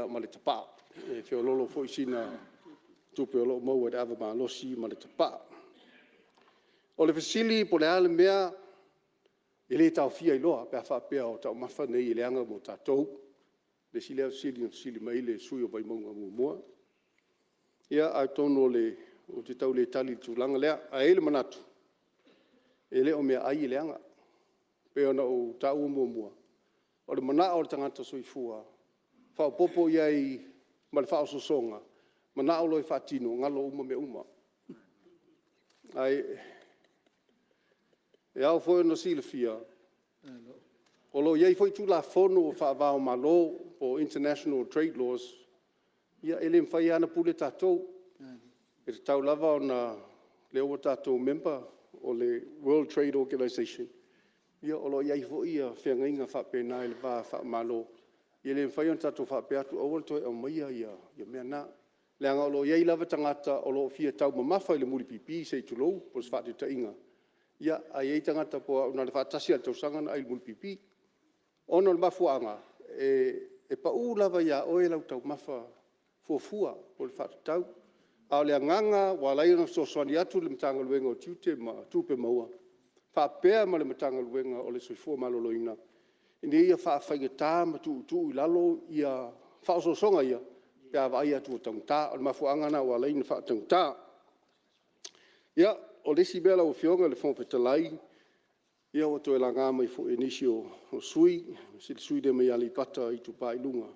ma le tapaa. E feoloolo foi sina tupe o lo o maua i le ava malosi ma le tapaa. O le fesili po o le a le mea e le taofia ai loa pe a faapea o taumafa nei e leaga mo tatou? O le isi lea fesili na fesili mai ai le sui usufono o Vaimauga 1. Ia atonu ou te tau le tali i le tulaga lea, ae i ai le manatu, e le o meaai e leaga. E pei ona ou taua muamua, o le manao o le tagata soifua, faaopoopo i ai ma le faaososoga, manao loa e faatino, galo uma mea uma. Ae e ao foi ona silafia, o lo o i ai foi Tulafono faava-o-Malo po o International Trade Laws, ia e le mafai lava ona pule tatou. E tatau lava ona o lea ua tatou member o le World Trade Organisation, ia o lo o i ai foi feagaiga faapena i le va faale-Malo. E le mafai ona tatou faapea atu aua le toe aumaia ia mea na, leaga o lo o i ai lava tagata o lo o fia taumamafa i le mulipipi se i tulou mo se faataitaiga, ae i ai tagata po o au na o le faatasi lava i le tausaga ona ai le mulipipi, ona o le mafuaaga, e pau lava ia oe lau taumafa fuafua po o le faatatau. A o le agaga ua ala ai ona fesoasoani atu le Matagaluega o Tiute ma Tupe Maua faapea ma le Matagaluega o le Soifua Maloloina, ina ia faafaigata ma tuutuu i lalo faaosoosoga ia pe a vaai atu ua taugata. O le mafuaaga lena ua ala ai ona faataugata. Ia, o le isi mea lau Afioga i le Fofoga Fetalai, ia ua toe laga mai foi e nisi o sui usufono, aemaise le sui usufono lea mai Aleipata Itupa i Luga,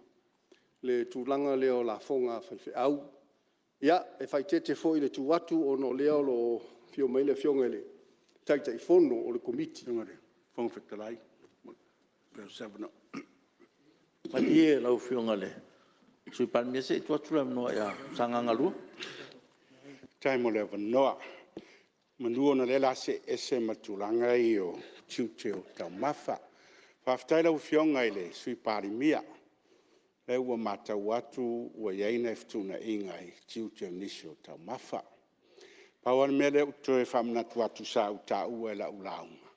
le tulaga lea o lafoga a faifeau. Ia, e faaeteete foi le tu atu ona o lea o lo o afio mai le Afioga i le Taitaifono o le Komiti. Malie lau Afioga i le Sui Palemia, se i tuu atu le avanoa ia Sagaga Faafetai mo le avanoa. Semeamanu o lea o le a see ese ma le tulaga lea o tiute o taumafa. Faafetai i lau Afioga i le Sui Palemia, o lea ua matau atu ua i ai nai fetuunaiga i tiute o nisi o taumafa. Pau lava le mea lea ou te toe faamanatu atu sa ou taua i lau lauga,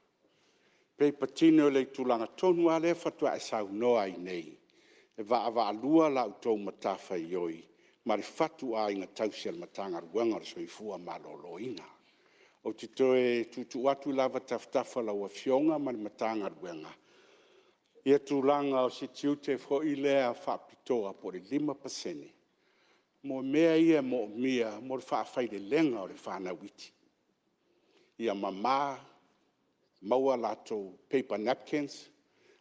pei e patino i le tulaga tonu lava lea faatoa e saunoa ai nei, e vaavaalua la outou matafaioi ma le fatuaiga tausi a le Matagaluega o le Soifua Maloloina. Ou te toe tuutuu atu lava i tafatafa o lau Afioga ma le Matagaluega ia tulaga o se tiute foi lea faapitoa po o le 5% mo mea ia e manaomia mo le faafailelega o le fanau iti. Ia mama, maua a latou paper napkins,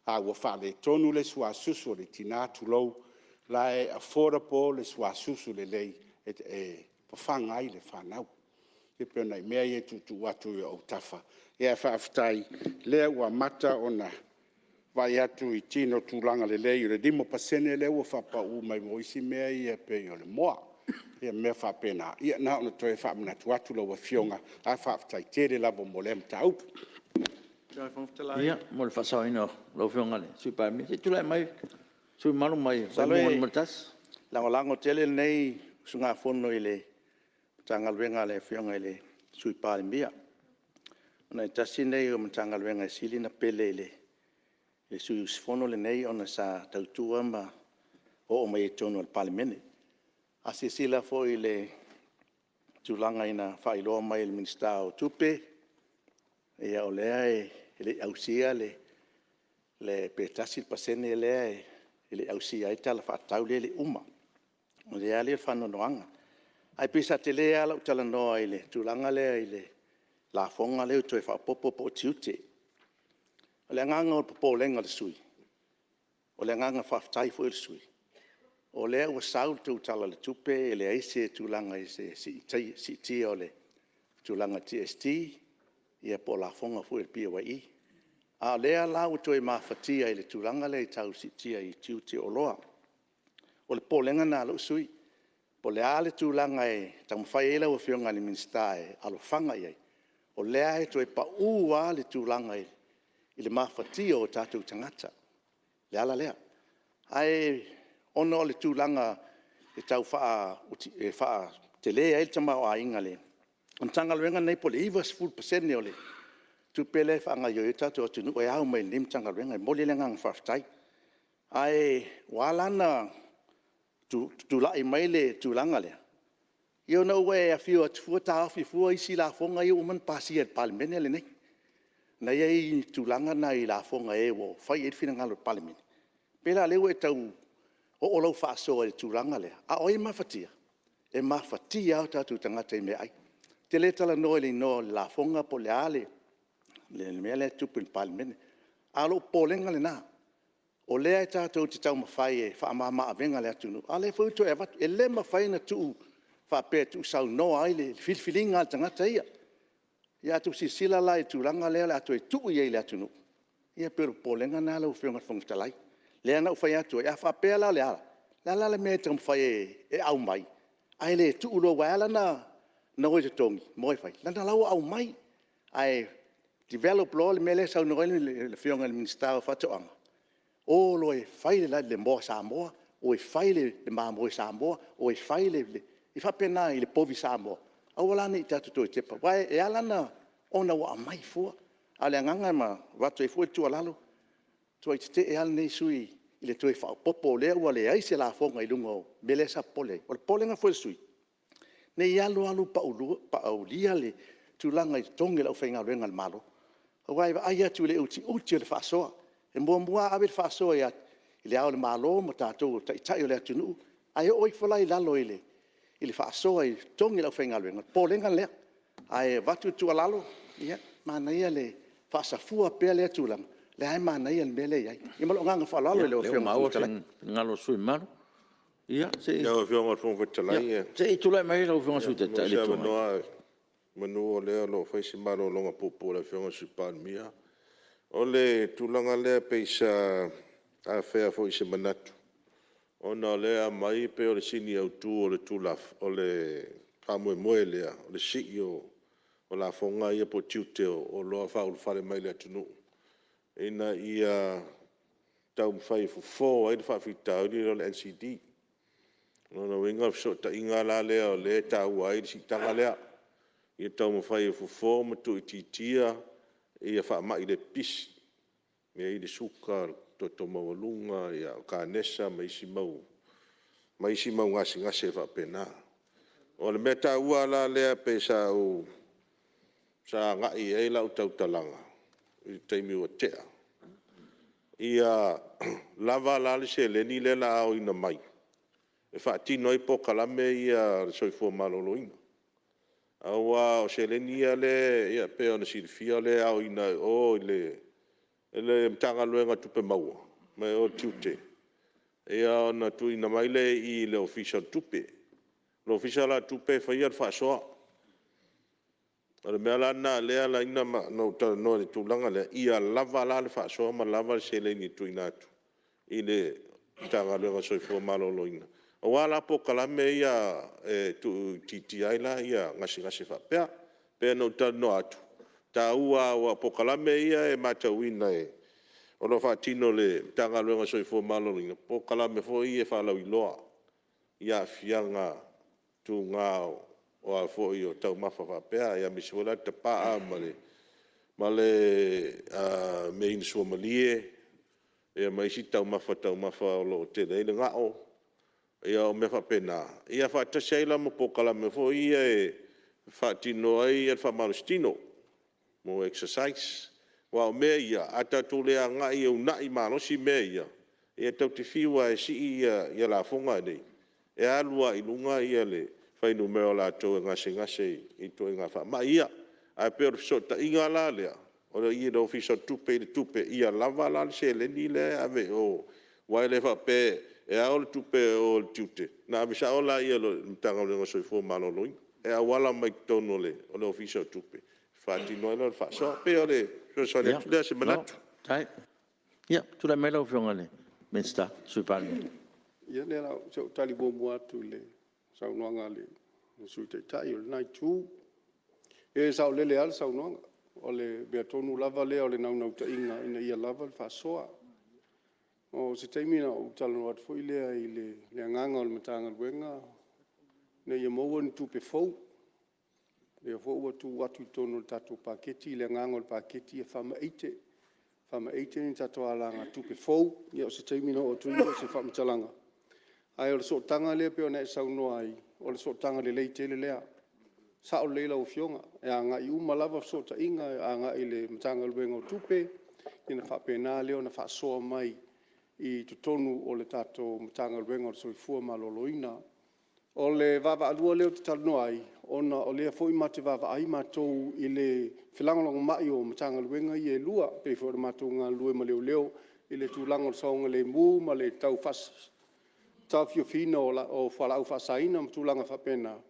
a ua faaletonu le suasusu o le tina tulou, o la e affordable le suasusu lelei e fafaga ai le fanau. Ia pei o nai mea ia e tuutuu atu i ou autafa, ae faafetai o lea ua amata ona vaai atu i tino tulaga lelei i le 5% lea ua faapau mai mo isi mea ia pei o le moa ma mea faapena. Ia na ona toe faamanatu atu i lau Afioga, ae faafetai tele lava mo lea mataupu. Ia, mo le faasaoina o lau Afioga i le Sui Palemia, se i tulai mai le sui usufono mamalu mai Vaimauga 1. E lagolago tele lenei usugafono i le Matagaluega a le Afioga i le Sui Palemia, ona e tasi lenei o Matagaluega e sili ona pele i le sui usufono lenei ona sa tautua ma oo mai ai i totonu o le Palemene. A silasila foi i le tulaga na faailoa mai e le Minisita o Tupe, o lea e le i ausia pe 1% lea e le i ausia ai le Tala Faatatau lea e le i uma. O lea lava le faanoanoaga. Ae pei sa tele lava lau talanoa i le tulaga lea i le lafoga lea ua toe faaopoopo po o tiute. O le agaga o le popolega o le sui usufono, o le agaga faafetai foi o le sui usufono, o lea ua sau le tou Tala o le Tupe e leai se tulaga i se siitia o le tulaga o le GST po o lafoga foi a le PAYE. A o lea la ua toe mafatia i le tulaga lea tau siitia i tiute o oloa. O le popolega lena o lou sui usufono. Po o le a le tulaga e taumafai ai lau Afioga i le Minisita e alofaga i ai, o lea e toe pau lava le tulaga i le mafatia o tatou tagata, le ala lea. Ae ona o le tulaga e tau faatele ai le tamaoaiga o le Matagaluega lenei po o le 90% o le tupe lea e faagaoioi ai le tatou atunuu e ao mai lenei Matagaluega. E momoli ai le agaga faafetai. Ae ua ala la ona tulai mai le tulaga lea, ia ona ua e afio atu fua taofi fua isi lafoga ia ua uma ona pasia e le Palemene lenei, na i ai le tulaga lena i lafoga e ua fai i ai le finagalo o le Palemene. E pei la o lea ua e tau oo lau faasoa i le tulaga lea, a o ai e mafatia? E mafatia lava o tatou tagata i meaai. Ou te le talanoa i le igoa o le lafoga po o le a le mea la e tupu i le Palemene, a o lou popolega lena, o lea tatou te taumafai e faamama avega i le atunuu, a o lea foi ua toe avatu. E le mafai ona tuu faapea e tuusaunoa ai le filifiliga a le tagata ia. Ia a outou silasila la i le tulaga lea o le a toe tuu i ai i le atunuu, ia pei o le popolega lena lau Afioga i le Fofoga Fetalai. Lea na ou fai atu ai, a faapea la o le a, o le a la le mea e taumafai e aumai, ae le tuu loa? Aua e ala la ona o e totogi ma o e fai, leaga o la e ua aumai. Ae develop loa le mea lea e saunoa ai le Afioga i le Minisita o Faatoaga, o loa e fai le moa Samoa, o e fai le mamoe Samoa, o e fai le… e faapena i le povi Samoa, aua la ne i tatou toe tepa, aua e ala ona ua aumai fua. A o le agaga ma avatu ai foi le tuualalo, e matuai tetee lava lenei sui usufono i le toe faaopoopo, o lea ua leai se lafoga i luga o mea lea sa popole ai. O le popolega foi o le sui usufono, ne i alu alu paulia le tulaga i totogi o le aufaigaluega a le Malo, aua e vaai atu i le utiuti o le faasoa. E muamua lava ave le faasoa i Le Ao o le Malo ma tatou o Taitai o le atunuu, ae oo ifo la i lalo i le faasoa i totogi o le aufaigaluega, o le popolega lea. Ae avatu le tuualalo, ia, manaia le faasafua pea o lea tulaga, o lea lava e manaia le mea lea e i ai. Ia ma lou agaga faaaloalo lau Afioga i le Fofoga Fetalai. Se i tulai mai lau Afioga i le Sui Taitai o le Itu Agai. Semeamanu o lea o lo o fai se malologa puupuu a le Afioga i le Sui Palemia. O le tulaga lea pei sa afea foi i se manatu, ona o lea e aumai pei o le sini autu o le faamoemoe lea, o le sii o lafoga ia po o tiute o oloa faaulufale mai i le atunuu, ina ia taumafai e fofo ai le faafitauli lea o le NCD. O lona uiga o le fesootaiga la lea o lea e taua ai le siitaga lea, ia taumafai e fofo ma tuuitiitia faamai le pipisi, lea e i ai le suka, toto maualuga, o kanesa ma isi mau gasegase faapena. O le mea taua la lea pei sa agai i ai lau tautalaga i le taimi ua tea, ia lava la le seleni lea o le a aoina mai e faatino ai polokalame ia a le soifua maloloina. Aua o seleni ia lea e pei ona silafia o lea e aoina i o i le Matagaluega o Tupe Maua mai o i le Tiute, ia ona tuuina mai lea i le Ofisa o le Tupe. O le Ofisa la o le Tupe e faia le faasoa. O le mea la lena lea e ala ai ona ou talanoa i le tulaga lea, ia lava la le faasoa ma lava le seleni e tuuina atu i le Matagaluega o le Soifua Maloloina, aua la polokalame ia e tuuitiitia ai gasegase faapea. E pei ona ou talanoa atu, e taua aua o polokalame ia e matauina o lo o faatino e le Matagaluega o le Soifua Maloloina, o polokalame foi ia faalauiloa i aafiaga tuga o taumafa faapea, aemaise foi la le tapaa ma le meainu suamalie ma isi taumafa taumafa o lo o tele ai le gao, ia o mea faapena, ia faatasi ai la ma polokalame foi ia e faatino ai le faamalositino mo exercise. Aua o mea ia, a tatou le agai e uunai malosi mea ia, ia tatou te fiu lava e sii lafoga nei, e alu lava i luga le fuainumera o latou e gasegase i ituaiga faamai ia. Ae pei o le fesootaiga la lea, o i i le Ofisa o le Tupe i le tupe, ia lava la le seleni lea e ave i o, aua e le faapea e ao le tupe i o i le tiute ona ave sao lea i le Matagaluega o le Soifua Maloloina. E auala mai i totonu o le Ofisa o Tupe ona faatino ai lea o le faasoa. E pei o le fesoasoani atu lea o se manatu. Ia, tulai mai lau Afioga i le Minisita, le Sui Palemia. Ia o lea o le a ou tali muamua atu i le saunoaga a le Sui Taitai o lena Itu. Ia e saolele lava le saunoaga. O le mea tonu lava lea o le naunautaiga ina ia lava le faasoa. O se taimi ona ou talanoa atu foi lea i le agaga o le Matagaluega ina ia maua ni tupe fou. O lea foi ua tuu atu i totonu o le tatou paketi le agaga o le paketi ia faamaite, faamaite ni tatou alagatupe fou. Ia o se taimi ona oo atu lea o se faamatalaga, ae o le sootaga lea pei ona e saunoa ai, o le sootaga lelei tele lea. E sao lelei lau Afioga, e agai uma lava fesootaiga agai i le Matagaluega o Tupe, ia ona faapena lea ona faasoa mai i totonu o le tatou Matagaluega o le Soifua Maloloina. O le vaavaalua lea ou te talanoa ai, ona o lea foi matou te vaavaai matou i le felagolagomai o Matagaluega ia e lua, e pei foi ona matou galulue ma leoleo i le tulaga o le saogalemu ma le tautaofofiina o fualaau faasaina ma tulaga faapena.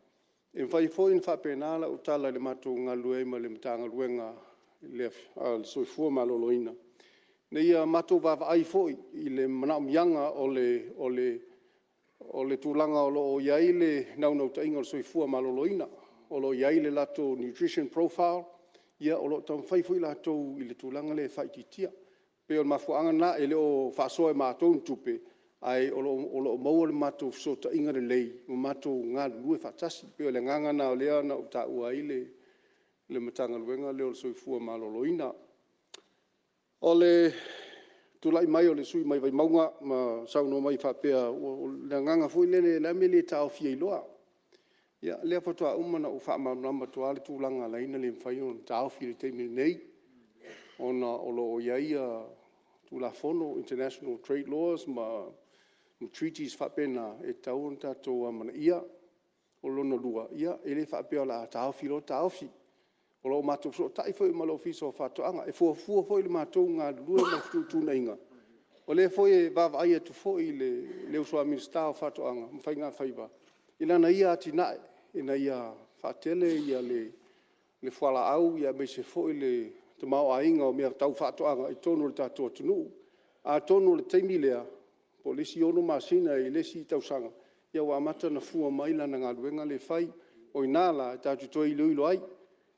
E mafai foi ona faapena lau tala i le matou galulue ai ma le Matagaluega o le Soifua Maloloina, ina ia matou vaavaai foi i le manaomiaga o le tulaga o lo o i ai le naunautaiga o le soifua maloloina, o lo o i ai le latou nutrition profile, o lo o taumafai foi latou i le tulaga lea e faaitiitia. E pei o le mafuaaga lena, e le o faasoa e matou ni tupe, ae o lo o maua le matou fesootaiga lelei ma matou galulue faatasi. E pei o le agaga lena o lea na ou taua ai le Matagaluega lea o le Soifua Maloloina. O le tulai mai o le sui usufono mai Vaimauga ma saunoa mai faapea, o le agaga foi lele, o le a le mea e le taofi ai loa. Ia o lea faatoa uma ona ou faamalamalama atu le tulaga e ala ai ona le mafai ona taofi i le taimi lenei, ona o lo o i ai Tulafono, International Trade Laws ma Treaties faapena e tatau ona tatou amanaia. O lona lua, e le faapea o le a taofi loa taofi. O lo o matou fesootai foi ma le Ofisa o Faatoaga. E fuafua foi le matou galulue ma fetuutuunaiga, o lea foi e vaavaai atu foi le uso a Minisita o Faatoaga ma Faigafaiva i lana ia atinae ina ia faatele le fualaau aemaise foi le tamaoaiga o mea tau faatoaga i totonu o le tatou atunuu. Atonu o le taimi lea po o le isi 6 masina i le isi tausaga, ia ua amata ona fua mai lana galuega lea e fai. O i ina la tatou te toe iloilo ai. O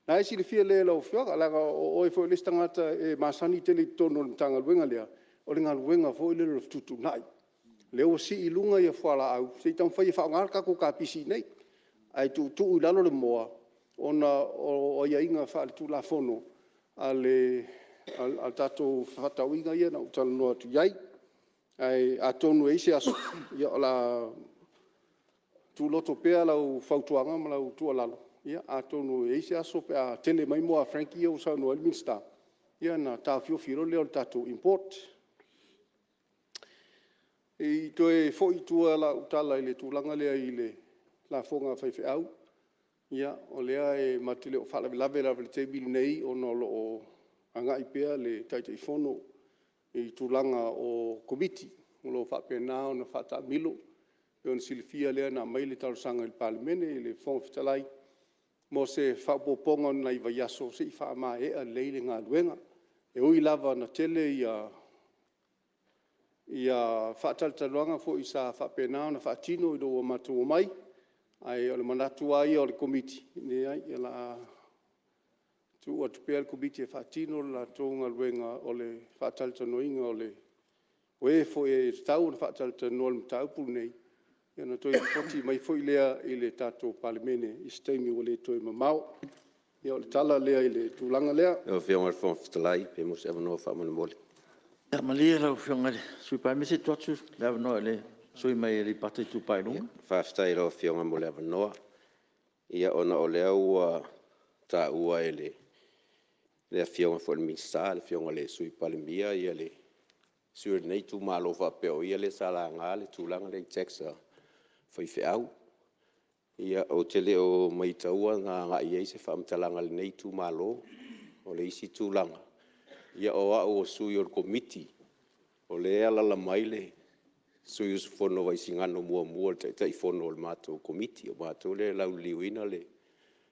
lena e silafia lelei e lau Afioga, leaga o oe foi le isi tagata e masani tele i totonu o le Matagaluega lea, o le galuega foi lea o le fetuutuunai. O lea ua sii i luga fualaau, se i taumafai e faaaoga le tatou kapisi i inei, ae tuutuu i lalo le moa ona o aiaiga faaletulafono a tatou fefaatauaiga ia na ou talanoa atu i ai. Ae atonu e i ai se aso o le a tuuloto pea lau fautuaga ma lau tuualalo, atonu e i ai se aso pe a tele mai moa a Frankie ia ua saunoa i ai le Minisita, ia ona taofiofi loa lea o le tatou import. Se i toe foi i tua lau tala i le tulaga lea i le lafoga a faifeau, ia, o lea matou te le o faalavelave lava i le taimi lenei ona o lo o agai pea le Taitaifono i tulaga o Komiti o lo o faapena ona faataamilo. E pei ona silafia lea na aumai le talosaga i le Palemene i le Fofoga Fetalai mo se faaopoopoga o ni nai vaiaso se i faamaea lelei le galuega. E ui lava ina tele faatalatalanoaga foi sa faapena ona faatino ina ua matou omai, ae o le manatu lava ia o le Komiti, e leai o le a tuu atu pea le Komiti e faatino le latou galuega o le faatalatalanoaina o e foi e tatau ona faatalatalanoa i le mataupu lenei, ia ona toe lipoti mai foi lea i le tatou Palemene i se taimi ua le toe mamao. Ia o le tala lea i le tulaga lea. Lau Afioga i le Fofoga Fetalai pe maua se avanoa faamolemole. Ia malie lau Afioga i le Sui Palemia se i tuu atu le avanoa i le sui usufono mo Aleipata Itupa i Luga. Faafetai i lau Afioga mo le avanoa. Ia ona o lea ua taua e le Afioga foi i le Minisita le Afioga i le Sui Palemia le sui usufono o lenei itumalo faapea o ia lea sa laga le tulaga lea i tax a faifeau. Ia, ou te le o mataua na agai i ai se faamatalaga a lenei itumalo. O le isi tulaga, o au o le sui o le Komiti, o lea e alaala mai le sui usufono o Vaisigano 1, le Taitaifono o le matou Komiti, o matou lea e lauliliuina le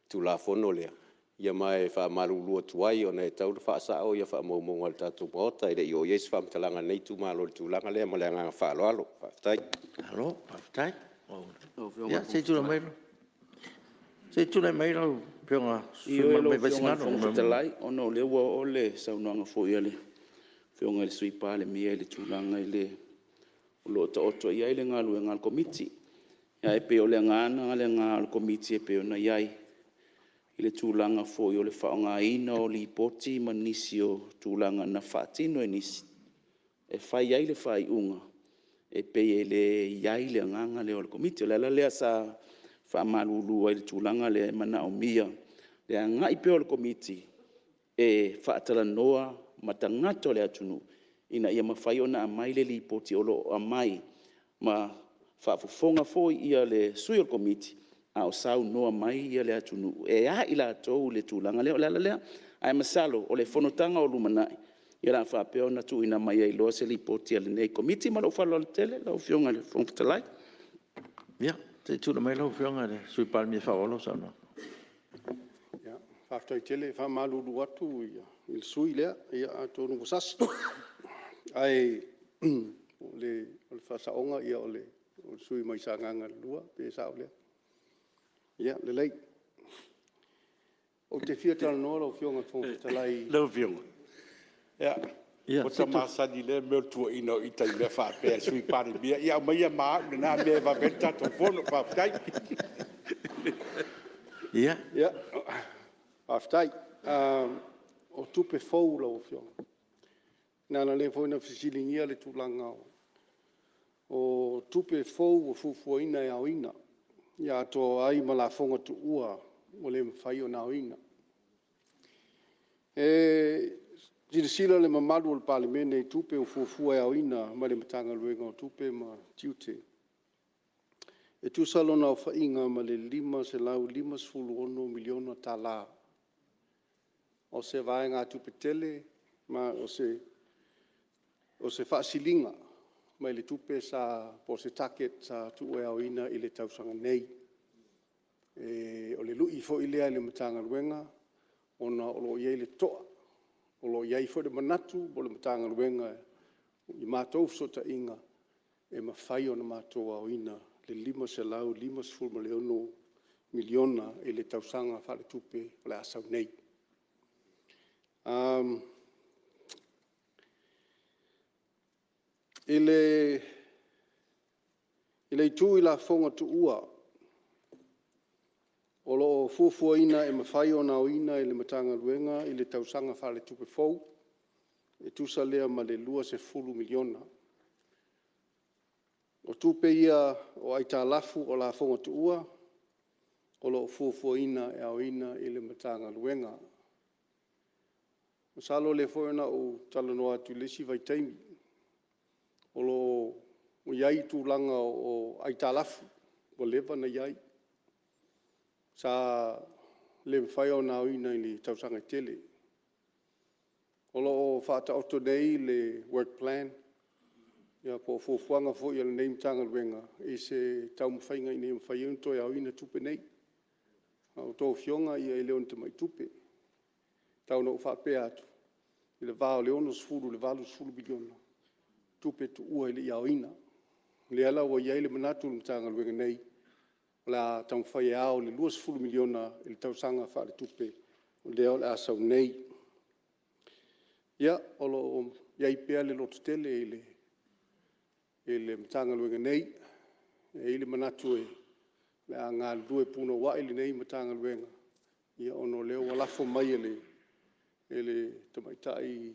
Tulafono lea. Ia ma e faamalulu atu ai, ona e tatau ona faasao faamaumauga a le tatou Maota, e le i oo i ai se faamatalaga a lenei itumalo i le tulaga lea. Ma le agaga faaaloalo. Faafetai. Malo faafetai. Ia, se i tulai mai lau Afioga i le sui usufono mamalu mai Ioe lau Afioga i le Fofoga Fetalai, ona o lea ua oo le saunoaga foi a le Afioga i le Sui Palemia i le tulaga o lo o taoto i ai le galuega a le Komiti. Ae pei o le agaga lena o le Komiti e pei ona i ai i le tulaga foi o le faaaogaina o Lipoti ma nisi o tulaga na faatino e nisi e fai ai le faaiuga, e pei e le i ai le agaga lea o le Komiti. O le ala lea sa faamalulu ai i le tulaga lea, e manaomia le agai pea o le Komiti e faatalanoa ma tagata o le atunuu ina ia mafai ona aumai le Lipoti o lo o aumai ma faafofoga foi le sui o le Komiti a o saunoa mai le atunuu e a i latou le tulaga lea. O le ala lea, ae masalo o le fonotaga o lumanai o le a faapea ona tuuina mai ai loa se Lipoti a lenei Komiti. Ma lou faaaloalo tele lau Afioga i le Fofoga Fetalai. Ia, se i tulai mai lau Afioga i le Sui Palemia e faaauau lau saunoaga. Faafetai tele. E faamalulu atu i le sui usufono lea, atonu ua sasi, ae o le faasaoga, o le sui usufono mai Sagaga 2, pe sao lea. Ia lelei. Ou te fia talanoa lau Afioga i le Fofoga Fetalai… Lau Afioga, ua ta masani i lea mea o le tuuaiina o ita i mea faapea e le Sui Palemia. Ia aumaia ma au lena mea e vave ai le tatou fono. Faafetai. Ia. Faafetai. O tupe fou lau Afioga, leaga o lea foi na fesiligia le tulaga o tupe fou ua fuafuaina e aoina, ia atoa ai ma lafoga tuua ua le mafai ona aoina. E silasila le mamalu o le Palemene i tupe ua fuafua e aoina mai le Matagaluega o Tupe ma Tiute, e tusa lona aofaiga ma le $556 miliona. O se vaegatupe tele ma o se faasiliga mai le tupe po o se target sa tuu e aoina i le tausaga nei. O le lui foi lea i le Matagaluega ona o lo o i ai le toa, o lo o i ai foi le manatu o le Matagaluega i matou fesootaiga, e mafai ona matou aoina le $556 miliona i le tausaga faaletupe o le a sau nei. I le itu i lafoga tuua, o lo o fuafuaina e mafai ona aoina e le Matagaluega i le tausaga faaletupe fou, e tusa lea ma le $20 miliona. O tupe ia o aitalafu o lafoga tuua o lo o fuafuaina e aoina e le Matagaluega. Masalo o lea foi na ou talanoa atu i le isi vaitaimi, o lo o i ai tulaga o aitalafu ua leva ona i ai, sa le mafai ona aoina i tausaga e tele. O lo o faataoto nei le work plan po o fuafuaga foi a lenei Matagaluega i se taumafaiga ina ia mafai ona toe aoina tupe nei. A outou Afioga e le o ni tamai tupe. E tau ina ou faapea atu, i le va o le $60 i le $80 miliona tupe tuua e le i aoina. O lea la ua i ai le manatu o le Matagaluega nei, o le a taumafai e ao i le $20 miliona i le tausaga faaletupe lea o le a sau nei. Ia, o lo o i ai pea le lototele i le Matagaluega nei. E i ai le manatu o le a galulue punouai lenei Matagaluega, ona o lea ua lafo mai e le Tamaitai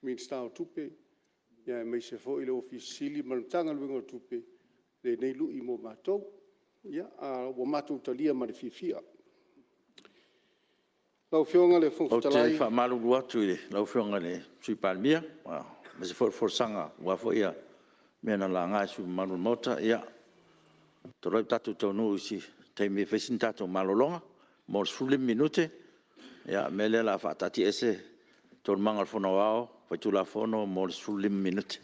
Minisita o Tupe aemaise foi le Ofisa Sili o Pulega ma le Matagaluega o Tupe lenei lui mo matou. Ae ua matou talia ma le fiafia. Lau Afioga i le Fofoga Ou te Fetalai... faamalulu atu i lau Afioga i le Sui Palemia, aemaise foi o le folasaga aua foi mea na laga e sui usufono mamalu o le Maota. Ia, talu ai ua tatou taunuu i se taimi e fai se tatou malologa mo le 15 minute, o le mea lea o le a faataatiaese Taualumaga o le Fono Aoao Faitulafono mo le 15 minute.